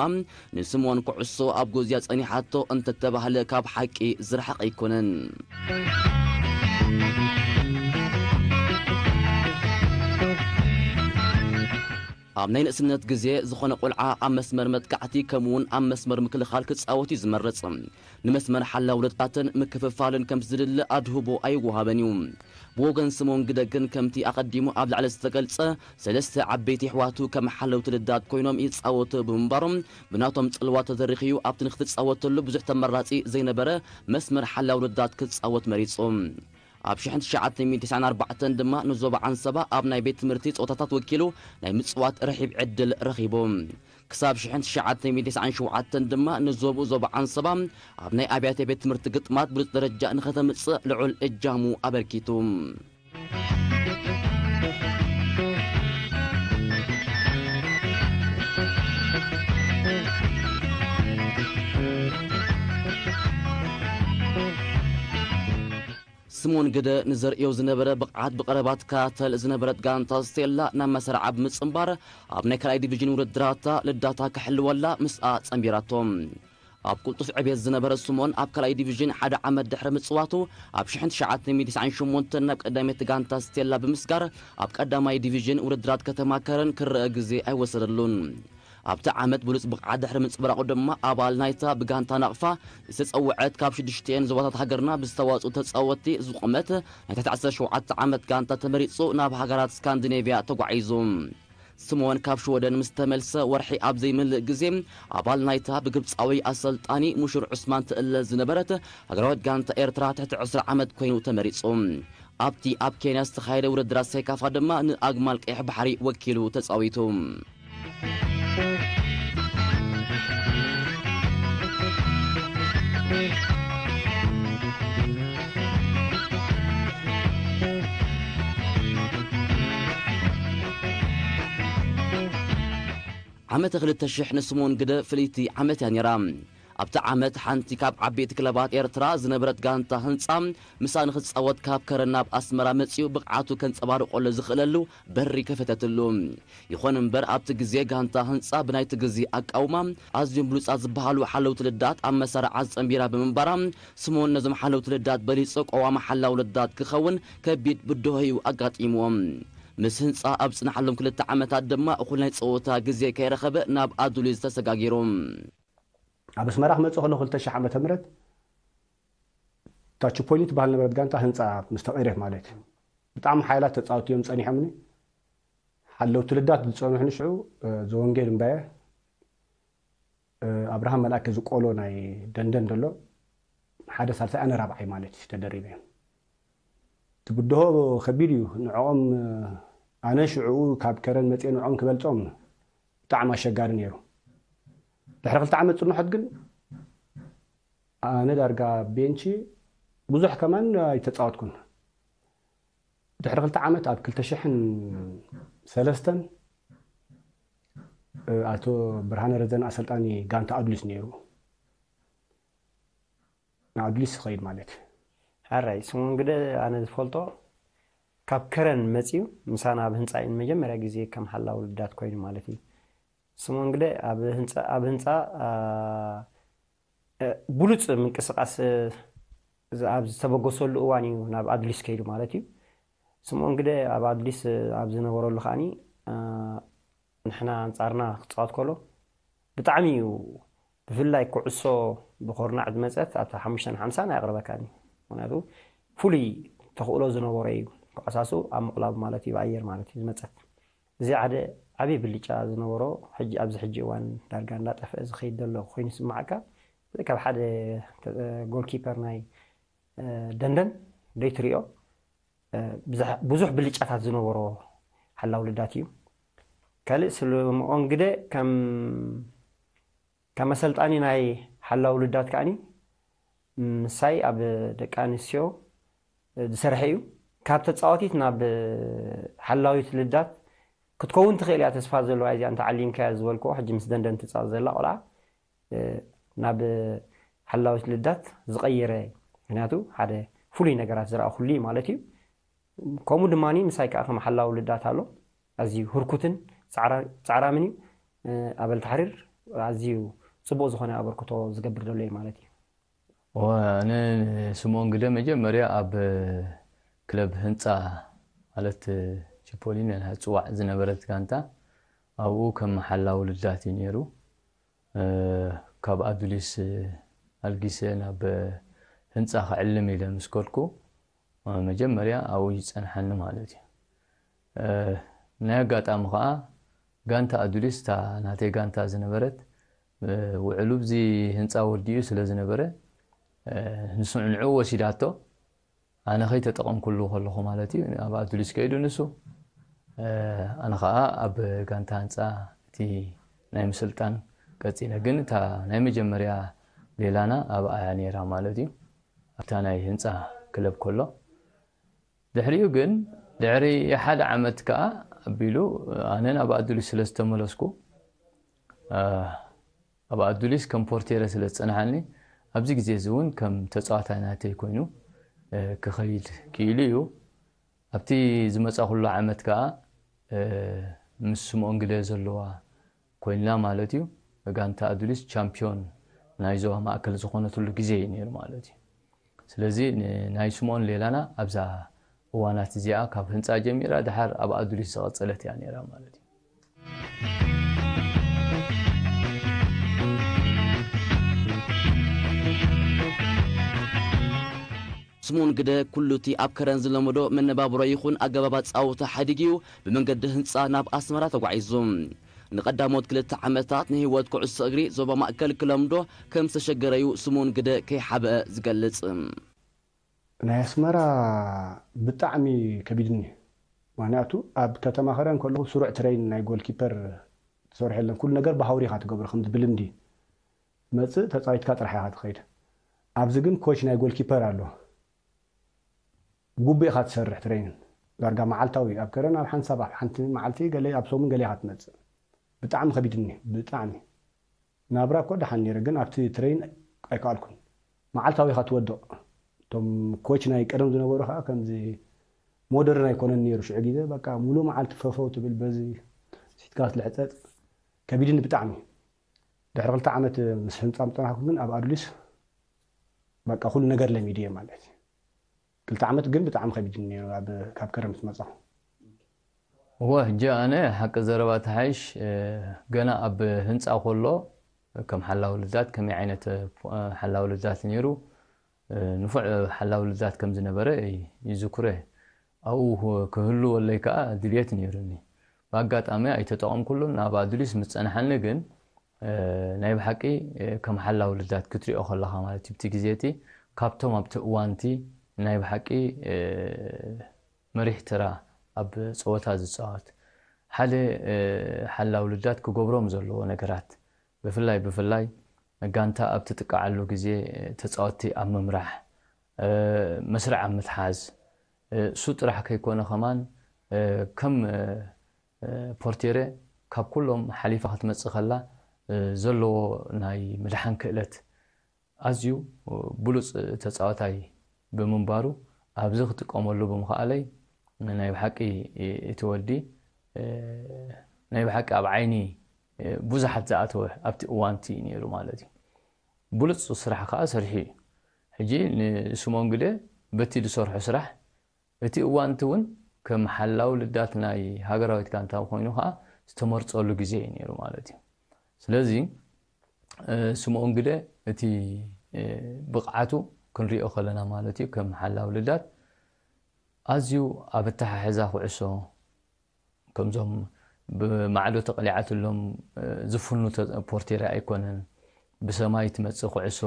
ንስምኦን ኩዕሶ ኣብ ጉዝያ ጸኒሓቶ እንተተባህለ ካብ ሓቂ ዝረሓቐ ኣይኮነን። ኣብ ናይ ንእስነት ግዜ ዝኾነ ቆልዓ ኣብ መስመር መጥቃዕቲ ከምኡውን ኣብ መስመር ምክልኻል ክጻወት እዩ ዝመርጽ። ንመስመር ሓላው ልዳትን ምክፍፋልን ከም ዝድለ ኣድህቦ ኣይወሃበን እዩ። ብወገን ስምኦን ግደ ግን ከምቲ ኣቐዲሙ ኣብ ላዕሊ ዝተገልጸ ሰለስተ ዓበይቲ ኣሕዋቱ ከም ሓለውቲ ልዳት ኮይኖም ይጻወቱ ብምንባሮም ብናቶም ጽልዋ ተደሪኽዩ ኣብቲ ንክትጻወተሉ ብዙሕ ተመራጺ ዘይነበረ መስመር ሓላው ልዳት ክጻወት መሪጹ። ኣብ ሽሕን ትሽዓተ ሚእትን ተስዓን ኣርባዕተን ድማ ንዞባ ዓንሰባ ኣብ ናይ ቤት ትምህርቲ ጸወታታት ወኪሉ ናይ ምጽዋት ርሒብ ዕድል ረኺቡ። ክሳብ ሽሕን ትሽዓተ ሚእትን ተስዓን ሸውዓተን ድማ ንዞብኡ ዞባ ዓንሰባ ኣብ ናይ ኣብያተ ቤት ትምህርቲ ግጥማት ብሉጽ ደረጃ ንኸተምጽእ ልዑል እጃሙ ኣበርኪቱ። ስሞን ግደ ንዘርእዮ ዝነበረ ብቕዓት ብቐረባ ትከታተል ዝነበረት ጋንታ ስቴላ ናብ መሰረዓ ብምጽንባር ኣብ ናይ ካልኣይ ዲቪዥን ውድድራታ ልዳታ ክሕልወላ ምስኣ ጸንቢራቶ። ኣብ ቅልጡፍ ዕቤት ዝነበረ ስሞን ኣብ ካልኣይ ዲቪዥን ሓደ ዓመት ድሕሪ ምጽዋቱ ኣብ ሽሕን ትሽዓተ ሚእትን ተስዓን ሸሞንተን ናብ ቀዳመይቲ ጋንታ ስቴላ ብምስጋር ኣብ ቀዳማይ ዲቪዥን ውድድራት ከተማ ከረን ክረአ ግዜ ኣይወሰደሉን። ኣብቲ ዓመት ብሉጽ ብቕዓት ድሕሪ ምንጽብራቑ ድማ ኣባል ናይታ ብጋንታ ናቕፋ ዝተጸውዐት ካብ ሽዱሽቲኤን ዞባታት ሃገርና ብዝተዋጽኡ ተጻወትቲ ዝቖመት ናይ ትሕቲ ዓሰርተ ሸውዓተ ዓመት ጋንታ ተመሪጹ ናብ ሃገራት ስካንዲኔቭያ ተጓዒዙ። ስምኦን ካብ ሽወደን ምስ ተመልሰ ወርሒ ኣብ ዘይመልእ ግዜ ኣባል ናይታ ብግብጻዊ ኣሰልጣኒ ሙሹር ዑስማን ትእለ ዝነበረት ሃገራዊት ጋንታ ኤርትራ ትሕቲ ዕስራ ዓመት ኮይኑ ተመሪጹ። ኣብቲ ኣብ ኬንያ ዝተኻየደ ውድድራት ሴካፋ ድማ ንኣግማል ቀይሕ ባሕሪ ወኪሉ ተጻዊቱ። ዓመተ ክልተ ሽሕ ንስምኦን ግደ ፍልይቲ ዓመት እያ ነይራ። ኣብቲ ዓመት ሓንቲ ካብ ዓበይቲ ክለባት ኤርትራ ዝነበረት ጋንታ ህንጻ ምሳ ንኽጻወት ካብ ከረን ናብ ኣስመራ መጺኡ ብቕዓቱ ከንጸባርቆሎ ዝኽእለሉ በሪ ከፈተትሉ። ይኹን እምበር ኣብቲ ግዜ ጋንታ ህንጻ ብናይቲ ግዜ ኣቃውማ ኣዝዮም ብሉጻት ዝበሃሉ ሓለውቲ ልዳት ኣብ መሳርዓ ዝጸንቢራ ብምንባራ ስምኦን ነዞም ሓለውቲ ልዳት በሊጹ ቀዋሚ ሓላው ልዳት ክኸውን ከቢድ ብድሆ እዩ ኣጋጢምዎም። ምስ ህንጻ ኣብ ጽናሓሎም ክልተ ዓመታት ድማ እኹል ናይ ጸወታ ግዜ ከይረኸበ ናብ ኣዱሊዝ ተሰጋጊሩ። ኣብ ኣስመራ ክመጽእ ከሎ ክልተ ሽሕ ዓመተ ምህረት እታ ቺፖሊ ትበሃል ነበረት ጋንታ ህንጻ ምስ ተቐይረት ማለት እዩ። ብጣዕሚ ሓያላት ተጻወትቲ እዮም ጸኒሖምኒ። ሓለውቲ ልዳት ዝጸንሑኒ ሽዑ፣ እ፣ ዘወንጌል እምባየ፣ እ፣ ኣብርሃም መልኣከ ዝቆሎ ናይ ደንደን ዘሎ ሓደ ሳልሳይ ኣነ ራብዓይ ማለት እዩ ተደሪበ እዮም። እቲ ብድሆ ከቢድ እዩ። ንዕኦም፣ እ፣ ኣነ ሽዕኡ ካብ ከረን መጽየ ንዕኦም ክበልጾም ብጣዕሚ ኣሸጋሪ ነይሩ። ድሕሪ ክልተ ዓመት ጽንሖት ግን ኣነ ዳርጋ ቤንቺ ብዙሕ ከማን ኣይተጻወትኩን። ድሕሪ ክልተ ዓመት ኣብ ክልተ ሽሕን ሰለስተን ኣቶ ብርሃነ ረዘነ ኣሰልጣኒ ጋንታ ኣዱሊስ ነይሩ። ንኣዱሊስ ይኸይድ ማለት እዩ። ሕራይ ስምኦን ግደ ኣነ ዝፈልጦ ካብ ከረን መጺኡ ምሳና ኣብ ህንጻ እዩ ንመጀመርያ ግዜ ከም ሓላው ልዳት ኮይኑ ማለት እዩ። ስምኦን ግደ ኣብ ህንጻ፣ ኣብ ህንጻ፣ ኣ፣ እ፣ ብሉጽ ምንቅስቓስ፣ እ፣ ዝ-፣ ኣብ ዝተበገሰሉ እዋን እዩ ናብ ኣድሊስ ከይዱ ማለት እዩ። ስምኦን ግደ ኣብ ኣድሊስ፣ እ፣ ኣብ ዝነበረሉ ከኣኒ፣ እ፣ ንሕና ኣንጻርና ክጻወት ከሎ ብጣዕሚ እዩ፣ ብፍላይ ኩዕሶ ብኮርናዕ ዝመጸት ኣብታ ሓሙሽተን ሓምሳን ኣየቕርበካን እዩ። ምኽንያቱ ፍሉይ ተኽእሎ ዝነበሮ እዩ። ኩዕሳሱ ኣብ ምቕላቡ ማለት እዩ፣ ብኣየር ማለት እዩ ዝመጸት። እዚ ሓደ ዓቢ ብልጫ ዝነበሮ፣ ሕጂ፣ ኣብዚ ሕጂ እዋን ዳርጋ እንዳጠፍአ ዝኸይድ ዘሎ ኮይኑ ይስምዓካ። እዚ ካብ ሓደ ተ-፣ ጎልኪፐር ናይ፣ እ፣ ደንደን ደይትሪኦ፣ እ፣ ብዙሕ፣ ብዙሕ ብልጫታት ዝነበሮ ሓላው ልዳት እዩ። ካልእ ስምኦን ግደ ከም፣ ከም ኣሰልጣኒ ናይ ሓላው ልዳት ከኣኒ ምሳይ ኣብ ደቂ ኣንስትዮ ዝሰርሐ እዩ። ካብ ተጻዋቲት ናብ ሓላዊት ልዳት ክትከውን ትኽእል እያ ተስፋ ዘለዋ እዚኣ እንተዓሊምካያ ዝበልክዎ፣ ሕጂ ምስ ደንደን ትጻወት ዘላ ቆልዓ፣ እ፣ ናብ ሓላዊት ልዳት ዝቐየረ፣ ምኽንያቱ ሓደ ፍሉይ ነገራት ዝረኣኹሉ እዩ ማለት እዩ። ከምኡ ድማ ምሳይ ከኣ ከም ሓላዊ ልዳት ኣሎ፣ ኣዝዩ ህርኩትን ጻዕራ-፣ ጻዕራምን እዩ። እ፣ ኣበል ተሕሪር ኣዝዩ ጽቡቕ ዝኾነ ኣበርክቶ ዝገብር ዘሎ እዩ ማለት እዩ። እወ፣ ኣነ ንስምኦን ግደ መጀመርያ ኣብ ክለብ ህንጻ ማለት ቺፖሊን እያ ዝጽዋዕ ዝነበረት ጋንታ፣ ኣብኡ ከም ሓላዊ ልዳት እዩ ነይሩ። እ፣ ካብ ኣዱሊስ ኣልጊሰ ናብ ህንጻ ክዕልም ኢለ ምስ ከድኩ፣ እ፣ መጀመርያ ኣብኡ እዩ ዝጸንሓኒ ማለት እዩ። እ፣ ናይ ኣጋጣሚ ከኣ ጋንታ ኣዱሊስ እታ ናተይ ጋንታ ዝነበረት፣ እ፣ ውዕሉ ብዚ ህንጻ ወዲኡ ስለ ዝነበረ፣ እ፣ ንሱ ንዕኡ ወሲዳቶ። ኣነ ከይተጠቐምኩሉ ከለኹ ማለት እዩ፣ ኣብ ኣዱሊስ ከይዱ ንሱ። ኣነ ከዓ ኣብ ጋንታ ህንፃ እቲ ናይ ምስልጣን ቀፂለ። ግን እታ ናይ መጀመርያ ሌላና ኣብኣ እያ ነይራ ማለት እዩ፣ ኣብታ ናይ ህንፃ ክለብ ከሎ። ድሕሪኡ ግን ድሕሪ ሓደ ዓመት ከዓ ኣቢሉ ኣነ ናብ ኣዱሊስ ስለ ዝተመለስኩ፣ ኣብ ኣዱሊስ ከም ፖርቴረ ስለ ዝፀንሓኒ፣ ኣብዚ ግዜ እዚ እውን ከም ተፃዋታይ ናተይ ኮይኑ ክኸይድ ክኢሉ እዩ። ኣብቲ ዝመፃ ኩሉ ዓመት ከዓ ምስ ስምኦን ግደ ዘለዋ ኮይንና ማለት እዩ። ጋንታ ኣዱሊስ ቻምፒዮን ናይ ዞባ ማእከል ዝኾነትሉ ግዜ እዩ ነይሩ ማለት እዩ። ስለዚ ናይ ስምኦን ሌላና ኣብዛ እዋናት እዚኣ ካብ ህንፃ ጀሚራ ድሓር ኣብ ኣዱሊስ ዝቐፀለት እያ ነይራ ማለት እዩ። ስምኦን ግደ ኩሉ እቲ ኣብ ከረን ዝለመዶ መነባብሮ ይኹን ኣገባብ ኣጻውታ ሓዲግ እዩ ብመንገዲ ህንፃ ናብ ኣስመራ ተጓዒዙ። ንቐዳሞት ክልተ ዓመታት ንህይወት ኩዕሶ እግሪ ዞባ ማእከል ክለምዶ ከም ዝተሸገረ እዩ ስምኦን ግደ ከይሓበአ ዝገልጽ። ናይ ኣስመራ ብጣዕሚ ከቢድኒ። ምክንያቱ ኣብ ከተማ ከረን ከለኹ ስሩዕ ትሬን ናይ ጎልኪፐር ትሰርሑ የለን። ኩሉ ነገር ብሃውሪ ኢኻ ትገብሮ፣ ከምዚ ብልምዲ መፅእ ተፃዊትካ ጥራሕ ኢኻ ትኸይድ። ኣብዚ ግን ኮች ናይ ጎልኪፐር ኣሎ። ብጉቡእ ኢኻ ትሰርሕ ትሬንን። ዳርጋ መዓልታዊ ኣብ ከረን ኣብ ሓንሳብ ኣብ ሓንቲ መዓልቲ ገለ ኣብ ሰሙን ገለ ኢኻ ትመፅእ። ብጣዕሚ ከቢድኒ፣ ብጣዕሚ። ናብራ እኮ ደሓን ነይረ፣ ግን ኣብቲ ትሬን ኣይከኣልኩን። መዓልታዊ ኢኻ ትወድቕ። እቶም ኮች ናይ ቀደም ዝነበሩ ከዓ ከምዚ ሞደርን ኣይኮነን ነይሩ ሽዑ ግዜ። በቃ ሙሉ መዓልቲ ፈፈው ትብል በዚ ሲትካ ትልሕፀጥ። ከቢድኒ ብጣዕሚ። ድሕሪ ክልተ ዓመት ምስ ህንፃ ምፅናሕኩ ግን ኣብ ኣዱሊስ በቃ ኩሉ ነገር ለሚድየ ማለት እዩ። ክልተ ዓመት ግን ብጣዕሚ ከቢድኒ ነይሩ ኣብ ካብ ከረን ምስ መፃኹ። እወ፣ ሕጂ ኣነ ሓቂ ዘረባ ተሓይሽ፣ ገና ኣብ ህንፃ ከሎ ከም ሓላዊ ልዳት ከመይ ዓይነት ሓላዊ ልዳት ነይሩ፣ ንፉዕ ሓላዊ ልዳት ከም ዝነበረ ይዝክሮ እየ። ኣብኡ ክህልወለይ ከዓ ድልየት ነይሩኒ። ብኣጋጣሚ ኣይተጠቐምኩሉን። ናብ ኣዱሊስ ምስ ጸንሓኒ ግን ናይ ብሓቂ ከም ሓላዊ ልዳት ክትሪኦ ከለኻ ማለት እዩ፣ ኣብቲ ግዜ እቲ ካብቶም ኣብቲ እዋን እቲ ናይ ብሓቂ መሪሕ ተራ ኣብ ጸወታ ዝጻወት ሓደ ሓላዊ ልዳት ክገብሮም ዘለዎ ነገራት ብፍላይ ብፍላይ ጋንታ ኣብ ትጥቃዓሉ ግዜ ተጻወትቲ ኣብ ምምራሕ መስርዕ ኣብ ምትሓዝ እሱ ጥራሕ ከይኮነ ከማን ከም ፖርቴረ ካብ ኩሎም ሓሊፋ ክትመጽእ ከላ ዘለዎ ናይ ምድሓን ክእለት ኣዝዩ ብሉጽ ተጻዋታይ ብምንባሩ ኣብዚ ክጥቀመሉ ብምኽኣለይ ናይ ብሓቂ እቲ ወዲ ናይ ብሓቂ ኣብ ዓይኒ ብዙሓት ዝኣተወ ኣብቲ እዋንቲ ነይሩ ማለት እዩ። ብሉጽ ስራሕ ከዓ ሰሪሑ እዩ። ሕጂ ንስሞን ግደ በቲ ዝሰርሖ ስራሕ እቲ እዋንቲ እውን ከም ሓላው ልዳት ናይ ሃገራዊት ጋንታ ኮይኑ ከዓ ዝተመርፀሉ ግዜ እዩ ነይሩ ማለት እዩ። ስለዚ ስምኦን ግደ እቲ ብቕዓቱ ክንሪኦ ከለና ማለት እዩ ከም ሓላው ልዳት ኣዝዩ ኣብ ኣተሓሕዛ ኩዕሶ ከምዞም ብማዕዶ ተቐሊዓትሎም ዝፍኑ ፖርቴሪ ኣይኮነን። ብሰማይ ትመፅእ ኩዕሶ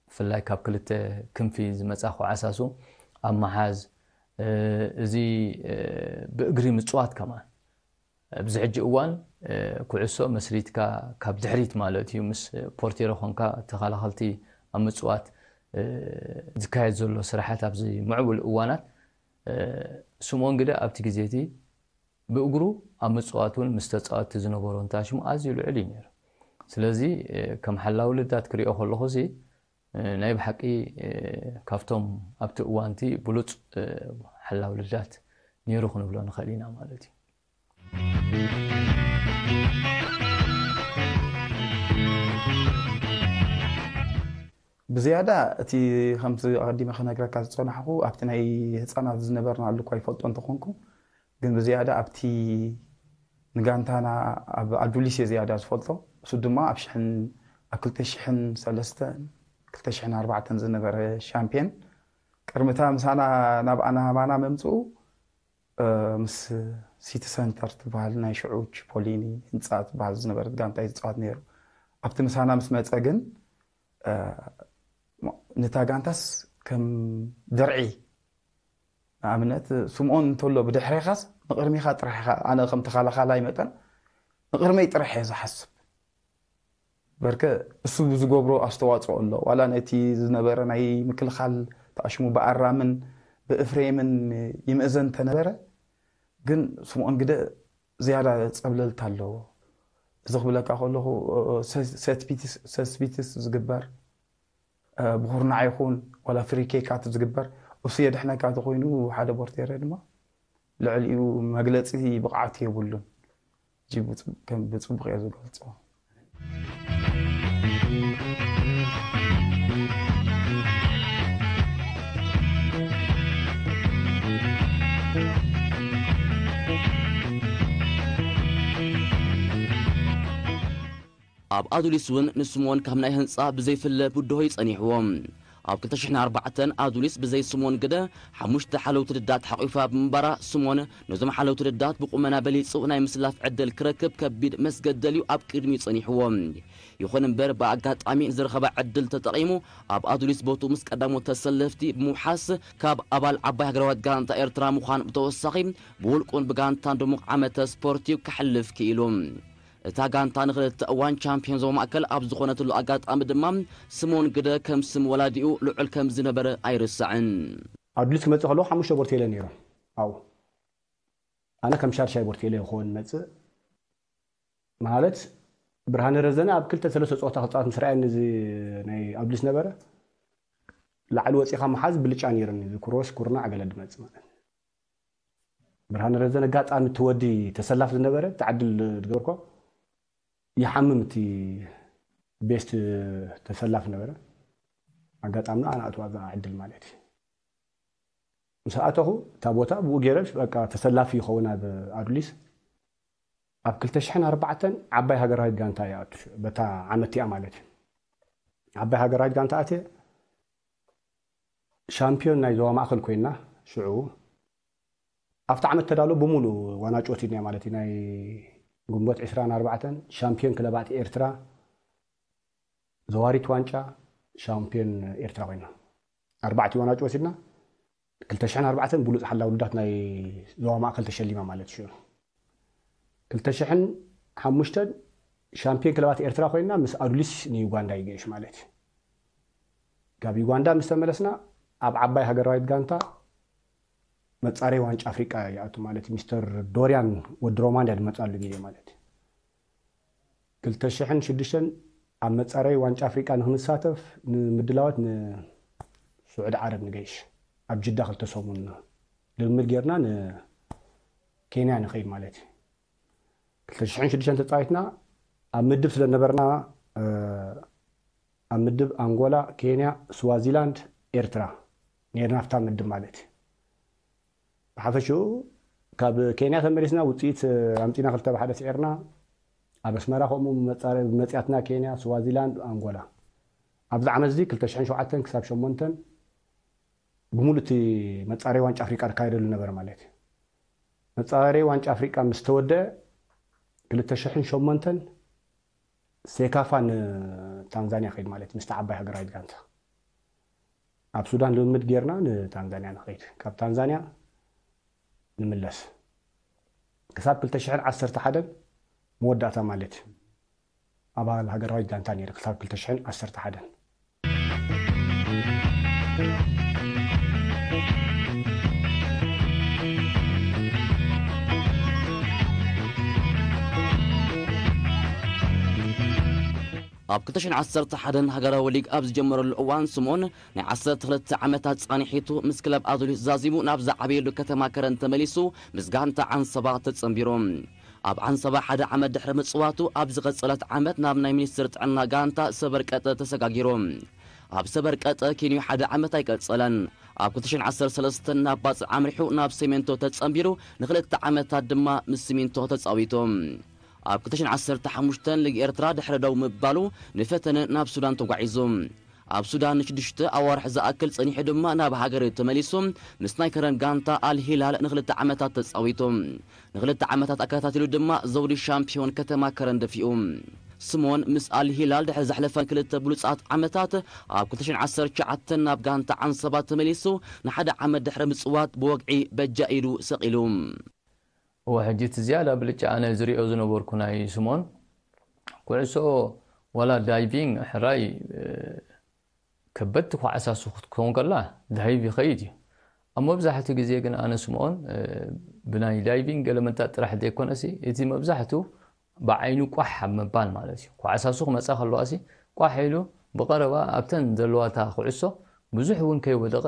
ብፍላይ ካብ ክልተ ክንፊ ዝመፃ ኩዓሳሱ ኣብ መሓዝ እዚ ብእግሪ ምፅዋት ከማን ኣብዚ ሕጂ እዋን ኩዕሶ መስሪትካ ካብ ድሕሪት ማለት እዩ ምስ ፖርቴሮ ኮንካ ተኸላኸልቲ ኣብ ምፅዋት ዝካየድ ዘሎ ስራሓት ኣብዚ ምዕቡል እዋናት ስምኦን ግደ ኣብቲ ግዜ እቲ ብእግሩ ኣብ ምፅዋት እውን ምስ ተፃወትቲ ዝነበሮ እንታሽሙ ኣዝዩ ልዑል እዩ ነይሩ። ስለዚ ከም ሓላዊ ልዳት ክሪኦ ከለኹ ሲ ናይ ብሓቂ ካብቶም ኣብቲ እዋንቲ ብሉፅ ሓላዊ ልዳት ነይሩ ክንብሎ ንኽእል ኢና ማለት እዩ። ብዝያዳ እቲ ከምዚ ኣቐዲመ ክነግረካ ዝፀናሕኩ ኣብቲ ናይ ህፃናት ዝነበርናሉ እኳ ይፈልጦ እንተኾንኩ ግን ብዝያዳ ኣብቲ ንጋንታና ኣብ ኣዱሊስ እየ ዝያዳ ዝፈልጦ። እሱ ድማ ኣብ ሽሕን ኣብ ክልተ ሽሕን ሰለስተን ክልተ ሽሕን ኣርባዕተን ዝነበረ ሻምፒየን ቅድሚ እታ ምሳና ናብ ኣናማና ምምፅኡ ምስ ሲቲ ሰንተር ትበሃል ናይ ሽዑ ቺፖሊኒ ህንፃ ትበሃል ዝነበረት ጋንታ እዩ ዝፃወት ነይሩ። ኣብቲ ምሳና ምስ መፀ ግን ነታ ጋንታስ ከም ድርዒ ንኣብነት ስምኦን እንተሎ ብድሕሬኻስ ንቕድሜኻ ጥራሕ ኢኻ። ኣነ ከም ተኸላኻላይ መጠን ንቕድመይ ጥራሕ እየ ዝሓስብ። በርከ እሱ ዝገብሮ ኣስተዋፅኦ ኣሎ። ዋላ ነቲ ዝነበረ ናይ ምክልኻል ተኣሽሙ ብኣራምን ብእፍሬምን ይምእዘን ተነበረ፣ ግን ስምኦን ግደ ዝያዳ ጸብለልታ ኣለዎ። እዚ ክብለካ ከለኹ ሰስቢትስ ዝግበር ብኹርናዕ ይኹን ዋላ ፍሪኬካት ዝግበር እሱ የድሕነካ ተኮይኑ ሓደ ቦርቴረ ድማ ልዕሊኡ መግለፂ ብቕዓት የብሉን። እጂ ከም ብፅቡቕ እየ ዝገልፆ። ኣብ ኣዱሊስ እውን ንስምኦን ካብ ናይ ህንፃ ብዘይፍለ ብድሆ ይጸኒሕዎ። ኣብ ክልተ ሽሕን ኣርባዕተን ኣዱሊስ ብዘይ ስምኦን ግደ ሓሙሽተ ሓለውቲ ልዳት ሓቒፋ ብምንባራ ስምኦን ነዞም ሓለውቲ ልዳት ብቁመና በሊጹ ናይ ምስላፍ ዕድል ክረክብ ከቢድ መስገደል እዩ ኣብ ቅድሚኡ ጸኒሕዎ። ይኹን እምበር ብኣጋጣሚ ዝረኸባ ዕድል ተጠቒሙ ኣብ ኣዱሊስ ቦቱ ምስ ቀዳሞት ተሰለፍቲ ብምውሓስ ካብ ኣባል ዓባይ ሃገራዊት ጋንታ ኤርትራ ምዃን ብተወሳኺ ብውልቁን ብጋንታን ድሙቕ ዓመተ ስፖርት እዩ ከሕልፍ ክኢሉ። እታ ጋንታ ንኽልተ እዋን ቻምፒዮን ዞባ ማእከል ኣብ ዝኾነትሉ ኣጋጣሚ ድማ ስምኦን ግደ ከም ስም ወላዲኡ ልዑል ከም ዝነበረ ኣይርሳዕን። ኣዱሊስ ክመጽእ ከለኹ ሓሙሽተ ቦርቴለ ነይሮም። ኣብኡ ኣነ ከም ሻድሻይ ቦርቴለ ክኸውን መጽእ ማለት ብርሃነ ረዘነ ኣብ ክልተ ሰለስተ ጸወታ ክጻወት ምስ ረኣየኒ እዚ ናይ ኣዱሊስ ነበረ ላዕሊ ወጺኻ ምሓዝ ብልጫ ነይሩኒ። እዚ ክሮስ ኩርናዕ ገለ ድመጽእ ማለት ብርሃነ ረዘነ ኣጋጣሚ እቲ ወዲ ተሰላፍ ዝነበረ እቲ ዕድል ዝገበርኮ ይሓምም እቲ ቤስት ተሰላፍ ነበረ። ኣጋጣሚ ንኣና ኣትዋ እዛ ዕድል ማለት እዩ። ምስ ኣተኹ እታ ቦታ ብኡ ገይረ በቃ ተሰላፊ ይኸውን ኣብ ኣዱሊስ። ኣብ ክልተ ሽሕን ኣርባዕተን ዓባይ ሃገራዊት ጋንታ እያ ኣቱ በታ ዓመት እቲኣ ማለት እዩ። ዓባይ ሃገራዊት ጋንታ ኣትየ ሻምፒዮን ናይ ዞባ ማእከል ኮይና ሽዑ ኣብቲ ዓመት ተዳሎ ብምሉእ ዋና ጨወት ኢድና ማለት እዩ። ናይ ግንቦት ዕስራን ኣርባዕተን ሻምፒዮን ክለባት ኤርትራ ዘዋሪት ዋንጫ ሻምፒዮን ኤርትራ ኮይና ኣርባዕቲ ዋና ጨወት ኢድና ክልተ ሽሕን ኣርባዕተን ብሉጽ ሓላ ውድዳት ናይ ዞባ ማእከል ተሸሊማ ማለት እዩ። ክልተ ሽሕን ሓሙሽተን ሻምፒዮን ክለባት ኤርትራ ኮይና ምስ ኣዱሊስ ንዩጋንዳ ይገይሽ ማለት እዩ። ካብ ዩጋንዳ ምስ ተመለስና ኣብ ዓባይ ሃገራዊት ጋንታ መጻረይ ዋንጫ ኣፍሪቃ ይኣቱ ማለት እዩ። ሚስተር ዶርያን ወዲ ሮማንያ ዝመጻሉ ግዜ ማለት እዩ። ክልተ ሽሕን ሽዱሽተን ኣብ መጻረይ ዋንጫ ኣፍሪቃ ንክንሳተፍ ንምድላዋት ንስዑዲ ዓረብ ንገይሽ ኣብ ጅዳ ክልተ ሰሙን ልምምድ ጌርና ንኬንያ ንኸይድ ማለት እዩ። ክልተ ሽሕን ሽዱሽተን ተጻዊትና ኣብ ምድብ ስለ ነበርና ኣብ ምድብ ኣንጎላ፣ ኬንያ፣ ስዋዚላንድ፣ ኤርትራ ነርና ኣብታ ምድብ ማለት እዩ። ብሓፈሽኡ ካብ ኬንያ ተመሊስና ውፅኢት ኣምፂና ክልተ ብሓደ ስዒርና ኣብ ኣስመራ ከምኡ መፃረ- መፅያትና ኬንያ፣ ስዋዚላንድ፣ ኣንጎላ ኣብዚ ዓመት እዚ ክልተ ሽሕን ሸውዓተን ክሳብ ሸሞንተን ብምሉእ እቲ መፃረይ ዋንጫ ኣፍሪቃ ዝካየደሉ ነበረ ማለት እዩ። መፃረይ ዋንጫ ኣፍሪቃ ምስ ተወደአ ክልተ ሽሕን ሸሞንተን ሴካፋ ንታንዛንያ ከይድ ማለት ምስቲ ዓባይ ሃገራዊት ጋንታ ኣብ ሱዳን ልምምድ ጌርና ንታንዛንያ ንኸይድ ካብ ታንዛንያ ንምለስ ክሳብ ክልተ ሽሕን ዓሰርተ ሓደን መወዳእታ ማለት እዩ። ኣባል ሃገራዊት ጋንታ ነይረ ክሳብ ክልተ ሽሕን ዓሰርተ ሓደን። ኣብ ክልተ ሽሕን ዓሰርተ ሓደን ሃገራዊ ሊግ ኣብ ዝጀመረሉ እዋን ስምኦን ናይ ዓሰርተ ክልተ ዓመታት ጻንሒቱ ምስ ክለብ ኣዙሪት ዛዚሙ ናብ ዝዓበየሉ ከተማ ከረን ተመሊሱ ምስ ጋንታ ዓንሰባ ተጸንቢሩ። ኣብ ዓንሰባ ሓደ ዓመት ድሕሪ ምጽዋቱ ኣብ ዝቐጸለት ዓመት ናብ ናይ ሚኒስትር ጥዕና ጋንታ ሰበርቀጠ ተሰጋጊሩ። ኣብ ሰበርቀጠ ኬንዩ ሓደ ዓመት ኣይቀጸለን። ኣብ ክልተ ሽሕን ዓሰርተ ሰለስተን ናብ ባጽዕ ኣምሪሑ ናብ ሲሚንቶ ተጸንቢሩ ንክልተ ዓመታት ድማ ምስ ሲሚንቶ ተጻዊቱ። ኣብ ክልተ ሽሕን ዓሰርተ ሓሙሽተን ሊግ ኤርትራ ድሕሪ ደው ምባሉ ንፈተነ ናብ ሱዳን ተጓዒዙ። ኣብ ሱዳን ንሽዱሽተ ኣዋርሕ ዝኣክል ጸኒሑ ድማ ናብ ሃገሩ ተመሊሱ ምስ ናይ ከረን ጋንታ ኣል ሂላል ንክልተ ዓመታት ተጻዊቱ። ንክልተ ዓመታት ኣከታቲሉ ድማ ዘውዲ ሻምፒዮን ከተማ ከረን ደፊኡ። ስሞን ምስ ኣል ሂላል ድሕሪ ዘሕለፈን ክልተ ብሉጻት ዓመታት፣ ኣብ ክልተ ሽሕን ዓሰርተ ትሽዓተን ናብ ጋንታ ዓንሰባ ተመሊሱ፣ ንሓደ ዓመት ድሕሪ ምጽዋት ብወግዒ በጃ ኢዱ ሰቒሉ። እወ፣ ሕጂ እቲ ዝያዳ ብልጫ ኣነ ዝሪኦ ዝነበርኩ ናይ ስሞን ኩዕሶ፣ ዋላ ዳይቪንግ፣ ሕራይ፣ እ፣ ከበድቲ ኳዕሳሱ ክትከውን ከላ ዳይቭ ይኸይድ እዩ። ኣብ መብዛሕትኡ ግዜ ግን ኣነ ስምኦን፣ እ፣ ብናይ ዳይቪንግ ኤለመንታት ጥራሕ ዘይኮነሲ፣ እቲ መብዛሕትኡ ብዓይኑ ቋሕ ኣብ ምባል ማለት እዩ። ኳዕሳሱ ክመጻ ከለዋሲ ቋሕ ኢሉ ብቐረባ ኣብተን ዘለዋ እታ ኩዕሶ ብዙሕ እውን ከይወደቐ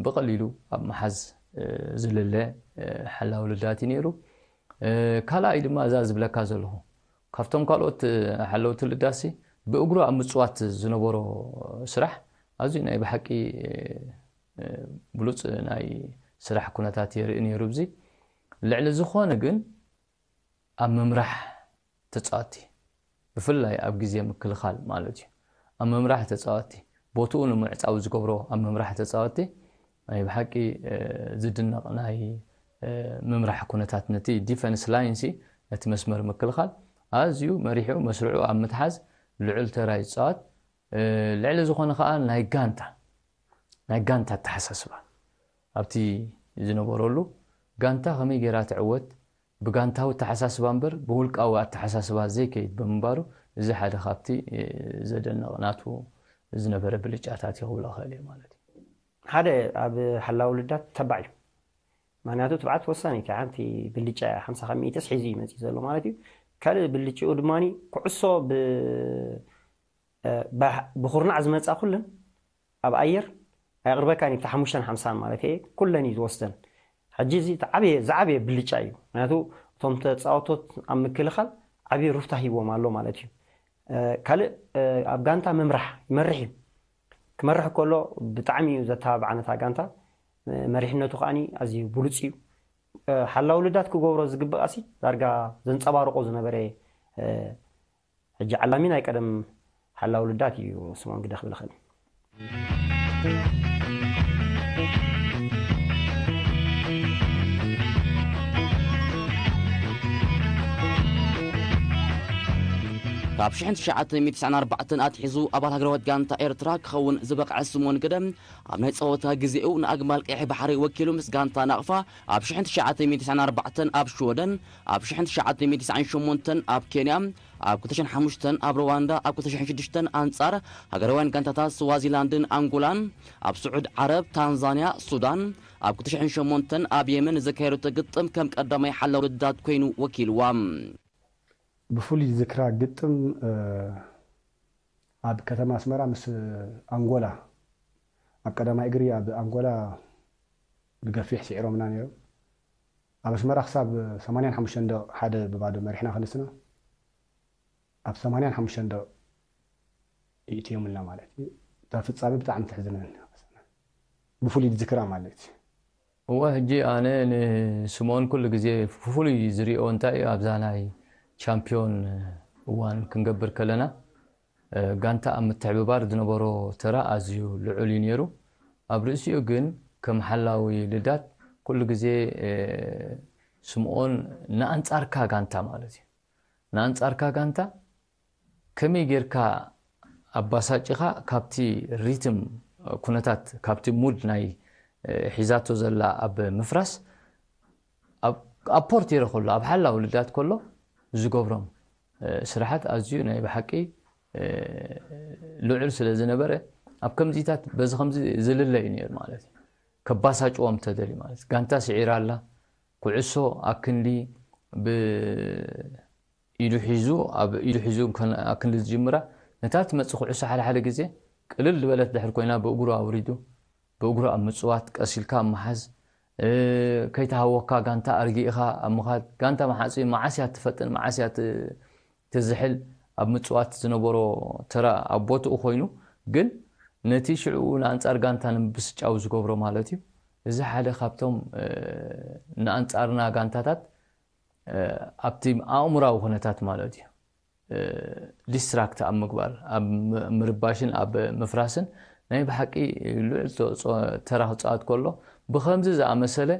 ብቐሊሉ ኣብ ምሓዝ፣ እ፣ ዝልለ፣ እ፣ ሓላው ልዳት እዩ ነይሩ። እ፣ ካልኣይ ድማ እዛ ዝብለካ ዘለኹ፣ ካብቶም ካልኦት፣ እ፣ ሓለውቲ ልዳሲ ብእግሩ ኣብ ምጽዋት ዝነበሮ ስራሕ ኣዝዩ ናይ ብሓቂ፣ እ፣ እ፣ ብሉጽ ናይ ስራሕ ኩነታት የርኢ ነይሩ። ኣብዚ ልዕሊ ዝኾነ ግን ኣብ ምምራሕ ተጻወትቲ፣ ብፍላይ ኣብ ግዜ ምክልኻል ማለት እዩ፣ ኣብ ምምራሕ ተጻወትቲ፣ ቦትኡ ንምዕጻው ዝገብሮ ኣብ ምምራሕ ተጻወትቲ ናይ ብሓቂ፣ እ፣ ዝድነቕ ናይ፣ እ፣ ምምራሕ ኩነታት፣ ነቲ ዲፈንስ ላይንሲ፣ ነቲ መስመር ምክልኻል ኣዝዩ መሪሑ መስርዑ ኣብ ምትሓዝ ልዑል ተራ ይጻወት። እ፣ ልዕሊ ዝኾነ ከኣ ናይ ጋንታ፣ ናይ ጋንታ ኣተሓሳስባ ኣብቲ ዝነበረሉ፣ ጋንታ ከመይ ጌራ ትዕወት፣ ብጋንታዊ ኣተሓሳስባ እምበር ብውልቃዊ ኣተሓሳስባ ዘይከይድ ብምንባሩ፣ እዚ ሓደ ካብቲ፣ እ፣ ዘደንቕ ናቱ ዝነበረ ብልጫታት እዩ ክብሎ እኽእል እየ ማለት እዩ። ሓደ ኣብ ሓላው ልዳት ተባዕ እዩ። ምኽንያቱ ትብዓት ወሳኒ እዩ። ሓንቲ ብልጫ ሓምሳ ካብ ሚእትስ ሒዙ እዩ መፂኡ ዘሎ ማለት እዩ። ካልእ ብልጭኡ ድማ ኩዕሶ ብ-፣ እ፣ ባህ-፣ ብኹርናዕ ዝመፃ ኩለን ኣብ ኣየር ኣየቕርበካን እዩ። ብቲ ሓሙሽተን ሓምሳን ማለት እየ ኩለን እዩ ዝወስደን። ሕጂ እዚ እቲ ዓብየ፣ ዝዓበየ ብልጫ እዩ። ምኽንያቱ እቶም ተፃወቶት ኣብ ምክልኻል ዓብየ ሩፍታ ሂቦም ኣሎ ማለት እዩ። እ፣ ካልእ፣ እ፣ ኣብ ጋንታ ምምራሕ ይመርሕ እዩ። ክመርሕ ከሎ ብጣዕሚ እዩ ዘተባብዓ ነታ ጋንታ። እ፣ መሪሕነቱ ከዓኒ ኣዝዩ ብሉፅ እዩ። እ፣ ሓላው ልዳት ክገብሮ ዝግባእ ሲ ዳርጋ ዘንፀባርቆ ዝነበረ፣ እ፣ ሕጂ ዓላሚ ናይ ቀደም ሓላው ልዳት እዩ ስምኦን ግደ ክብል እኽእል። ካብ ሽሕን ትሽዓተ ሚእትን ትስዓን ኣርባዕተን ኣትሒዙ ኣባል ሃገራዊት ጋንታ ኤርትራ ክኸውን ዝበቕዐ ስምኦን ግደ፣ ኣብ ናይ ጸወታ ግዜኡ ንኣግማል ቀይሕ ባሕሪ ወኪሉ ምስ ጋንታ ናቕፋ ኣብ ሽሕን ትሽዓተ ሚእትን ትስዓን ኣርባዕተን ኣብ ሽወደን፣ ኣብ ሽሕን ትሽዓተ ሚእትን ትስዓን ሸሞንተን ኣብ ኬንያ፣ ኣብ ክልተ ሽሕን ሓሙሽተን ኣብ ሩዋንዳ፣ ኣብ ክልተ ሽሕን ሽዱሽተን ኣንጻር ሃገራውያን ጋንታታት ስዋዚላንድን ኣንጎላን፣ ኣብ ስዑድ ዓረብ፣ ታንዛንያ፣ ሱዳን፣ ኣብ ክልተ ሽሕን ሸሞንተን ኣብ የመን ዘካየደቶ ግጥም ከም ቀዳማይ ሓላው ልዳት ኮይኑ ወኪልዋ። ብፍሉይ ዝክራ ግጥም፣ እ፣ ኣብ ከተማ ኣስመራ ምስ ኣንጎላ፣ ኣብ ቀዳማይ እግሪ ኣብ ኣንጎላ ብገፊሕ ስዒሮምና ነይሮም። ኣብ ኣስመራ ክሳብ ሰማንያን ሓሙሽተን ደቂቕ ሓደ ብባዶ መሪሕና ክንስና፣ ኣብ ሰማንያን ሓሙሽተን ደቂቕ ይእትዮምልና ማለት እዩ። እታ ፍጻሜ ብጣዕሚ ተሕዝነኒ። ብፍሉይ ዝክራ ማለት እዩ። እወ፣ ሕጂ ኣነ ንስምኦን ኩሉ ግዜ ብፍሉይ ዝሪኦ እንታይ እዩ፣ ኣብዛ ናይ ቻምፒዮን እዋን ክንገብር ከለና፣ እ፣ ጋንታ ኣብ ምትሕብባር ዝነበሮ ተራ ኣዝዩ ልዑል እዩ ነይሩ። ኣብ ርእሲኡ ግን ከም ሓላዊ ልዳት ኩሉ ግዜ፣ እ፣ ስምኦን ንኣንጻርካ ጋንታ ማለት እዩ። ንኣንጻርካ ጋንታ ከመይ ጌርካ ኣባሳጪኻ ካብቲ ሪትም፣ ኩነታት፣ ካብቲ ሙድ ናይ፣ እ፣ ሒዛቶ ዘላ ኣብ ምፍራስ፣ ኣብ፣ ኣብ ፖርቴሮ ከሎ፣ ኣብ ሓላው ልዳት ከሎ ዝገብሮም፣ እ፣ ስራሓት ኣዝዩ ናይ ብሓቂ፣ እ፣ ልዑል ስለ ዝነበረ፣ ኣብ ከምዚታት በዚ ከምዚ ዝልለ እዩ ነይሩ ማለት እዩ። ከባሳጭዎም ተደልዩ ማለት እዩ። ጋንታ ስዒራ ኣላ፣ ኩዕሶ ኣክንዲ ብ-፣ ኢዱ ሒዙ፣ ኣብ ኢዱ ሒዙ ከን-፣ ኣክንዲ ዝጅምራ፣ ነታ ትመጽእ ኩዕሶ ሓደ ሓደ ግዜ ቅልል ዝበለት ድሕር ኮይና ብእግሩ ኣውሪዱ፣ ብእግሩ ኣብ ምጽዋት፣ ቀስ ኢልካ ኣብ ምሓዝ፣ እ፣ ከይተሃወካ ጋንታ ኣርጊእኻ ኣብ ምኻድ፣ ጋንታ መሓጺ መዓስ እያ ትፈጥን፣ መዓስ እያ ት-፣ ትዝሕል ኣብ ምጽዋት ዝነበሮ ተራ ኣብ ቦትኡ ኮይኑ፣ ግን ነቲ ሽዕኡ ንኣንጻር ጋንታ ንምብስጫው ዝገብሮ ማለት እዩ። እዚ ሓደ ካብቶም፣ እ፣ ንኣንጻርና ጋንታታት፣ እ፣ ኣብቲ ኣእምራዊ ኩነታት ማለት እዩ፣ እ፣ ዲስትራክት ኣብ ምግባር፣ ኣብ ም-፣ ምርባሽን ኣብ ምፍራስን ናይ ብሓቂ ልዑል ተ-፣ ጸ-፣ ተራ ክጻወት ከሎ፣ ብኸምዚ ዝኣመሰለ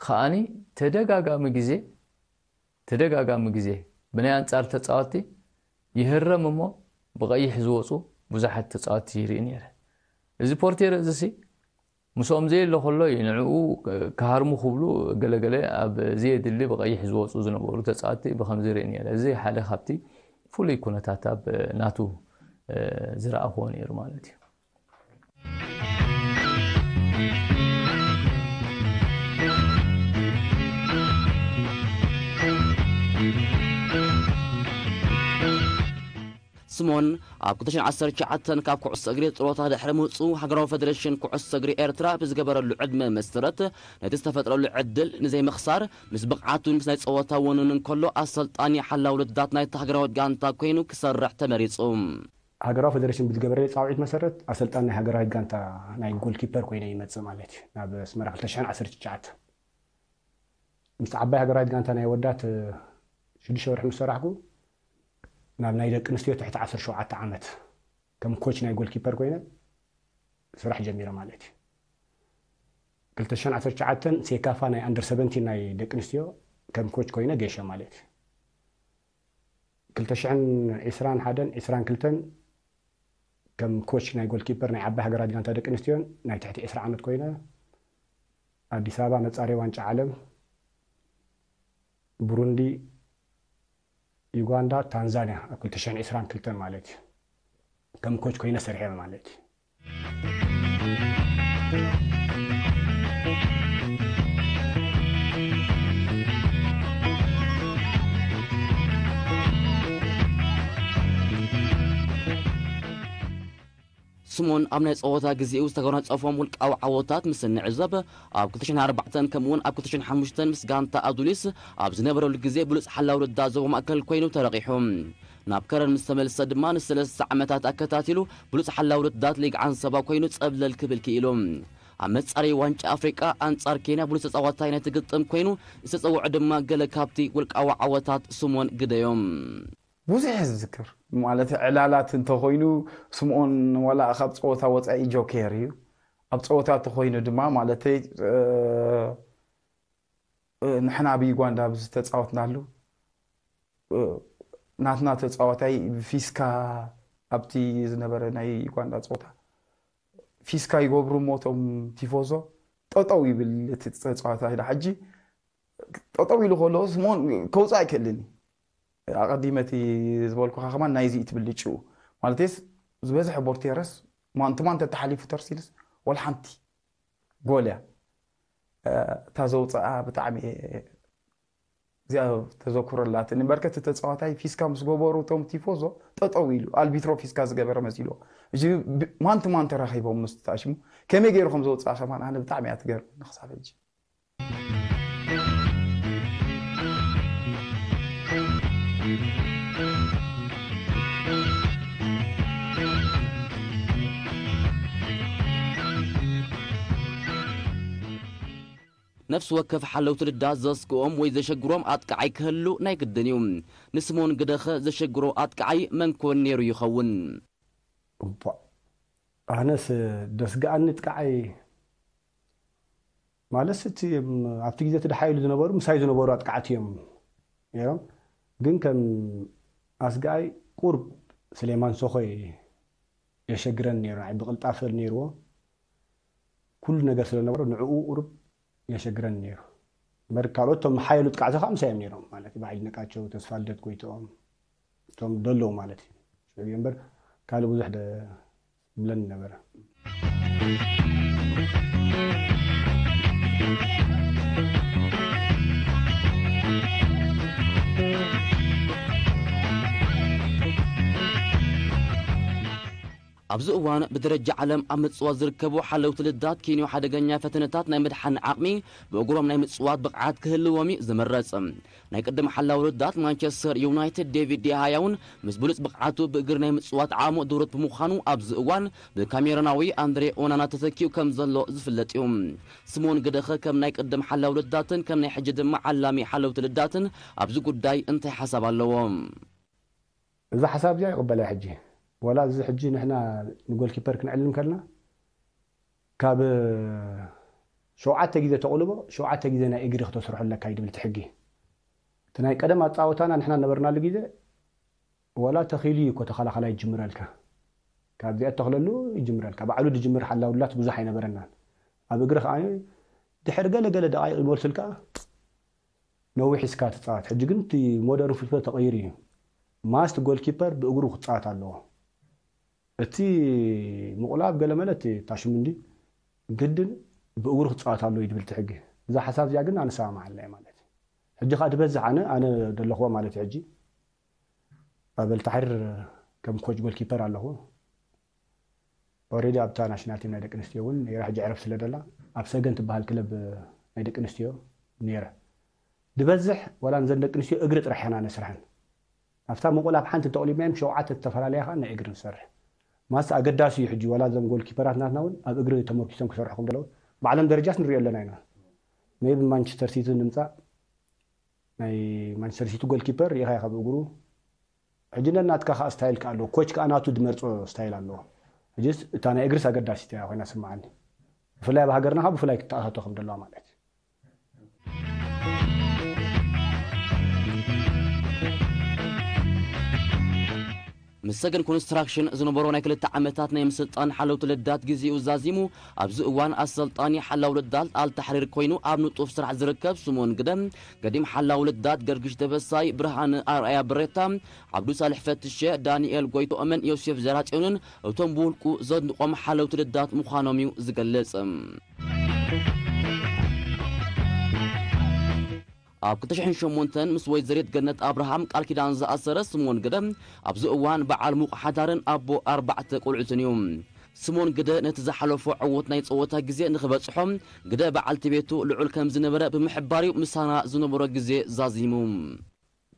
ከኣኒ ተደጋጋሚ ግዜ፣ ተደጋጋሚ ግዜ ብናይ ኣንጻር ተጻወትቲ ይህረም እሞ ብቐይሕ ዝወፁ ብዙሓት ተፃወትቲ ይርኢ ነይረ። እዚ ፖርቴሮ እዚ ሲ ምስኦም ዘየለ ከሎ እዩ ንዕኡ ክሃርሙ ክብሉ ገለገለ ኣብ ዘየድሊ ብቐይሕ ዝወፁ ዝነበሩ ተፃወትቲ ብኸምዚ ይርኢ ነይረ። እዚ ሓደ ካብቲ ፍሉይ ኩነታት ኣብ ናቱ ዝረኣኽዎ ነይሩ ማለት እዩ። ስሞን ኣብ ክልተ ሽሕን ዓሰርተ ትሽዓተን ካብ ኩዕሶ እግሪ ጥሮታ ድሕሪ ምውፅኡ፣ ሃገራዊ ፈደረሽን ኩዕሶ እግሪ ኤርትራ ብዝገበረሉ ዕድመ መሰረት ነቲ ዝተፈጥረሉ ዕድል ንዘይምኽሳር፣ ምስ ብቕዓቱን ምስ ናይ ጸወታ ወኑን እንከሎ፣ ኣሰልጣኒ ሓላው ውድድራት ናይቲ ሃገራዊት ጋንታ ኮይኑ ክሰርሕ ተመሪጹ። ሃገራዊ ፈደረሽን ብዝገበረ ጻውዒት መሰረት፣ ኣሰልጣኒ ናይ ሃገራዊት ጋንታ ናይ ጎልኪፐር ኮይነ ይመጽእ ማለት እዩ። ናብ ኣስመራ ክልተ ሽሕን ዓሰርተ ትሽዓተን ምስ ዓባይ ሃገራዊት ጋንታ ናይ ወዳት ሽዱሽተ ወርሒ ምስ ሰራሕኩ፣ ናብ ናይ ደቂ ኣንስትዮ ትሕቲ ዓሰርተ ሸውዓተ ዓመት ከም ኮች ናይ ጎልኪፐር ኮይነ ስራሕ ጀሚረ ማለት እዩ። ክልተ ሽሕን ዓሰርተ ትሽዓተን ሴካፋ ናይ ኣንደር ሰቨንቲን ናይ ደቂ ኣንስትዮ ከም ኮች ኮይነ ገይሸ ማለት እዩ። ክልተ ሽሕን ዕስራን ሓደን ዕስራን ክልተን ከም ኮች ናይ ጎልኪፐር ናይ ዓባይ ሃገራት ጋንታ ደቂ ኣንስትዮን ናይ ትሕቲ ዕስራ ዓመት ኮይነ ኣዲስ ኣበባ መጻረይ ዋንጫ ዓለም፣ ብሩንዲ፣ ዩጋንዳ፣ ታንዛንያ ኣብ ክልተ ሽሕን ዕስራን ክልተን ማለት እዩ። ከም ኮች ኮይነ ሰሪሐ ማለት እዩ። ስሞን ኣብ ናይ ጸወታ ግዜኡ ዝተጎናጸፎም ውልቃዊ ዓወታት ምስ እንዕዘብ፣ ኣብ ክልተ ሽሕን ኣርባዕተን ከምኡ'ውን ኣብ ክልተ ሽሕን ሓሙሽተን ምስ ጋንታ ኣዱሊስ ኣብ ዝነበረሉ ግዜ ብሉጽ ሓላው ርዳእ ዞባ ማእከል ኮይኑ ተረቒሑ። ናብ ከረን ምስ ተመልሰ ድማ ንሰለስተ ዓመታት ኣከታቲሉ ብሉጽ ሓላው ርዳት ሊግ ዓንሰባ ኮይኑ ጸብለል ክብል ክኢሉ። ኣብ መጻረዪ ዋንጫ ኣፍሪቃ ኣንጻር ኬንያ ብሉጽ ተጻዋታይ ናይቲ ግጥም ኮይኑ ዝተጸውዑ ድማ ገለ ካብቲ ውልቃዊ ዓወታት ስሞን ግደዮም። ብዙሕ እየ ዝዝክር። ማለት ዕላላት እንተኾይኑ ስምኦን ዋላ ካብ ፀወታ ወፃኢ ጆኬር እዩ። ኣብ ፀወታ እንተኾይኑ ድማ ማለተይ ንሕና ኣብ ዩጋንዳ ብዝተፃወትናሉ ናትና ተፃዋታይ ፊስካ ኣብቲ ዝነበረ ናይ ዩጋንዳ ፀወታ ፊስካ ይገብሩ እሞ እቶም ቲፎዞ ጠጠው ይብል እቲ ተፃዋታይ ሕጂ ጠጠው ኢሉ ከሎ ስምኦን ከውፅእ ኣይክእልን እዩ። ኣቐዲመ እቲ ዝበልኩኻ ከማን ናይዚ እዩ ትብል ልጭኡ ማለትስ ዝበዝሐ ቦርቴረስ ማንትማን ተተሓሊፉ ተርሲልስ ወላ ሓንቲ ጎል እያ እታ ዘውፅኣ ብጣዕሚ እዚኣ ተዘክሮ ኣላትኒ እምበርከ እቲ ተፃዋታይ ፊስካ ምስ ገበሩ እቶም ቲፎዞ ጠጠው ኢሉ ኣልቢትሮ ፊስካ ዝገበረ መሲልዎ እዚ ማንትማን ተራኺቦም ምስ ተኣሽሙ ከመይ ገይሩ ከም ዘውፅኣ ከማን ኣነ ብጣዕሚ እያ ትገርም ንክሳብ ሕጂ ነፍሲ ወከፍ ሓለውቲ ልዳት ዘስግኦም ወይ ዘሸግሮም ኣጥቃዓይ ክህሉ ናይ ግድን እዩ። ንስሞን ግደኸ ዘሸግሮ ኣጥቃዓይ መን ኮን ነይሩ ይኸውን? ኣነስ ደስግኣኒ ጥቃዓይ ማለት እቲ ኣብቲ ግዜ እቲ ደሓይሉ ዝነበሩ ምሳይ ዝነበሩ ኣጥቃዕቲ እዮም ነይሮም። ግን ከም ኣስግኣይ ቁርብ ስሌማን ሶኾ የሸግረን ነይሩ። ንዓይ ብቕልጣፈ ነይርዎ ኩሉ ነገር ስለ ነበሮ ንዕኡ ቁርብ የሸግረን ነይሩ። እምበር ካልኦት እቶም ሓየሉ ጥቃዕቲ ከዓ ምሳይ እዮም ነይሮም ማለት በዓል ነቃቸው፣ ተስፋ ልደት ጎይትኦም እቶም ደለዉ ማለት እዩ። ሽዑ እምበር ካልእ ብዙሕ ዝብለኒ ነበረ። ኣብዚ እዋን ብደረጃ ዓለም ኣብ ምጽዋት ዝርከቡ ሓለውቲ ልዳት ኪንዮ ሓደገኛ ፈተነታት ናይ ምድሓን ዓቕሚ ብእግሮም ናይ ምጽዋት ብቕዓት ክህልዎም እዩ ዝምረጽ። ናይ ቅድም ሓላዊ ልዳት ማንቸስተር ዩናይትድ ዴቪድ ዲሃያ እውን ምስ ብሉጽ ብቕዓቱ ብእግሪ ናይ ምጽዋት ዓቕሙ ድሩት ብምዃኑ ኣብዚ እዋን ብካሜሮናዊ ኣንድሬ ኦናና ተተኪኡ ከም ዘሎ ዝፍለጥ እዩ። ስሞን ግደኸ ከም ናይ ቅድም ሓላዊ ልዳትን ከም ናይ ሕጂ ድማ ዓላሚ ሓለውቲ ልዳትን ኣብዚ ጉዳይ እንታይ ሓሳብ ኣለዎ? እዛ ሓሳብ እዚኣ ይቕበላ ሕጂ ዋላ እዚ ሕጂ ንሕና ንጎልኪፐር ክንዕልም ከልና ካብ ሸውዓተ ግዜ ተቕልቦ ሸውዓተ ግዜ ናይ እግሪ ክተስርሖ ኣለካ እዩ ድብል እቲ ሕጊ እቲ ናይ ቀደም ኣፃወታና ንሕና ነበርናሉ ግዜ ወላ ተኺሉ እዩ እኮ ተኸላኸላይ ይጅምረልካ። ካብዚኣ ተኽለሉ ይጅምረልካ። ባዕሉ ዝጅምር ሓላውላት ብዙሕ ኣይነበረናን። ኣብ እግሪ ከዓ ድሕር ገለ ገለ ደቃይቕ ይመልሱልካ። ነዊሕ እስካ ትፃወት። ሕጂ ግን እቲ ሞደርን ፉትቦል ተቐይሩ እዩ። ማስት ጎልኪፐር ብእግሩ ክፃወት ኣለዎ። እቲ ምቑላብ ገለ መለ እቲ ታሽሙንዲ ግድን ብእግሩ ክፃወት ኣለዎ እዩ ዝብል እቲ ሕጊ። እዛ ሓሳብ እዚኣ ግን ኣንሰማማዓላ እየ ማለት እዩ። ሕጂ ከዓ ዝበዝሕ ኣነ ኣነ ዘለኽዎ ማለት እዩ። ሕጂ ኣብ ኣልታሕር ከም ኮች ጎልኪፐር ኣለኹ። ኦሬዲ ኣብታ ናሽናል ቲም ናይ ደቂ ኣንስትዮ እውን ነይራ። ሕጂ ዕረፍ ስለ ደላ ኣብ ሰገን ትበሃል ክለብ ናይ ደቂ ኣንስትዮ ነይረ። ዝበዝሕ ዋላ ንዘን ደቂ ኣንስትዮ እግሪ ጥራሕ ኢና ነስርሐን። ኣብታ ምቑላብ ሓንቲ ተቕሊብናዮም ሸውዓተ ዝተፈላለያ ከዓ ናይ እግሪ ንሰርሕ። ማስ ኣገዳሲ እዩ። ሕጂ ዋላ እዞም ጎልኪፐራትናትና እውን ኣብ እግሪ ተመርኪሶም ክሰርሑ ከም ዘለዉ ባዕሎም ደረጃስ ንሪኦ ኣለና ኢና። ሜቢ ማንቸስተር ሲቲ ንምፃእ ናይ ማንቸስተር ሲቲ ጎልኪፐር ርኢኻ ኢኻ ብእግሩ። ሕጂ ነናትካ ከዓ ስታይል ከዓ ኣለዎ። ኮች ከዓ ናቱ ዝመርፆ ስታይል ኣለዎ። ሕጂስ እታ ናይ እግርስ ኣገዳሲት እያ ኮይና ስምዓኒ። ብፍላይ ኣብ ሃገርና ከዓ ብፍላይ ክትኣታቶ ከም ዘለዋ ማለት እዩ። ምስ ሰገን ኮንስትራክሽን ዝነበሮ ናይ ክልተ ዓመታት ናይ ምስልጣን ሓለውቲ ልዳት ግዜኡ ዛዚሙ። ኣብዚ እዋን ኣሰልጣኒ ሓላው ልዳት ኣልታሕሪር ኮይኑ ኣብ ንጡፍ ስራሕ ዝርከብ ስምኦን ግደ፣ ገዲም ሓላው ልዳት ገርግሽ ደበሳይ፣ ብርሃነ ኣርኣያ ብሬታ፣ ዓብዱ ሳልሕ ፈትሸ፣ ዳንኤል ጎይቶኦምን ዮሴፍ ዘራጽዮንን እቶም ብውልቁ ዘድንቖም ሓለውቲ ልዳት ምዃኖም እዩ ዝገልጽ። ኣብ ክልተ ሽሕን ሸሞንተን ምስ ወይዘሪት ገነት ኣብርሃም ቃል ኪዳን ዝኣሰረ ስምኦን ግደ ኣብዚ እዋን በዓል ሙቕ ሓዳርን ኣቦ ኣርባዕተ ቆልዑትን እዩ። ስምኦን ግደ ነቲ ዝሓለፎ ዕዉት ናይ ጸወታ ግዜ ንኽበጽሖ ግደ በዓልቲ ቤቱ ልዑል ከም ዝነበረ ብምሕባር እዩ ምሳና ዝነበሮ ግዜ ዛዚሙ።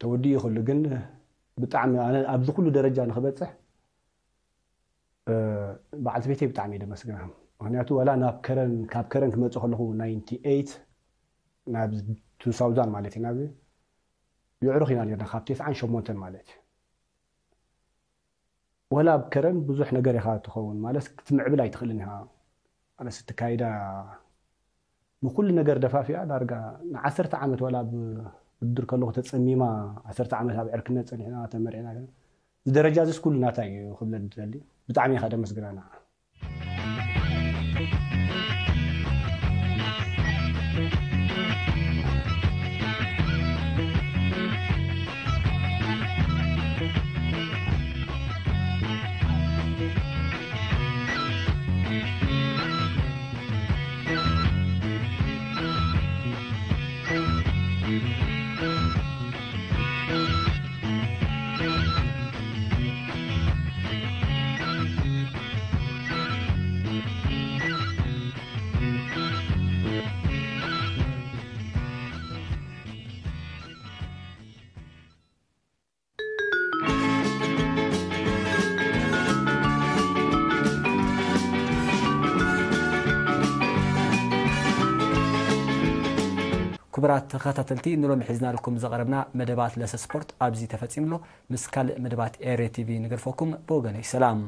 ተወዲኡ ይኽእሉ ግን ብጣዕሚ ኣነ ኣብዚ ኩሉ ደረጃ ንኽበፅሕ በዓልቲ ቤተይ ብጣዕሚ እየ ደመስግና። ምክንያቱ ዋላ ናብ ከረን ካብ ከረን ክመፅእ ከለኹ ናይንቲ ኤይት ናብ ቱ ሳውዛን ማለት እዩ ናብ የዕሩኽ ኢና ነርና ካብ ተስዓን ሸሞንተን ማለት እዩ። ወላ ኣብ ከረን ብዙሕ ነገር ኢኻ ትኸውን ማለት ክትምዕብል ኣይትኽእልን ኢኻ። ኣነስ እትካይዳ ንኩሉ ነገር ደፋፊኣ ዳርጋ ንዓሰርተ ዓመት ዋላ ኣብ ውድድር ከለኹ ተጸሚማ ዓሰርተ ዓመት ኣብ ዕርክነት ጸኒሕና ተመሪዕና እዚ ደረጃ እዚስ ኩሉ ናታ እዩ ክብለ ዝደሊ። ብጣዕሚ ኢኻ ደመስግና ንዓ። ክቡራት ተኸታተልቲ፣ ንሎሚ ሒዝናልኩም ዝቐረብና መደባት ለሰ ስፖርት ኣብዚ ተፈጺሙ ኣሎ። ምስ ካልእ መደባት ኤሪ ቲቪ ንገድፈኩም። ብወገነይ ሰላም።